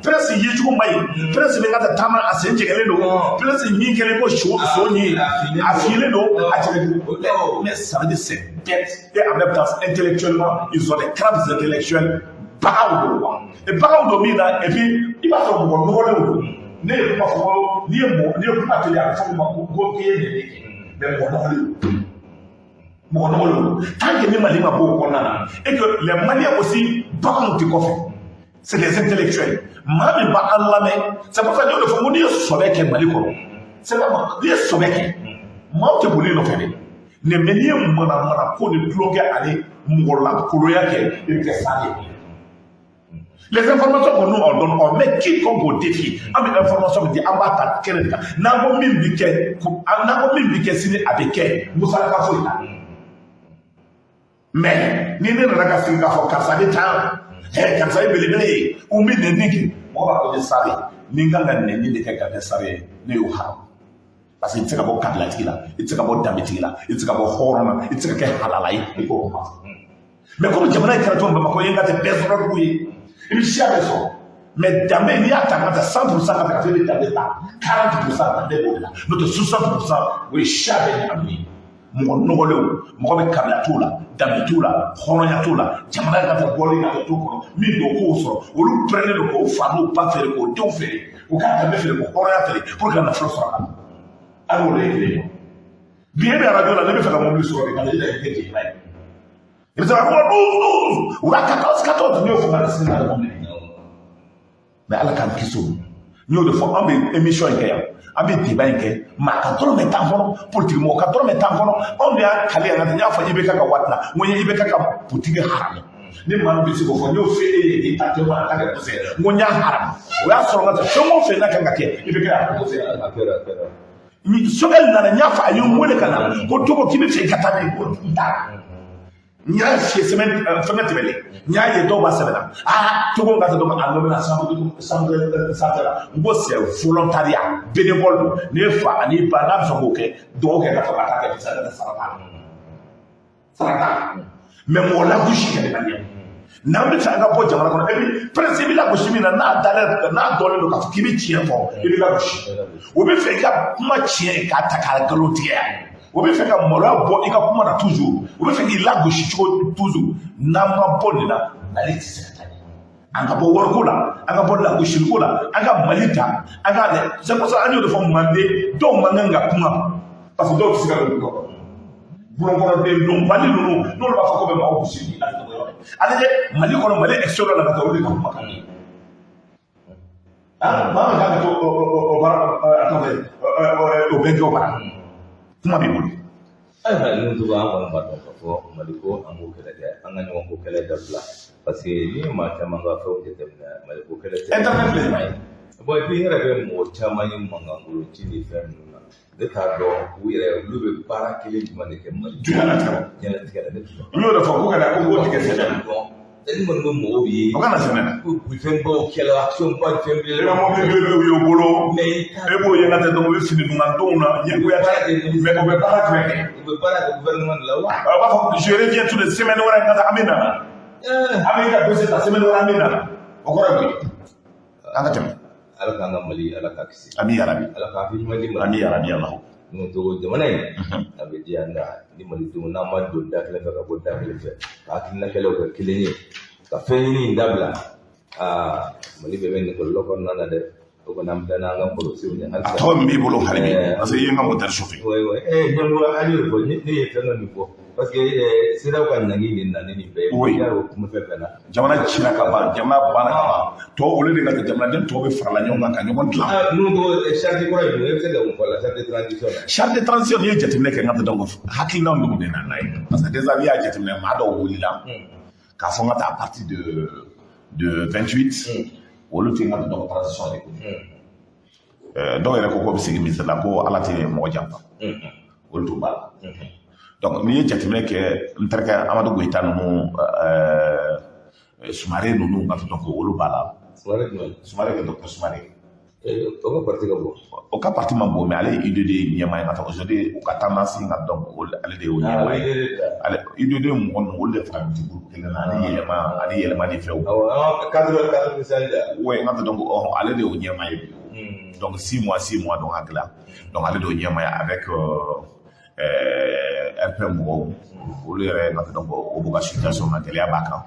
Prince yecogo man ɲi. Prince bɛ ka taa taama, a sen jɛngɛlen don. Prince ɲin kɛlen ko so ɲin, a finnen don, a cɛ ka jugu. Mais ça veut dire c'est bête. Et en même temps intellectuellement, ils ont des crampes intellectuelles. Baganw don quoi. Et baganw don min na, et puis i b'a sɔrɔ mɔgɔ nɔgɔlenw don. Ne ye kuma fɔ ko n'i ye mɔgɔ n'i ye kuma teliya, a bɛ fɔ o ma ko k'i ye nɛni kɛ. Mais mɔgɔ nɔgɔlen don. Mɔgɔ nɔgɔlen don. Tant que ni Mali ma bɔ o kɔnɔna na, et que les Maliens aussi, baganw tɛ kɔfɛ. C'est des intellectuels. Maa min b'an lamɛn, c'est pour ça que n y'o de fɔ n ko n'i ye sɔbɛ kɛ Mali kɔnɔ, c'est pas moi, n'i ye sɔbɛ kɛ, maaw tɛ boli i nɔfɛ dɛ. Mais n'i ye manamana ko ni tulonkɛ ani mɔgɔ lakolonya kɛ, i bɛ kɛ sale ye. Les informations qu'on nous on donne, on met quiconque au défi. An bɛ information min di, an b'a ta kɛnɛ de kan. N'an ko min bi kɛ, n'an ko min bi kɛ sini, a bɛ kɛ, musalaka foyi t'a la. Mais ni ne nana ka sigi k'a fɔ karisa bɛ tan, karisa ye belebele ye, u bɛ nɛni kɛ, mɔgɔ b'a fɔ ne sare, ni n kan ka nɛni de kɛ ka kɛ sare ye, ne y'o haramu. Parce que i tɛ se ka bɔ kabilatigi la, i tɛ se ka bɔ danbetigi la, i tɛ se ka bɔ hɔrɔn na, i tɛ se ka kɛ halala ye, i k'o kuma fɔ. Mais comme jamana in kɛra cogo min, Bamakɔ ye n ka tɛ bɛɛ sɔrɔ dugu ye, i bɛ siya bɛɛ sɔrɔ. Mais danbe n'i y'a ta ka taa 100% ka taa ka fɛn bɛ danbe ta 40% danbe b'o de la, n'o tɛ 60% o ye siya bɛɛ ɲagami ye. Mɔgɔ nɔgɔlenw, mɔgɔ bɛ kabila t'o la, danbe t'o la, hɔrɔnya t'o la, jamana ka taa bɔlen ka taa t'o kɔnɔ, min b'o k'o sɔrɔ, olu pɛrɛnnen don k'o fa n'o ba feere, k'o denw feere, k'u ka danbe feere, k'o hɔrɔnya feere pour que ka nafolo sɔrɔ ka na. An y'o de ye kelen ye. Bi e bɛ arajo la, ne bɛ fɛ ka mobili sɔrɔ de ka na e kɛ jeliba ye. I bɛ se ka fɔ 12 12 u ka 14 14 ne y'o fɔ ka na sini na mobili. Mais Ala k'an kisi o ma. N y'o de fɔ, an bɛ émission in kɛ yan, an bɛ débat in kɛ, maa ka dɔrɔmɛ t'an kɔnɔ, politique mɔgɔ ka dɔrɔmɛ t'an kɔnɔ. Anw de y'a kale yan, n y'a fɔ IBK ka waati la, n ko n ye IBK ka politique haramu. Ni maa min bɛ se k'o fɔ, n y'o fɔ e ye k'i ta témoin en tant que conseiller, n ko n y'a haramu. O y'a sɔrɔ n ka fɛn o fɛn n'a kan ka kɛ, IBK y'a proposé. Sogɛli nana, n y'a fɔ a ye n wele ka na ko Togo k'i bɛ fɛ i ka taa min, ko n taara. N y'a fiyɛ semaine fɛngɛ tɛmɛnen, n y'a ye dɔw b'a sɛbɛn na, aa Togo ka taa dɔ ma a nommé la chambre sanfɛ la, n ko c'est volontariat bénévole don, n'e fa ani ba n'a bɛ fɛ k'o kɛ, dɔgɔ kɛ ka sɔrɔ ka taa kɛ, sara t'a la, sara t'a la. Mais mɔgɔ lagosi kɛ maliyɛn n'an bɛ fɛ an ka bɔ jamana kɔnɔ, e bɛ principe lagosi min na, n'a dalen n'a dɔnnen don k'a fɔ k'i bɛ tiɲɛ fɔ, i bɛ lagosi. O bɛ fɛ i ka kuma tiɲɛ k'a ta k'a nkalon tigɛ, o bɛ fɛ ka maloya bɔ i ka kuma na toujours, o bɛ fɛ k'i lagosi cogo toujours. N'an ma bɔ nin na, Mali tɛ se ka taa ɲɛ. An ka bɔ wariko la, an ka bɔ lagosiliko la, an ka Mali ta, an k'a lajɛ. C'est pour ça an y'o de fɔ Manden dɔw man kan ka kuma, parce que dɔw tɛ se ka don du kɔnɔ. Bulonkɔnɔden donbali ninnu, n'olu b'a fɔ ko bɛ maaw gosi ni a tɔgɔ yɔrɔ ye. A lajɛ Mali kɔnɔ, Mali extérieur la ka taa olu de ka kuma kan. Ah, maa min kan ka to o baara, a tɔgɔ ye o bɛɛ kɛ o baara. Kuma b'i bolo. Ayiwa, ninnu togo an kɔni b'a dɔn k'a fɔ Mali ko an k'o kɛlɛ kɛ, an ka ɲɔgɔn ko kɛlɛ dabila, parce que n'i ye maa caman ka fɛnw jateminɛ, Mali ko kɛlɛ tɛ. Internet filɛ nin ye. Bon, et puis i yɛrɛ bɛ mɔgɔ caman ye mankan ci ni fɛn ninnu na, ne t'a dɔn u yɛrɛ olu bɛ baara kelen jumɛn de kɛ Mali diɲɛlatigɛ la. Diɲɛlatigɛ la, ne t'o dɔn. N y'o de fɔ ko ka na ko n k'o tigɛ sɛnɛ na. Ne kɔni bɛ mɔgɔw ye. O kana sɛnɛ na. K'u fɛnbaw kɛla, action ba ni fɛn E ka mobili belebelew y'o bolo. Mais E b'o ye ka tɛ dɔn, o bɛ fini duman donw na, ɲɛgoya tɛ. Mais o bɛ baara jumɛn kɛ? U bɛ baara kɛ gouvernement de la wa? A b'a fɔ je reviens tous les semaines wɛrɛ ka taa an bɛ na. An bɛ ka dossier ta semaine wɛrɛ an bɛ na. O kɔrɔ ye mun ye? An ka tɛmɛ. Ala k'an ka Mali, Ala k'a kisi. Ami yarabi. Ala k'a hakili ɲuman di Mali. Ami yarabi Alahu. N'o togo jamana in a bɛ diya n da ni malidenw n'an ma don da kelen fɛ ka bɔ da kelen fɛ, ka hakilina kɛlɛw kɛ kelen ye, ka fɛn ɲini in dabila, aa Mali bɛɛ bɛ nin kɔlɔlɔ kɔnɔna na dɛ. O kɔni an bɛ taa n'an ka kɔlɔsiw ye halisa. A tɔgɔ min b'i bolo hali bi, parce que i ye n ka moteur chauffer. Oui, oui. Ɲɛmɔgɔ an y'o de fɔ, ne ye fɛn dɔ min fɔ, parce que CEDEAO ka ɲangi de nana ni nin bɛɛ ye. Oui. I y'a ye o kuma fɛn fɛn na. Jamana cira ka ban, jamana banna ka ban. Tɔw olu de ka kɛ jamanaden tɔw bɛ farala ɲɔgɔn kan ka ɲɔgɔn dilan. Ah, ninnu ko charte kura in, e bɛ se ka mun fɔ a la, charte de transition la? Charte de transition, n'i ye jateminɛ kɛ n ka donc hakilinaw de nana n'a ye. Parce que déjà n'i y'a jateminɛ, maa dɔw wulila k'a fɔ n ka taa à partir de 28, olu tɛ n ka donc transition de ko. Dɔw yɛrɛ ko k'o bɛ segin misali la ko Ala tɛ mɔgɔ janfa. Olu tun b'a la. Donc n'i ye jateminɛ kɛ, n terikɛ Amadu Goyita ninnu, Sumare ninnu ka donc olu b'a la. Sumare jumɛn? Sumare kɛ docteur Sumare. O ka parti ka bon. O ka parti man bon, mais ale ye UDD ɲɛmaa ye ka taa aujourd'hui u ka tendance ka donc ale de y'o ɲɛmaa ye. Ale UDD mɔgɔ ninnu, olu de fara ti groupe kelen na ani yɛlɛma ani yɛlɛma ni fɛnw. Awɔ, an ka cadre misali la. Oui, n ka donc ale de y'o ɲɛmaa ye bi. Donc 6 mois 6 mois donc a dilan. Donc ale de y'o ɲɛmaa ye avec RP mɔgɔw, olu yɛrɛ ka donc o b'u ka situation na, gɛlɛya b'a kan.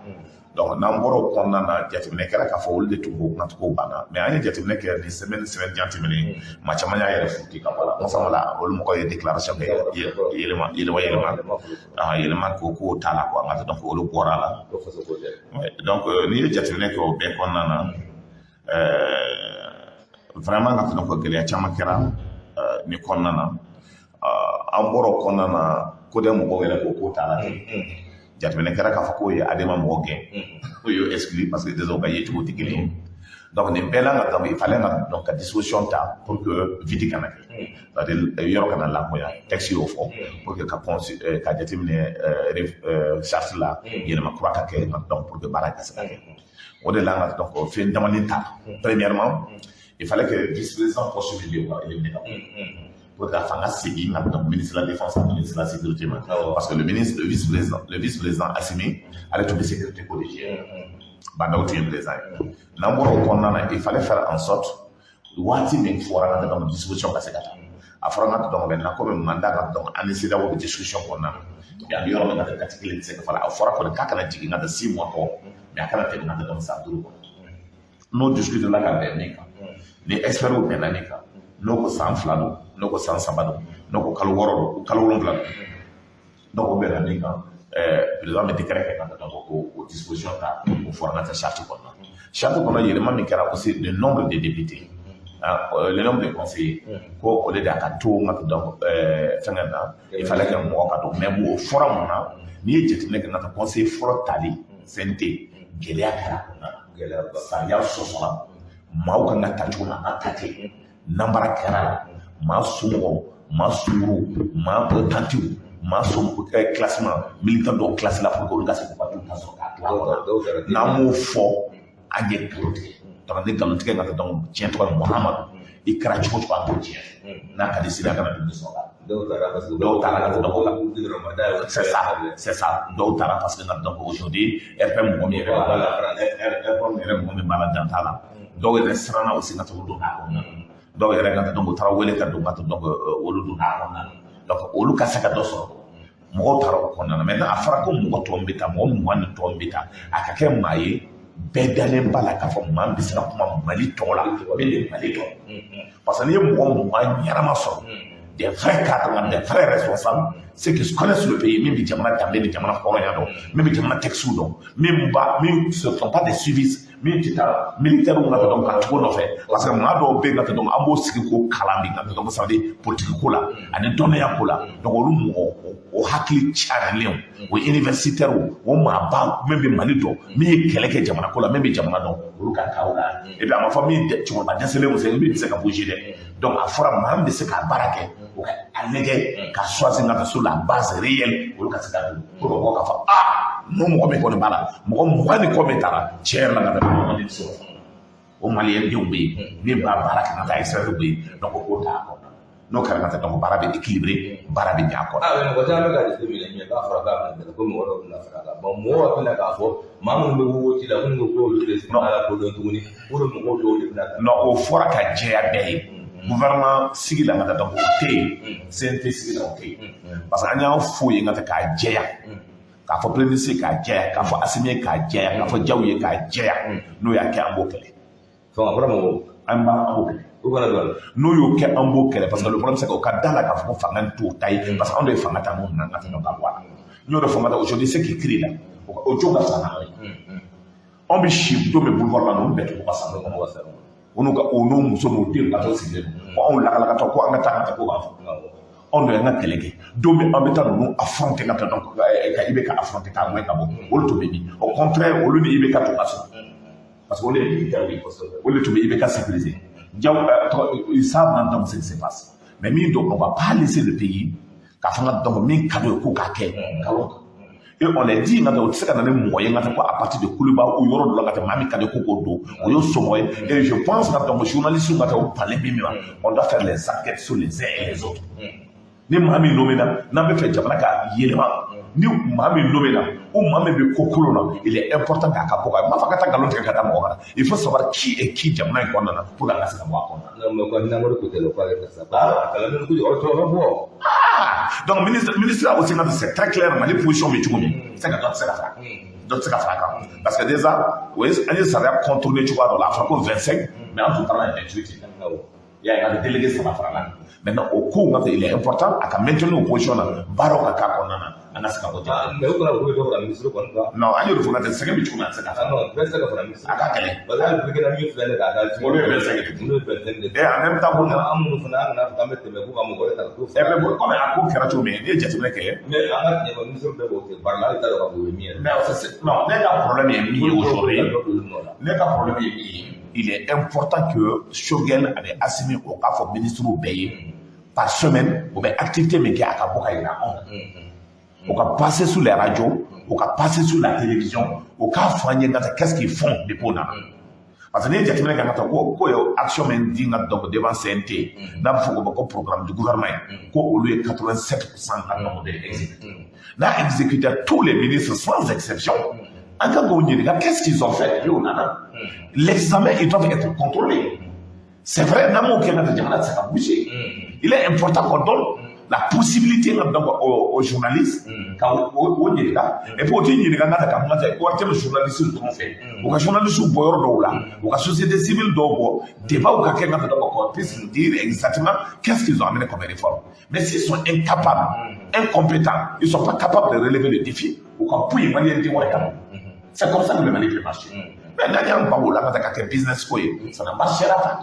Donc n'an bɔra o kɔnɔna na, jateminɛ kɛra k'a fɔ olu de tun ko kancogo banna. Mais an ye jateminɛ kɛ nin semaine jan tɛmɛnen, maa caman y'a yɛrɛ furuti ka bɔ a la. Ensemble la, olu mɔgɔw ye déclaration kɛ yɛlɛma yɛlɛma yɛlɛma yɛlɛma ko k'o t'a la quoi, nka donc olu bɔra a la. Donc n'i ye jateminɛ kɛ o bɛɛ kɔnɔna na, vraiment ka donc gɛlɛya caman kɛra nin kɔnɔna na. An bɔra o kɔnɔna na, CODEM mɔgɔw yɛrɛ ko k'o t'a la ten. Jateminɛ kɛra k'a fɔ k'o ye ADEMA mɔgɔ gɛn, o y'o exclu parce que déjà u ka yecogo tɛ kelen ye. Donc nin bɛɛ la, donc il fallait ka donc ka disposition ta pour que vide kana kɛ, c'est-à-dire yɔrɔ kana langoya. Texte y'o fɔ pour que ka ka jateminɛ charte la, yɛlɛma kura ka kɛ donc pour que baara ka se ka kɛ. O de la an ka donc fɛn damani ta. Premièrement, il fallait que vice-président poste min bɛ yen, o ka éliminer ka bɔ pour que ka fanga segin ka donc ministre de la défense et ministre de la sécurité ma, parce que le ministre, le vice-président Assimi, ale tun bɛ sécurité ko de gérer. Bah N'Daw tun ye président ye. N'an bɔra o kɔnɔna na, il fallait faire en sorte waati min fɔra ka donc disposition ka se ka ta. A fɔra n ka donc maintenant, komi mandat ka donc an ni CEDEAO bɛ discussion kɔnɔna na, mais a bɛ yɔrɔ min na, date kelen tɛ se ka fɔ. A fɔra kɔni k'a kana jigin ka taa 6 mois kɔ, mais a kana tɛmɛ ka taa donc san 5 kɔnɔ. N'o discute la ka bɛn min kan, ni experts bɛnna min kan, n'o ko san 2 don, n'o ko san 3 don, n'o ko kalo 6 don, kalo 7 don, donc o bɛnna min kan, président bɛ décret kɛ ka donc o disposition ta. O fɔra n ka taa charte kɔnɔna. Charte kɔnɔ, yɛlɛma min kɛra aussi, le nombre de députés, le nombre de conseillers, ko o de a ka to n ka donc fɛngɛ na, il fallait que mɔgɔ ka don. Mais o fɔra mun na? N'i ye jateminɛ kɛ, n ka taa conseiller fɔlɔ tali CNT, gɛlɛya kɛra a kɔnɔna na, sariya sɔsɔla, maaw kan ka ta cogo min, a ma ta ten, nanbara kɛra la, maa somɔgɔw, maa sunkuruw, maa tantiw, maa somɔgɔw, classement militant dɔw classe la pour que olu ka se k'u ka du ta sɔrɔ k'a tila a kɔnɔ. N'an m'o fɔ, an ye nkalon tigɛ. Donc ni nkalon tigɛ ka taa, donc tiɲɛ tɔgɔ ye Muhamadu, i kɛra cogo o cogo, an t'o tiɲɛ. N'a ka di sini, a kana dumuni sɔrɔ. Dɔw taara ka donc, c'est ça, c'est ça, dɔw taara parce que donc aujourd'hui RPM mɔgɔ min yɛrɛ b'a la, RPM yɛrɛ mɔgɔ min b'a la, dan t'a la. Dɔw yɛrɛ siranna aussi ka to don a kɔnɔna na. Dɔw yɛrɛ ka donc u taara wele ka don ka to donc olu donna a kɔnɔna na. Donc olu ka se ka dɔ sɔrɔ, mɔgɔw taara o kɔnɔna na. Maintenant, a fɔra ko mɔgɔ tɔ min bɛ taa, mɔgɔ 20 ni tɔ min bɛ taa, a ka kɛ maa ye bɛɛ dalen b'a la k'a fɔ maa min bɛ se ka kuma Mali tɔgɔ la, min bɛ Mali dɔn. Parce que n'i ye mɔgɔ 20 ɲɛnama sɔrɔ, des vrais cadres, des vrais responsables, ceux qui connaissent le pays, min bɛ jamana danbe ni jamana hɔrɔnya dɔn, min bɛ jamana texte dɔn, min ba min ce sont pas des suivistes, min tɛ taa militaires ka dɔn ka tugu nɔfɛ. Parce que maa dɔw bɛ yen ka dɔn, an b'o sigi k'o kalan bi ka dɔn, ça veut dire politique ko la ani dɔnniya ko la. Donc olu mɔgɔ o hakili carilenw, o universitaires, o maaba min bɛ Mali dɔn, min ye kɛlɛ kɛ jamana ko la, min bɛ jamana dɔn, olu ka taa o la. Et puis a ma fɔ min cɛkɔrɔba dɛsɛlen min bɛ se ka bouger dɛ. Donc a fɔra maa min bɛ se k'a baara kɛ, o ka a lajɛ ka choisir ka sur la base réelle, olu ka se ka don pour que mɔgɔw ka fɔ aa n'o mɔgɔ min kɔni b'a la, mɔgɔ 20 ni kɔ min taara, tiɲɛ yɛrɛ la, ka taa mɔgɔ min bɛ se o maliyɛn denw bɛ yen min b'a baara kɛ ka taa extérieur bɛ yen. Donc o k'o ta a kɔnɔ, n'o kɛra ka taa, donc baara bɛ équilibré, baara bɛ ɲɛ a kɔnɔ. Ah, mais mɔgɔ caman bɛ ka jateminɛ min ye k'a fɔra k'a bɛna ko mɔgɔ dɔw bɛna fara a kan. Bon, mɔgɔw hakili la k'a fɔ maa minnu bɛ wo ci la, minnu ko k'olu tɛ ala ko dɔn tuguni, o de mɔgɔw dɔw de bɛna ta. Non, o fɔra ka jɛya bɛɛ ye. Gouvernement sigi la ka taa, donc o tɛ yen. CNT sigi la, o tɛ yen. Parce que an y'an fo yen ka taa k'a jɛya, k'a fɔ premier ministre k'a jɛya, k'a fɔ Assimi ye k'a jɛya, k'a fɔ Diaw ye k'a jɛya. N'o y'a kɛ, an b'o kɛlɛ. Fanga fɔra mɔgɔw. An b'a an b'o kɛlɛ. U kana don a la. N'o y'o kɛ, an b'o kɛlɛ. Parce que le problème, c'est que o ka da la k'a fɔ ko fanga t'o ta ye. Parce que anw de ye fanga ta, mun na ka tɛmɛ ka bɔ a la. N y'o de fɔ n ka taa aujourd'hui, ce qui crie là, o jo ka fisa n'an ye. Anw bɛ si don min boulevard la, ninnu bɛɛ tun ka san kɔnɔ. O n'u ka o n'u muso n'u denw ka t'o sigilen don. Ko anw lakalakatɔ, ko an ka taa ka taa ko b'a fɔ. Anw de y'an ka kɛlɛ kɛ. Don min an bɛ taa ninnu affronter ka taa, donc ka IBK affronter k'a gɛn ka bɔ, olu tun bɛ min? Au contraire, olu ni IBK tun ka surun. Parce que olu ye militaires ye. Olu tun bɛ IBK sécuriser. Diaw, ils savent maintenant ce qui se passe. Mais min donc, on va pas laisser le pays k'a fɔ n ka donc min ka d'o ye k'o k'a kɛ nkalon kan. Et on l'a dit, n ka o tɛ se ka na ni mɔgɔ ye n ka taa ko à partir de Kuluba ou yɔrɔ dɔ la ka taa maa min ka di ko k'o don, o y'o somɔgɔ ye. Et je pense que donc journaliste ka taa o parler min ma, on doit faire les enquêtes sur les uns et les autres. Ni maa min nommé na, n'an bɛ fɛ jamana ka yɛlɛma, ni maa min nommé na ou maa min bɛ ko kolon na, il est important k'a ka bɔ ka, n m'a fɔ ka taa nkalon tigɛ ka da mɔgɔ kan. Il faut savoir qui est qui jamana in kɔnɔna na pour que an ka se ka bɔ a kɔnɔna na. Non, mais ko n'an ko tɛ o k'ale karisa. Kalan ko o tɔ bɔ. Ah, donc ministre aussi, c'est très clair, Mali position bɛ cogo min, c'est que dɔ tɛ se ka fara, dɔ tɛ se ka fara a kan. Parce que déjà, o ye an ye sariya contourner cogoya dɔ la, a fɔra ko 25, mais an tun taara n'a ye 28. I y'a ye, ka délégué 3 fara la. Maintenant, o ko n ka il est important a ka maintenir o position na, baaraw ka k'a kɔnɔna na, an ka se ka bɔ jamana. Mais o kana ko bɛ dɔ fara ministre kɔni kan. Non, an y'o de fɔ, n ka tɛ sɛgɛn bɛ cogo min, a tɛ se ka fara. Ah non, bɛɛ tɛ se ka fara ministre. A ka gɛlɛn. Parce que hali Burukina min filɛ nin ye k'a ka. Olu ye 25 de. Olu ye 25 de. Et en même temps, ko an minnu fana, an kana fɔ k'an bɛ tɛmɛ ko ka mɔgɔ wɛrɛ ta ka t'o fara. Eh ben, comme a ko kɛra cogo min, n'i ye jateminɛ kɛ. Mais an ka tiɲɛ fɔ, ministre bɛɛ b'o kɛ baara la, hali t'a dɔn k'a fɔ o ye min ye. Mais non, ne ka problème ye min ye aujourd'hui, ne ka problème ye min ye, il est important que Choguel ani Assimi o k'a fɔ ministre bɛɛ ye par semaine o bɛ activité min kɛ, a ka bɔ ka yira anw na, o ka passer sur les radios, o ka passer sur la télévision, o k'a fɔ an ye ka taa qu'est-ce qu'ils font depuis o nana. Parce que n'i ye jateminɛ kɛ ka taa ko ye action min di n ka donc devant CNT, n'a bɛ fɔ ko ko programme du gouvernement ye, ko olu ye 87% ka donc de exécuté, n'a exécuté tous les ministres sans exception. An kan k'o ɲininka, qu'est-ce qu'ils ont fait depuis o nana? L'examen, ils doivent être contrôlés. C'est vrai, n'an m'o kɛ, n ka jamana tɛ se ka bouger. Il est important qu'on donne la possibilité donc aux journalistes ka o ɲininka. Et puis o tɛ ɲininka n ka ta ka kuma tɛ wari tɛ journaliste dɔrɔn fɛ, u ka journaliste bɔ yɔrɔ dɔw la, u ka société civile dɔw bɔ, débat ka kɛ n ka ta, donc qu'on puisse nous dire exactement qu'est-ce qu'ils ont amené comme réforme. Mais s'ils sont incapables, incompétents, ils sont pas capables de relever le défi, u ka bɔ yen, maliyɛn den wɛrɛ kama. C'est comme ça que le Mali peut marcher. Mais n'an y'an ban o la ka ta ka kɛ business ko ye, ça ne marchera pas.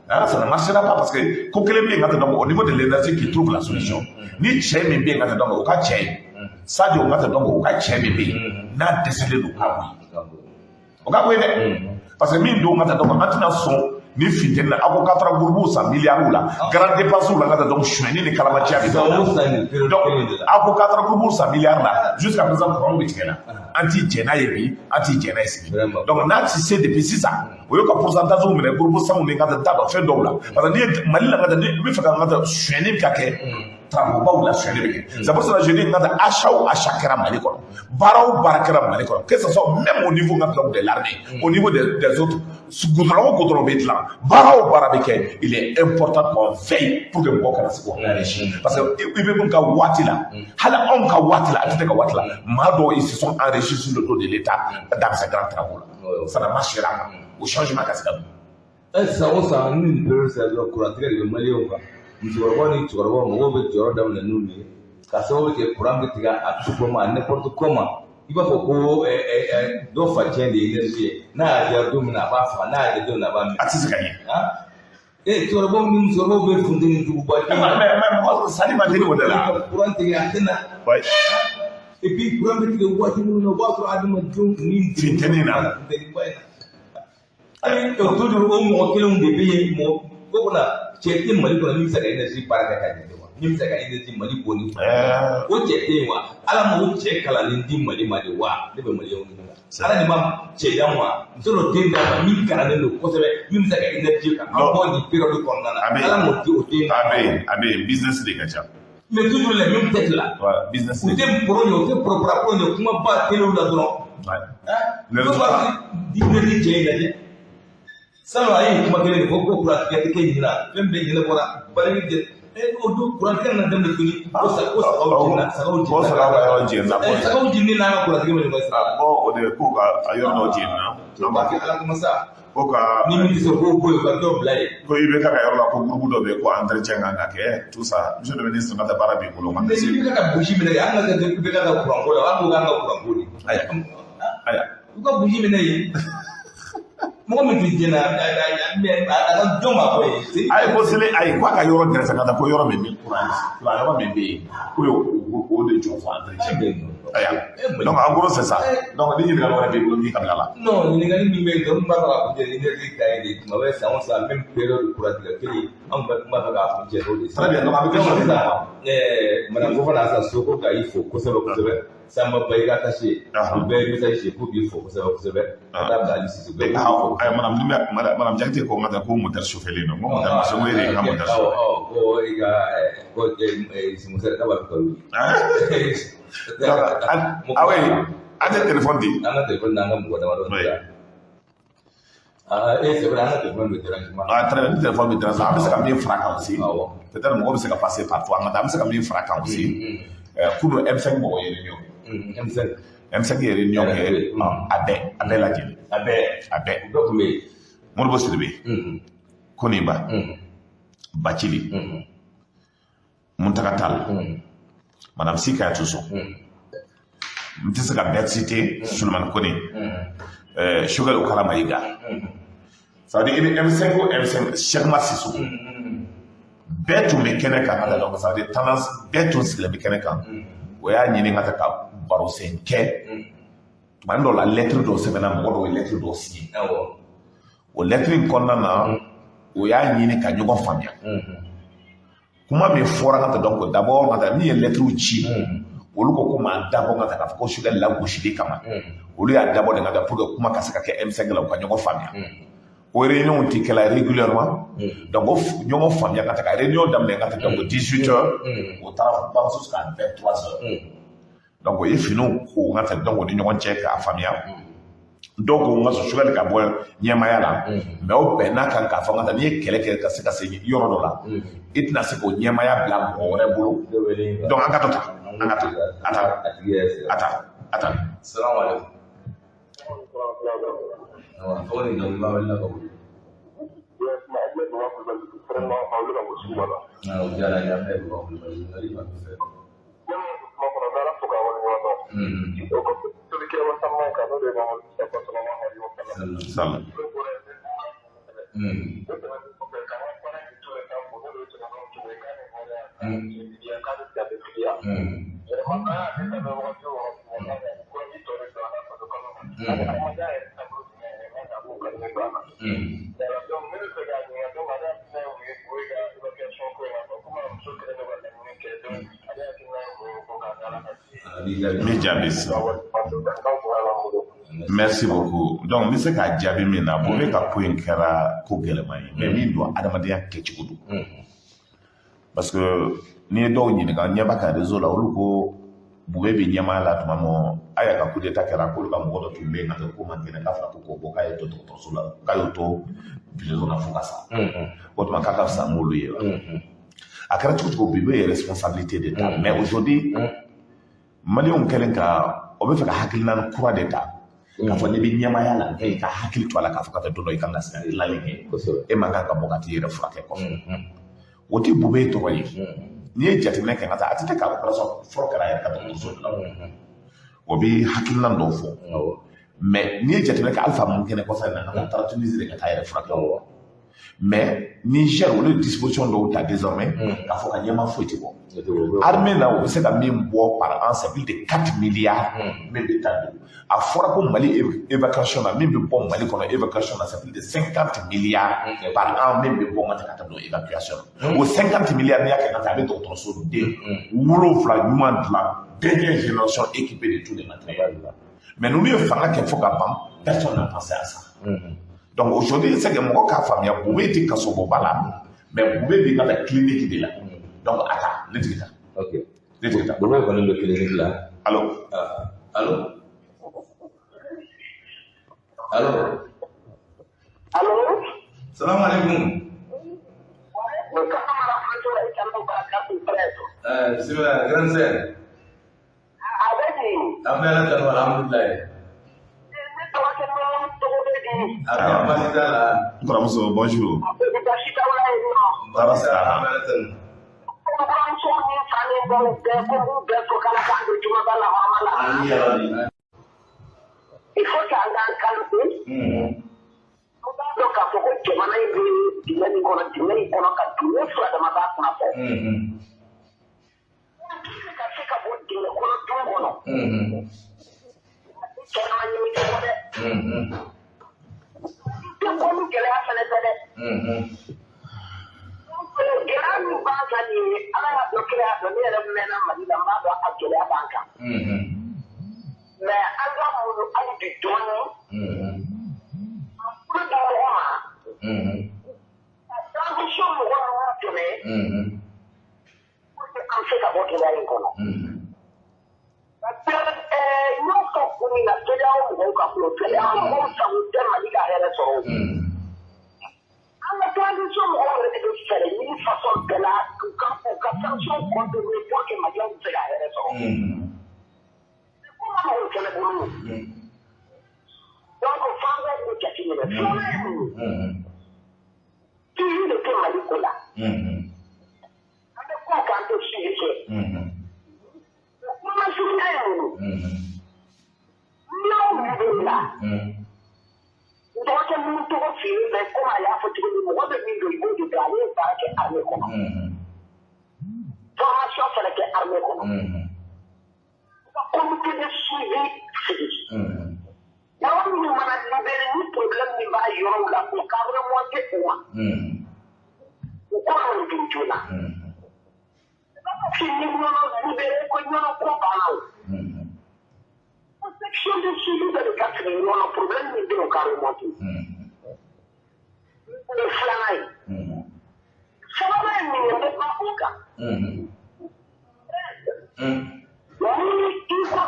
Hein, ça ne marchera pas parce que ko kelen bɛ yen ka tɛ, donc au niveau de l'énergie qui trouve la solution. Ni cɛ min bɛ yen ka tɛ, donc o ka cɛ ye Sadio ka tɛ, donc o ka cɛ min bɛ yen n'a dɛsɛlen don, k'a bɔ yen, o ka bɔ yen dɛ, parce que min don ka tɛ, donc an tɛna sɔn ni funteni na aw ko k'a taara groupe san miliyariw la, grande dépense la ka tɛ, donc sonyɛni ni kalamaciya bɛ. Donc aw ko k'a taara groupe san miliyari la, jusqu'à présent courant bɛ tigɛ la. An t'i jɛn n'a ye bi, an t'i jɛn n'a ye sini. Donc n'a ti se depuis sisan, o y'o ka pourcentage minɛ groupe sanw ni ka tɛ t'a dɔn fɛn dɔw la, parce que n'i ye Mali la ka tɛ, ni i bɛ fɛ ka n ka tɛ sonyɛni ka kɛ travaux baw la, sonyɛni bɛ kɛ. C'est pour cela que je dis n ka tɛ achat o achat kɛra Mali kɔnɔ, baara o baara kɛra Mali kɔnɔ, que ce soit même au niveau n ka tɛ de l'armée, au niveau des autres goudron o goudron bɛ dilan, baara o baara bɛ kɛ, il est important qu'on veille pour que mɔgɔw kana se k'o enrichir, parce que i bɛ mun ka waati la, hali anw ka waati la, ATT ka waati la, maa dɔw, ils se sont enrichis sur le dos de l'État dans ces grands travaux là. Ça ne marchera pas. O changement ka se ka don. San o san ni nin période sera dɔrɔn, kurantigɛ de bɛ maliyɛnw kan. Musokɔrɔbaw ni cɛkɔrɔbaw, mɔgɔw bɛ jɔyɔrɔ daminɛ n'olu ye ka sababu kɛ kuran bɛ tigɛ à tout moment, n'importe comment. I b'a fɔ ko dɔ facɛn de ye énergie ye, n'a y'a diya don min na a b'a faga, n'a y'a diya don min na a b'a minɛ. A tɛ se ka ɲɛ. Cɛkɔrɔbaw ni musokɔrɔbaw bɛ funteni juguba. Mais mɔgɔ sali man teli o de la. Kuran tigɛ a tɛ na. Et puis kuran bɛ tigɛ waati minnu na, o b'a sɔrɔ adamadenw ni funteni na. Funteniba in na. Hali toujours o mɔgɔ kelenw de bɛ yen, mɔgɔ ko kɔnɔ cɛ tɛ Mali kɔnɔ min bɛ se ka énergie baara kɛ ka ɲɛ wa, min bɛ se ka énergie Mali bɔ ni o cɛ tɛ yen wa? Ala ma o cɛ kalannen di Mali ma de wa? Ne bɛ maliyɛnw ɲininka, Ala de ma cɛ d'an ma, muso dɔ den d'a ma min kalannen don kosɛbɛ, min bɛ se ka énergie ka an bɔ nin période kɔnɔna na, Ala m'o di o den ma. A bɛ yen, business de ka ca. Mais toujours les mêmes têtes là. Voilà, business. U tɛ pro ɲɛ, u tɛ pro pro ɲɛ, kumaba telew la dɔrɔn. Ouais. Dɔw b'a fɔ cɛ in lajɛ. Salon a ye kuma kelen de fɔ ko kurantigɛ tɛ kɛ ɲinan, fɛn bɛɛ ɲɛnabɔra bari jɛ. O don kurantigɛ nana daminɛ tuguni ko sagaw jenina, sagaw jenina. Ko sagaw ka yɔrɔ jenina. Sagaw jenina n'an ka kurantigɛ ma ɲɔgɔn sira la. Bon, o de ko ka a yɔrɔ dɔ jenina. O b'a kɛ Ala kama sa. Ko ka. Ni min tɛ se k'o bɔ yen, ka dɔ bila yen. Ko i bɛ ka yɔrɔ la ko groupe dɔ bɛ yen ko entretien kan ka kɛ, tout ça, monsieur le ministre ka taa baara b'i bolo. Mais i bɛ ka bougie minɛ yen, an ka kɛ i bɛ ka kuranko la, an ko k'an ka kuranko de. Ayiwa ayiwa. U ka bougie minɛ yen. Mɔgɔ min tun jɛna a ka jɔn b'a fɔ yen. Ayi, ko seli, ayi, k'a ka yɔrɔ gɛrɛsɛ ka taa ko yɔrɔ min bɛ kuran yɔrɔ min bɛ yen, ko ye o de jɔ fɔ entretien. Ayiwa, donc en gros c'est ça. Donc ni ɲininkali wɛrɛ b'i bolo, n b'i ka bila la. Non, ɲininkali min bɛ yen dɔrɔn, n b'a fɛ k'a kuncɛ énergie ta ye de, tuma bɛ san o san même période kurantigɛ kelen, an tun b'a fɛ k'a kuncɛ n'o de ye. Très bien, donc an bɛ question sisan, madame Fofana sisan so ko ka i fo kosɛbɛ kosɛbɛ. Samba Bayiga attaché, u bɛɛ ye message ci k'u b'i fo kosɛbɛ kosɛbɛ, ka taa bila Ali Sise, bɛɛ b'i fo. Ayi, madame Jakite ko n ka taa ko moteur chauffé don, n ko moteur chauffé, n ko e de ye n ka moteur chauffé. Awɔ, ko i ka ko moteur k'a b'a fɛ ka wuli. Ah oui, an tɛ téléphone di. An ka téléphone n'an ka mɔgɔ damadɔ di. Ah, c'est vrai, an ka téléphone bɛ dérangement. Ah, très bien, ni téléphone bɛ déranger, an bɛ se ka min fara kan aussi. Peut-être mɔgɔ bɛ se ka passer partout, an ka taa, an bɛ se ka min fara kan aussi. Kunun M5 mɔgɔw ye réunion kɛ. M5. M5 ye réunion kɛ, a bɛɛ lajɛlen. A bɛɛ. A bɛɛ. U bɛɛ tun bɛ yen. Modibo Sidibe. Koniba. Bacili. Muntaka Tall. Madame Sy Kayatou Sow. N tɛ se ka bɛɛ citer, Souleymane Kone. Choguel Kokalla Maïga. Ça veut dire i bɛ M5 o M5, Cheikh Umar Sissoko. Bɛɛ tun bɛ kɛnɛ kan ka taa, donc ça veut dire tendance bɛɛ tun sigilen bɛ kɛnɛ kan. O y'a ɲini ka taa ka barosen kɛ. Tuma dɔw la, lettre dɔw sɛbɛnna, mɔgɔ dɔw ye lettre dɔw signé. O lettre in kɔnɔna na, o y'a ɲini ka ɲɔgɔn faamuya. Kuma min fɔra ka taa, donc d'abord ka taa min ye lettre ci, olu ko m'a dabɔ ka taa k'a fɔ ko Choguel lagosili kama. Olu y'a dabɔ de ka taa pour que kuma ka se ka kɛ M5 la, u ka ɲɔgɔn faamuya. O réunion tɛ kɛla régulièrement, donc o ɲɔgɔn faamuya ka taa ka réunion daminɛ ka taa, donc 18 heures, o taara ban jusqu'à 23 heures. Donc o ye finiw ko n ka fɛ, donc o ni ɲɔgɔn cɛ k'a faamuya. Dɔw ko n ka sɔn Choguel ka bɔ ɲɛmaaya la, mais o bɛnn'a kan k'a fɔ n ka taa, n'i ye kɛlɛ kɛ ka se ka se yɔrɔ dɔ la, i tɛna se k'o ɲɛmaaya bila mɔgɔ wɛrɛ bolo. Donc an ka dɔ ta, an ka taa, a ta, a ta, a ta. Salamu alaikum. Tɔgɔ ni jamu, b'a wele ka bɔ. O diyara n ye, an bɛɛ bɛ bɔ Kulubali, ɲininkali ma fɛ. Salam. N bɛ jaabi sisan. Merci beaucoup. Donc n bɛ se k'a jaabi min na, Bobe ka ko in kɛra ko gɛlɛman ye, mais min don, adamadenya kɛcogo don. Parce que n'i ye dɔw ɲininka, ɲɛ b'a ka réseau la, olu ko Bobe bɛ ɲɛmaaya la tuma min, a y'a ka coup d'état kɛra, k'olu ka mɔgɔ dɔ tun bɛ yen ka kɛ ko man kɛnɛ, k'a fɔra ko k'o bɔ, k'a ye to dɔgɔtɔrɔso la, k'a y'o to prison na fo ka sa. O tuma k'a ka fisa n'olu ye wa. A kɛra cogo cogo, Bobe ye responsabilité de ta, mais aujourd'hui Maliyɛnw kɛlen ka o bɛ fɛ ka hakilina kura de ta, k'a fɔ n'i bɛ ɲɛmaaya la, i ka hakili to a la k'a fɔ ka taa don dɔ i kan ka se ka dilanni kɛ, e man kan ka bɔ ka t'i yɛrɛ furakɛ kɔfɛ. O tɛ Bobe tɔgɔ ye. N'i ye jateminɛ kɛ ka taa, a tɛ k'a opération fɔlɔ kɛra a yɛrɛ ka dɔgɔtɔrɔso de la. O bɛ hakilina dɔw fɔ, mais n'i ye jateminɛ kɛ, Alpha mun kɛnɛ kɔfɛ na, a taara Tunisie de ka taa yɛrɛ furakɛ. Mais Niger, olu ye disposition dɔw ta désormais k'a fɔ ka ɲɛma foyi tɛ bɔ armée la. U bɛ se ka min bɔ par an, c'est plus de 4 milliards min bɛ taa don. A fɔra ko Mali évacuation na, min bɛ bɔ Mali kɔnɔ évacuation na, c'est plus de 50 milliards par an min bɛ bɔ ka taa don évacuation na. O 50 milliards, n'i y'a kɛ ka taa, a bɛ dɔgɔtɔrɔso den 7 ɲuman dilan, dernière génération, équipé de tous les matériels. Mais ninnu ye fanga kɛ fo ka ban, personne n'a pensé à ça. Donc aujourd'hui, c'est que mɔgɔ k'a faamuya, Bobe tɛ kasobonba la, mais Bobe bɛ ka taa clinique de la. Donc a ta, ne tigi ta. Ok. Ne tigi ta. Bobe kɔni bɛ clinique la. Allo. Allo. Allo. Allo. Salamu alaikum. Bismillah, grande sœur. An bɛ Ala tanu, alhamdulilayi. N kɔrɔmuso, bonjour. Tɔɔrɔ sira la. Il faut qu'an k'an calmer. An b'a dɔn k'a fɔ ko jamana in bɛ dingɛ min kɔnɔ, dingɛ in kɔnɔ ka dingɛ fila dama b'a kunna fɔ. Ka se ka bɔ dingɛ kɔnɔ du kɔnɔ. Caman ɲini tɛ bɔ dɛ. Kɔmi gɛlɛya fɛnɛ tɛ dɛ. Gɛlɛya min b'an kan nin ye, Ala y'a dɔn, kira y'a dɔn, ne yɛrɛ mɛnna Mali la, n b'a dɔn a gɛlɛya b'an kan. Mais an ka muɲu hali bi dɔɔnin. An bolo di ɲɔgɔn ma. Ka transition mɔgɔ ninnu dɛmɛ. Pour que an se ka bɔ gɛlɛya in kɔnɔ. Parce que n y'o fɔ kun min na, CEDEAO mɔgɔw ka kulo, CEDEAO mɔgɔw sago tɛ Mali ka hɛrɛ sɔrɔ o. An ka transition mɔgɔw yɛrɛ de bɛ fɛɛrɛ ɲini façon bɛɛ la u ka sanction contourner pour que Maliɲɛnw bɛ se ka hɛrɛ sɔrɔ. Ko ma nɔgɔn u fɛnɛ bolo. Donc f'an k'o jateminɛ. Filanan ye mun ye? Suivi de tɛ Mali ko la. An bɛ ko k'an tɛ suivi kɛ. Kuma surunya ye mun ye? N'aw libéré la, n dɔgɔkɛ minnu tɔgɔ filen bɛ, komi a y'a fɔ cogo min, mɔgɔ bɛ min don, i b'o de dɔn, ale ye baara kɛ armée kɔnɔ. Formation fana kɛ armée kɔnɔ. U ka comité de suivi sigi. Yɔrɔ minnu mana libéré, ni problème min b'a yɔrɔw la, u ka remonter u ma. U k'o dun joona. Parce que ni Ɲɔnɔ libéré ko Ɲɔnɔ ko banna o. Section de suivi dɔ de ka sigi Ɲɔnɔ, problème min bɛ yen, o ka remonter. O ye filanan ye. Sabanan ye min ye, n bɛ kuma o kan. Ni i ko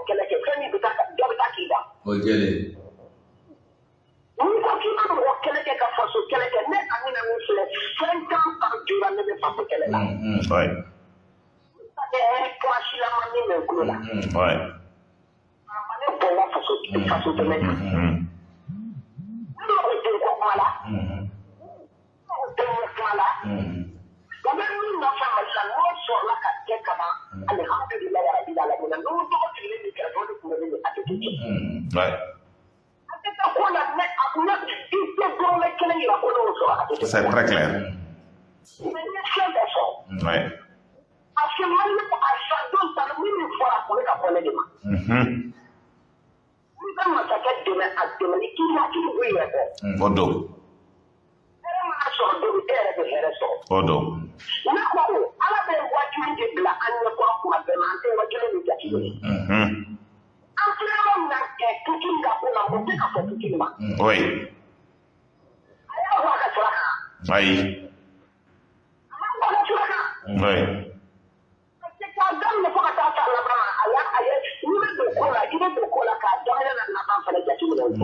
kɛlɛ kɛ, fɛn min bɛ taa dɔ bɛ taa k'i da. O jɛlen. N'i ko k'i bɛ mɔgɔ kɛlɛ kɛ ka faso kɛlɛ kɛ, ne Amina min filɛ, 5 ans par jour ne bɛ faso kɛlɛ la. Kuma si la ma min mɛn tulo la. A ma ne bɔ n ka faso dɛmɛ kan. Ne mago tɛ n kɔ kuma la. Ne mago tɛ n ɲɛ kuma la. Nka bɛ min nɔfɛ Mali la, n'o sɔrɔla ka kɛ kaban, alihamudulilayi rabil alamina, n'o tɔgɔ sigilen bɛ kɛrɛfɛ, o de kun bɛ ne ye, a tɛ kɛ. A tɛ taa ko la, ne a ne i tɛ dɔrɔmɛ kelen yira ko ne y'o sɔrɔ, a tɛ kɛ. C'est très clair. Mais n ye fɛn bɛɛ sɔrɔ. Parce que Mali a sa don ta min fɔra a kun bɛ ka fɔ ne de ma. N'i bɛ masakɛ dɛmɛ, a dɛmɛ i k'i hakili bɔ i yɛrɛ kɔ. O don. Hɛrɛ mana sɔrɔ don min, e yɛrɛ bɛ hɛrɛ sɔrɔ. O don. Ne ko Ala bɛ wajuli de bila an ɲɛkɔrɔ kuma bɛɛ, mais an tɛ wajuli min jate minɛ. An filɛ yɔrɔ min na, Poutine ka ko la, o tɛ ka fɔ Poutine ma. A y'a bɔ a ka sira kan. Ayi. A m'a bɔ a ka sira kan. K'a daminɛ fo ka taa s'a laban ma, a y'a a ye n'i bɛ don ko la, i bɛ don ko la k'a daminɛ na laban fana jateminɛ.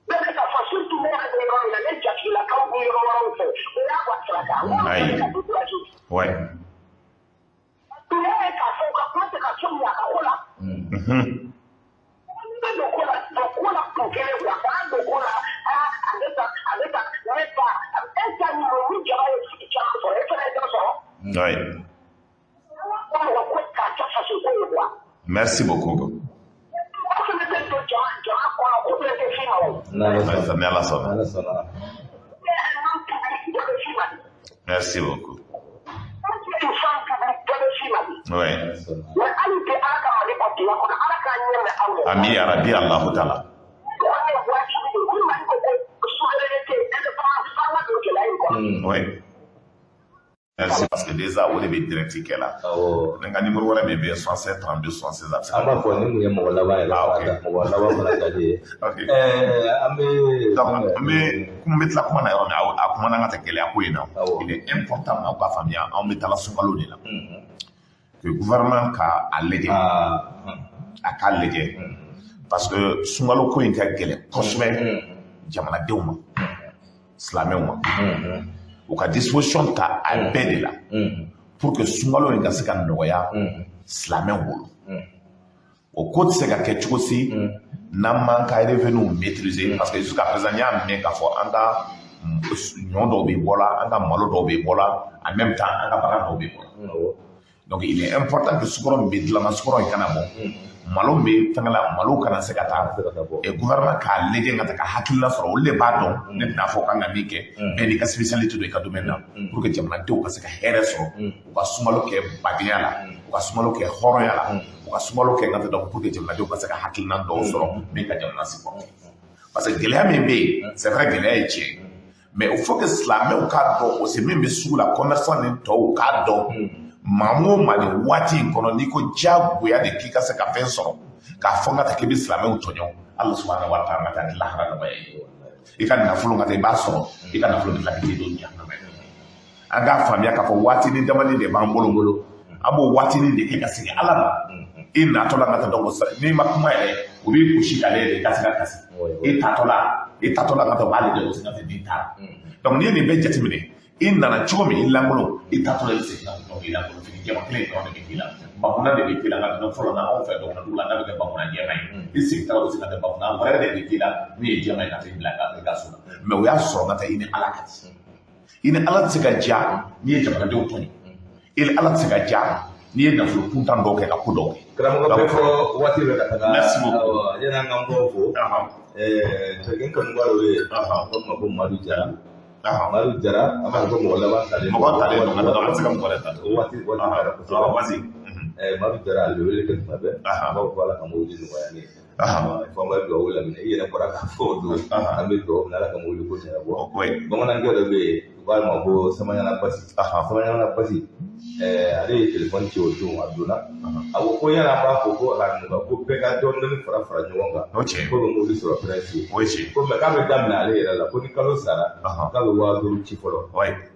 Bɛɛ bɛ ka fɔ, surtout ne yɛrɛ bɛ yɔrɔ min na, ne jatigilakaw bɛ yɔrɔ wɛrɛw fɛ, o y'a bɔ a sira kan. N ko mɔgɔ ka décourager. Ne ye k'a fɔ u ka kuma tɛ ka foyi ɲɛ a ka ko la. N'i bɛ don ko la, don ko la kun kelen quoi, kana don ko la, aa a bɛ tan, a bɛ tan, ne ta, e ta nin ni jama ye caman sɔrɔ, e fana ye dɔ sɔrɔ. Merci beaucoup. Merci beaucoup. Oui. Ami ya Rabbi Allahu Ta'ala. Oui. Merci, parce que déjà o de bɛ direct kɛ la. N ka numéro wɛrɛ min bɛ yen, 67 32 76, a bɛ se ka. An b'a fɔ ni mun ye mɔgɔ laban yɛrɛ. Mɔgɔ laban fana ka di ye. An bɛ. Donc an bɛ kuma bɛ tila kuma na yɔrɔ min, a kuma n'an ka tɛ gɛlɛya ko in na. Il est important aw ka faamuya, anw bɛ taa sunkalo de la. Que gouvernement ka a lajɛ. A k'a lajɛ. Parce que sunkalo ko in ka gɛlɛn kosɛbɛ jamanadenw ma, silamɛw ma. U ka disposition ta a bɛɛ de la pour que sunkalo in ka se ka nɔgɔya silamɛw bolo. O ko tɛ se ka kɛ cogo si n'an m'an ka revenu maîtriser, parce que jusqu'à présent n y'a mɛn k'a fɔ an ka ɲɔ dɔw bɛ bɔ la, an ka malo dɔw bɛ bɔ la, en même temps an ka bagan dɔw bɛ bɔ la. Donc il est important que sukaro min bɛ dilan na, sukaro in kana bɔ, malo min bɛ fɛngɛ la, malo kana se ka taa. Et gouvernement k'a lajɛ ka taa ka hakilina sɔrɔ, olu de b'a dɔn, ne tɛna fɔ k'an ka min kɛ, bɛɛ n'i ka spécialité don i ka domaine na, pour que jamanadenw ka se ka hɛrɛ sɔrɔ, u ka sunkalo kɛ badenya la, u ka sunkalo kɛ hɔrɔnya la, u ka sunkalo kɛ nka dɔn, pour que jamanadenw ka se ka hakilina dɔw sɔrɔ min ka jamana supporter. Parce que gɛlɛya min bɛ yen, c'est vrai, gɛlɛya ye tiɲɛ ye, mais il faut que silamɛw k'a dɔn aussi, min bɛ sugu la, commerçant ni tɔw k'a dɔn. Maa o maa nin waati in kɔnɔ, n'i ko diyagoya de k'i ka se ka fɛn sɔrɔ, k'a fɔ n ka taa k'i bɛ silamɛw tɔɲɔ, Ala subahana wa taala ka taa lahara nɔgɔya ye. I ka nafolo ka taa i b'a sɔrɔ, i ka nafolo bɛ tila ka t'i don jahanama ye. An k'a faamuya k'a fɔ waatinin damani de b'an bolo, an b'o waatinin de kɛ ka segin Ala ma. I natɔ la ka taa dɔn, n'i ma kuma yɛrɛ, o b'i gosi k'ale yɛrɛ i ka se ka kasi. I tatɔ la ka taa o b'ale de o se ka taa n'i taara. Donc n'i ye nin bɛɛ jateminɛ, i nana cogo min i lankolon, i taatɔ la i segin ka dɔn i lankolon, fini jɛman kelen dɔrɔn de bɛ k'i la, bakuna de bɛ k'i la. Nka dɔn fɔlɔ na anw fɛ dɔgɔnɔ la, n'a bɛ kɛ bakuna jɛman ye, i segin taara o segin ka kɛ bakuna wɛrɛ de bɛ k'i la min ye jɛman ye ka t'i bila i ka so la. Mais o y'a sɔrɔ ka taa i ni Ala ka di, i ni Ala tɛ se ka diya n'i ye jamanadenw tɔɲɔ, i ni Ala tɛ se ka diya n'i ye nafolo kuntan dɔw kɛ ka ko dɔw kɛ. Karamɔgɔ bɛ fɔ waati bɛ ka taga. Merci beaucoup. Yanni an k'an bɔ fo. N kanuba dɔ bɛ yen, an b'a fɔ ma ko Madu Jara. Madu Jara, an b'a fɔ ko mɔgɔ laban talen. Mɔgɔ talen don, an tɛ se ka mɔgɔ wɛrɛ ta. Waati taara kosɛbɛ. Vas-y. Madu Jara, ale bɛ wele kɛ tuma bɛɛ. An b'a fɔ ko Ala ka mobili nɔgɔya ne ye. Fo an bɛ dugawu laminɛ, i yɛrɛ bɔra k'a fɔ o don. An bɛ dugawu minɛ Ala ka mobili ko ɲɛnabɔ. Bamanankɛ dɔ bɛ yen, u b'a ma ko Samaɲana Basi. Samaɲana Basi, ale ye telefɔni ci o don, a donna. A ko ko yala an b'a fɔ ko a nɔgɔya, ko bɛɛ ka dɔɔni dɔɔni fara ɲɔgɔn kan. Ko bɛ mobili sɔrɔ prince ye. Ko mɛ k'a bɛ daminɛ ale yɛrɛ la, ko ni kalo sara, k'a bɛ 5000 ci fɔlɔ.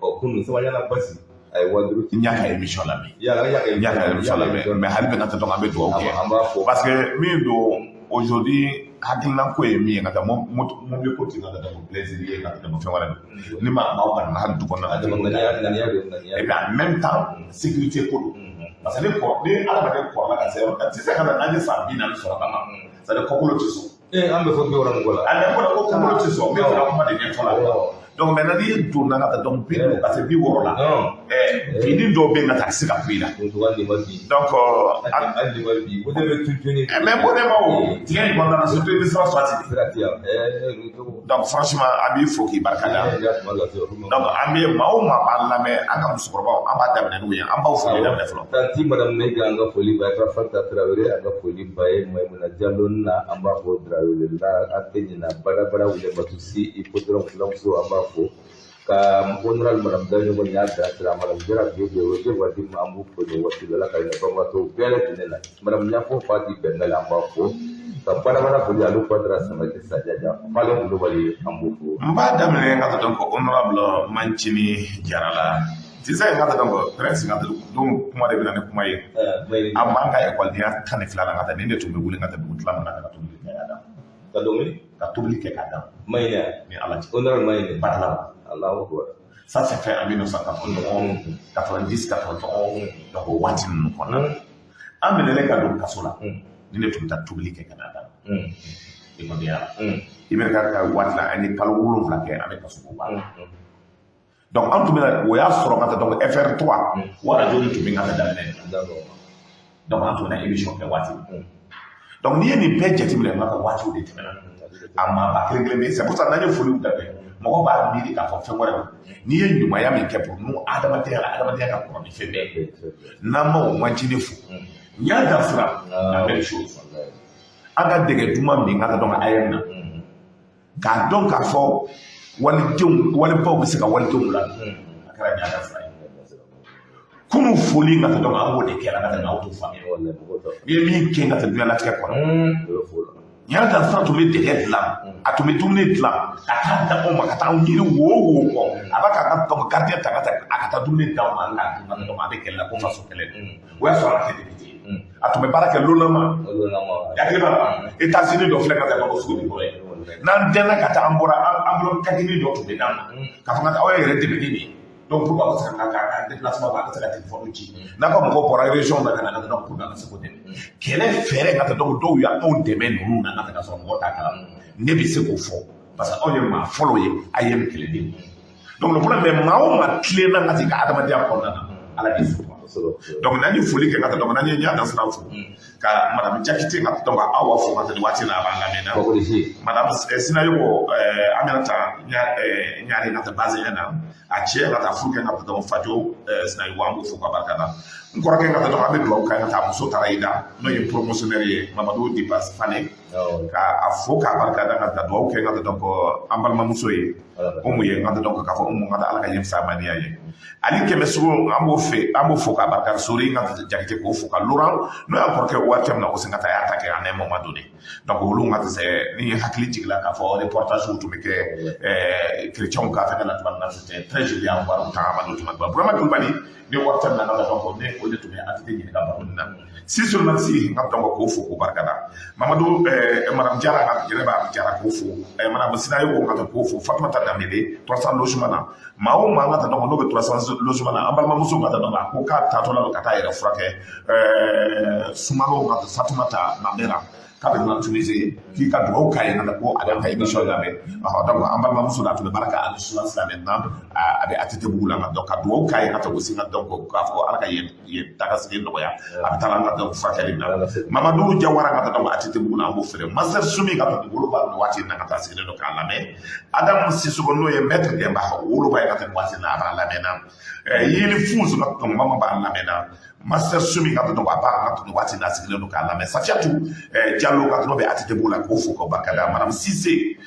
Ɔ kunun Samaɲana Basi, A ye 5000 ci. N y'a ka émission lamɛn. N y'a ka émission lamɛn, mais hali bi n ka taa, donc an bɛ dugawu kɛ, parce que min don aujourd'hui, hakilina ko ye min ye, ka taa mobili ko ti ka taa donc plaisir ye, ka taa donc fɛn wɛrɛ don ni ma maaw ka na hali du kɔnɔna na. Et puis en même temps, sécurité ko don, parce que ni kɔrɔ ni adamaden kɔrɔla ka se yɔrɔ, a tɛ se ka na n'an ye san 40 sɔrɔ ka ban, c'est à dire kɔkolo tɛ sɔn. Ee, an bɛ fɔ 60 ni kɔ la. A bɛ fɔ ko kɔkolo tɛ sɔn, n bɛ fɛ ka kuma de ɲɛfɔ la. Donc maintenant, n'i donna ka taa donc 50 ka se 60 la, binni dɔw bɛ yen ka taa, a tɛ se ka ku i la. Donc mais bon, ne ma o tigɛ in kɔnɔna na, surtout i bɛ sira sɔrɔ ten. Donc franchement, an b'i fo k'i barika da. Donc an bɛ maa o maa b'an lamɛn, an ka musokɔrɔbaw, an b'a daminɛ n'u ye, an b'aw foli daminɛ fɔlɔ. Tanti madame Mayiga, an ka foli ba ye, Fanta Tarawele, an ka foli ba ye, Mayimuna Jalo na, an b'a fɔ Tarawele la, an tɛ ɲinɛ badabada wuli Matusi hippodrome fulamuso, an b'a fo ka honorable madame Daɲɔgɔ y'a bilasira, madame Jara Bebe o de waati min, an b'u fo nin waati la, Ala ka hinɛ banbaatɔw bɛɛ lajɛlen na. Madame Ɲafo Fati Bɛnbɛl, an b'a fo ka badabada foli Alu Badara Samake Sajaja Falen Kulubali, an b'u fo. N b'a daminɛ ka taa donc honorable Mancini Jara la sisan, ka taa donc prince, ka taa donc kuma de bɛ na ni kuma ye. An b'an ka ekɔlidenya 12 la, ka taa nin de tun bɛ wuli ka taa dugutila min na ka tobili kɛ k'a d'a ma. Ka dɔnkili ka tobili kɛ k'a d'a ma. Mayina ni Ala cɛ. Honorable Mayina. Badala. Allahu akbar. Ça s'est fait en 1991, 90, 91, donc o waati ninnu kɔnɔna na. An minɛlen ka don kaso la, ni ne tun bɛ taa tobili kɛ ka n'a d'a ma. Ekɔlidenya la. I bɛ ka waati la, an ye kalo 7 kɛ, an bɛ kaso ko baara. Donc an tun bɛ o y'a sɔrɔ ka taa donc FR3 o radio de tun bɛ ka taa daminɛ. Donc an tun bɛ émission kɛ waati. Donc n'i ye nin bɛɛ jateminɛ, n ka waatiw de tɛmɛna. A maaba kelen kelen bɛ yen, c'est pour ça n'an ye foliw daminɛ, mɔgɔ b'a miiri k'a fɔ fɛn wɛrɛ don. N'i ye ɲumanya min kɛ pour nous, adamadenya la, adamadenya ka kɔrɔ ni fɛn bɛɛ ye. N'an ma o Mancini fo, n y'a dan sira la même chose. An ka dɛgɛ duman min ka taa donc AEM na, k'a dɔn k'a fɔ walidenw walibaw bɛ se ka walidenw ladon, a kɛra ɲa dan sira ye. Kunun foli ka taa donc an b'o de kɛra ka tɛmɛ aw t'o faamuya. N'i ye min kɛ ka taa diɲɛlatigɛ kɔnɔ, ɲa dan sira tun bɛ dɛgɛ dilan, a tun bɛ dumuni dilan ka taa da anw ma, ka taa anw ɲini wo wo kɔ, a b'a k'a ka donc gardien ta ka taa, a ka taa dumuni d'anw ma k'a dun, ka donc a bɛ kɛlɛ la ko faso kɛlɛ don. O y'a sɔrɔ a kɛ député ye, a tun bɛ baara kɛ LONAMA. Hakili b'a la, États-Unis dɔ filɛ ka taa Bamakɔ sugu kɔrɔ ye, n'an dɛnna ka taa, an bɔra an bolo, kakini dɔ tun bɛ d'an ma k'a fɔ ka aw yɛrɛ dɛmɛ ni nin ye. Donc pour que a bɛ se ka ka déplacement kɛ, a bɛ se ka téléphone ci n'a ka mɔgɔw bɔra région na ka na, ka taa donc pour que a ka se k'o dɛmɛ kɛlɛ fɛɛrɛ ka taa. Donc dɔw y'anw dɛmɛ ninnu na ka taa sɔrɔ mɔgɔ t'a kalama. Ne bɛ se k'o fɔ parce que anw ye maa fɔlɔ ye AEM kɛlɛden. Donc le problème est, maa o maa tilenna ka t'i ka adamadenya kɔnɔna na, Ala b'i sutura. Donc n'an ye foli kɛ ka taa, donc n'an ye ɲa dan sira fo ka madame Jakite ka donc Awa fo ka taa nin waati na, a b'an lamɛn na. Madame Sinayogo Aminata Ɲare ka taa base na, a cɛ ka taa furu kɛ ka taa donc Fajo Sinayogo, an b'o fo ka barika da. N kɔrɔkɛ ka taa donc an bɛ dugawu kɛ ka taa, muso taara i da, n'o ye promotionnaire ye, Mamadu Dibas Fane, ka a fo k'a barika da, ka taa dugawu kɛ ka taa donc an balimamuso ye Umu ye, n ka taa donc k'a fɔ Umu ka taa Ala ka ɲɛ fisamaniya ye. Ali Kɛmɛ Sogo, an b'o fɛ, an b'o fo k'a barika. Sori n ka Jakite k'o fo ka Laurent, n'o y'an kɔrɔkɛ waati min na o sen ka taa y'a ta kɛ à un moment donné. Donc olu ka tɛ ni hakili jigila k'a fɔ reportage tun bɛ kɛ chrétiens ka fɛngɛ la tuma min na, c'était très joli. An bɔra u ta Amadu tuma bɛɛ, Burama Kulubali ni waati min na ka donc ne o de tun bɛ ATT ɲininka baro nin na. Si seulement si n ka donc k'o fo k'o barika da. Mamadu madame Jara ka Jɛnɛba Jara k'o fo, madame Sinayogo ka k'o fo, Fatumata Danbele 300 logement na, maa o maa ka taa donc n'o bɛ 300 logement na, an balimamuso ka taa donc a ko k'a taatɔ la don ka taa yɛrɛ furakɛ, Sumalo ka Fatumata Mamera k'a bɛ na Tunisie, k'i ka dugawu k'a ye ka ko a bɛ ka émission lamɛn. Donc an balimamuso la, a tun bɛ baara kɛ assurance la, maintenant a bɛ ATT bugu la, donc ka dugawu k'a ye ka taa aussi, ka donc k'a fɔ Ala ka yen taa ka segin nɔgɔya, a bɛ taa an ka donc furakɛli na. Mamadu Jawara ka taa donc ATT bugu la, an b'o feere. Master Sumi ka taa woloba nin waati in na, ka taa sigilen don k'a lamɛn. Adamu Sisoko, n'o ye maître Denba woloba ye, ka taa nin waati in na, a b'a lamɛn na. Yeli Fuzu ka donc mama b'a lamɛn na. Master Sumi ka donc a b'a ka nin waati in na, a sigilen don k'a lamɛn. Safiatu Diallo ka n'o bɛ ATT bugu la, k'o fo k'o barika da. Madame Cissé,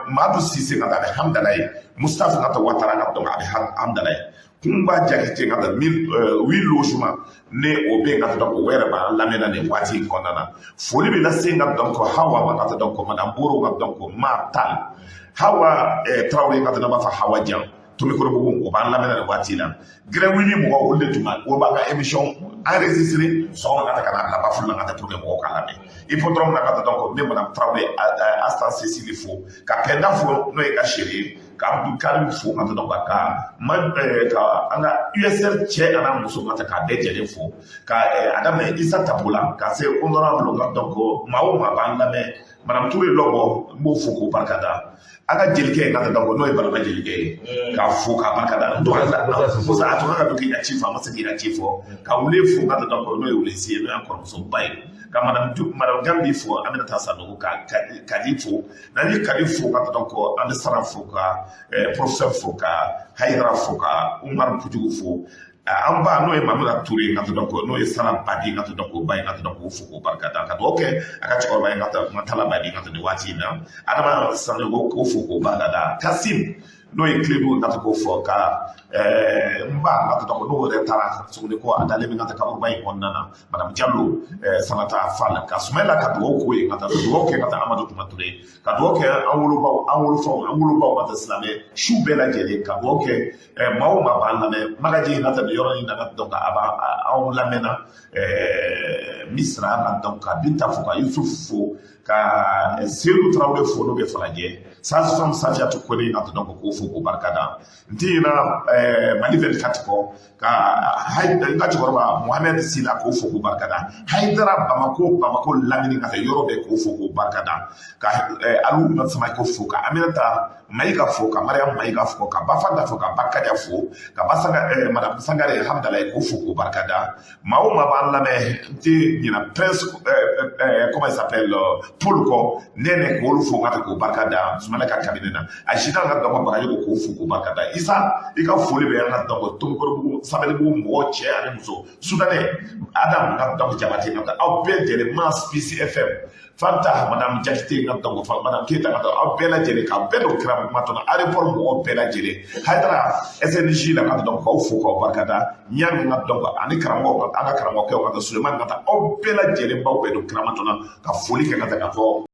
Madu Cissé ka taa, a bɛ Hamdalaye. Mustafa ka taa Watara ka donc a bɛ Hamdalaye. Kunba Jakite ka taa mille huit logement ne o bɛ yen ka taa donc o yɛrɛ b'an lamɛn na nin waati in kɔnɔna na. Foli bɛ lase ka donc Hawa ma, ka taa donc madame Boro ka donc Ma Tal Hawa Traoré ka taa, n'a b'a fɔ Hawa Jan. Tomikɔrɔbugu, o b'an lamɛn nin waati la. Grɛnwili mɔgɔw, olu de tun b'a, o b'an ka émission enregistré sɔgɔma ka ta ka na bila bafulu la ka taa pour que mɔgɔw k'a lamɛn. Hippodrome na ka taa, donc n bɛ madame Tarawele Astan Cécile fo, ka Pɛnda fo, n'o ye ka chérie ye, ka Abdou Karim fo ka taa, donc ka ma ka an ka USR cɛ a n'a muso ka taa k'a bɛɛ jɛlen fo, ka a daminɛ Isa Tapo la ka se honorable ka. Donc maa o maa b'an lamɛn, madame Touré Lɔbɔ, n b'o fo k'o barika da. An ka jelikɛ ka taa, donc n'o ye Balaba jelikɛ ye, k'a fo k'a barika da. Musa a tun ka don k'i ka ci fɔ, a ma se k'i ka ci fɔ. Ka wule fo ka taa, donc n'o ye Wulesi ye, n'o y'an kɔrɔmusoba ye, ka madame Gambi fo, an bɛna taa Sanogo, ka Kadi fo. N'an ye Kadi fo ka taa, donc an bɛ Sara fo, ka professeur fo, ka Hayidara fo, ka Umaru Pujugu fo. An ba, n'o ye Mamuna Ture ka taa, donc n'o ye Sara Babi ka taa, donc o ba ye ka taa, donc o fo k'o barika da, ka dugawu kɛ a ka cɛkɔrɔba ye ka taa Matala Babi ka taa nin waati in na. Adama Sanogo, k'o fo k'o barika da. Kasim, n'o ye Kiledu ka taa, k'o fɔ ka n ba ka taa, donc n'o yɛrɛ taara Sogoni ko a dalen bɛ ka taa kaburuba in kɔnɔna na, madame Jalo Sanata Fall, ka Sumayila ka dugawu k'o ye, ka taa dugawu kɛ ka taa Amadu Tuma Ture, ka dugawu kɛ an wolobaw, an wolofaw, an wolobaw ka taa silamɛ su bɛɛ lajɛlen, ka dugawu kɛ maa o maa b'an lamɛn. Magaji ka taa nin yɔrɔ in na, ka donc a b'an anw lamɛnna Misira ka, donc ka Binta fo, ka Yusuf fo, ka Seydou Tarawele fo, n'o bɛ Falajɛ, sage-femme Safiatou Kone ka, donc k'o fo k'o barika da. N ti ɲinɛ Mali 24 kɔ, ka n ka cɛkɔrɔba Mohamed Sila, k'o fo k'o barika da. Hayidara Bamako, Bamako lamini ka taa yɔrɔ bɛɛ, k'o fo k'o barika da. Ka Alu Samako fo, ka Aminata Mayiga fo, ka Mariam Mayiga fo, ka Bafanta fo, ka Bakaja fo, ka Basanga madame Sangare Hamdalaye, k'o fo k'o barika da. Maa o maa b'an lamɛn, n tɛ ɲinɛ Prince, comment il s'appelle, Paul kɔ Nɛnɛ, k'olu fo ka taa k'o barika da. Sumala ka cabinet na, a Sitan ka dɔgɔ Bagayogo, k'o fo k'o barika da. Isa, i ka foli bɛ an ka dɔgɔ Tomikɔrɔbugu, Sabalibugu mɔgɔ cɛ ani muso, Soudanais Adam ka dɔgɔ Jabate ka, aw bɛɛ lajɛlen, Mas PC FM, Fanta, madame Jakite ka dɔgɔ, madame Keyita ka dɔgɔ, aw bɛɛ lajɛlen, k'aw bɛɛ don kira kuma tɔnɔ, aéroport mɔgɔw bɛɛ lajɛlen, Hayidara SNJ la ka dɔgɔ, k'aw fo k'aw barika da. Ɲani ka dɔgɔ ani karamɔgɔ, an ka karamɔgɔkɛw ka taa, Sulemani ka taa, aw bɛɛ lajɛlen b'aw bɛɛ don kira tɔnɔ ka foli kɛ ka taa ka fɔ.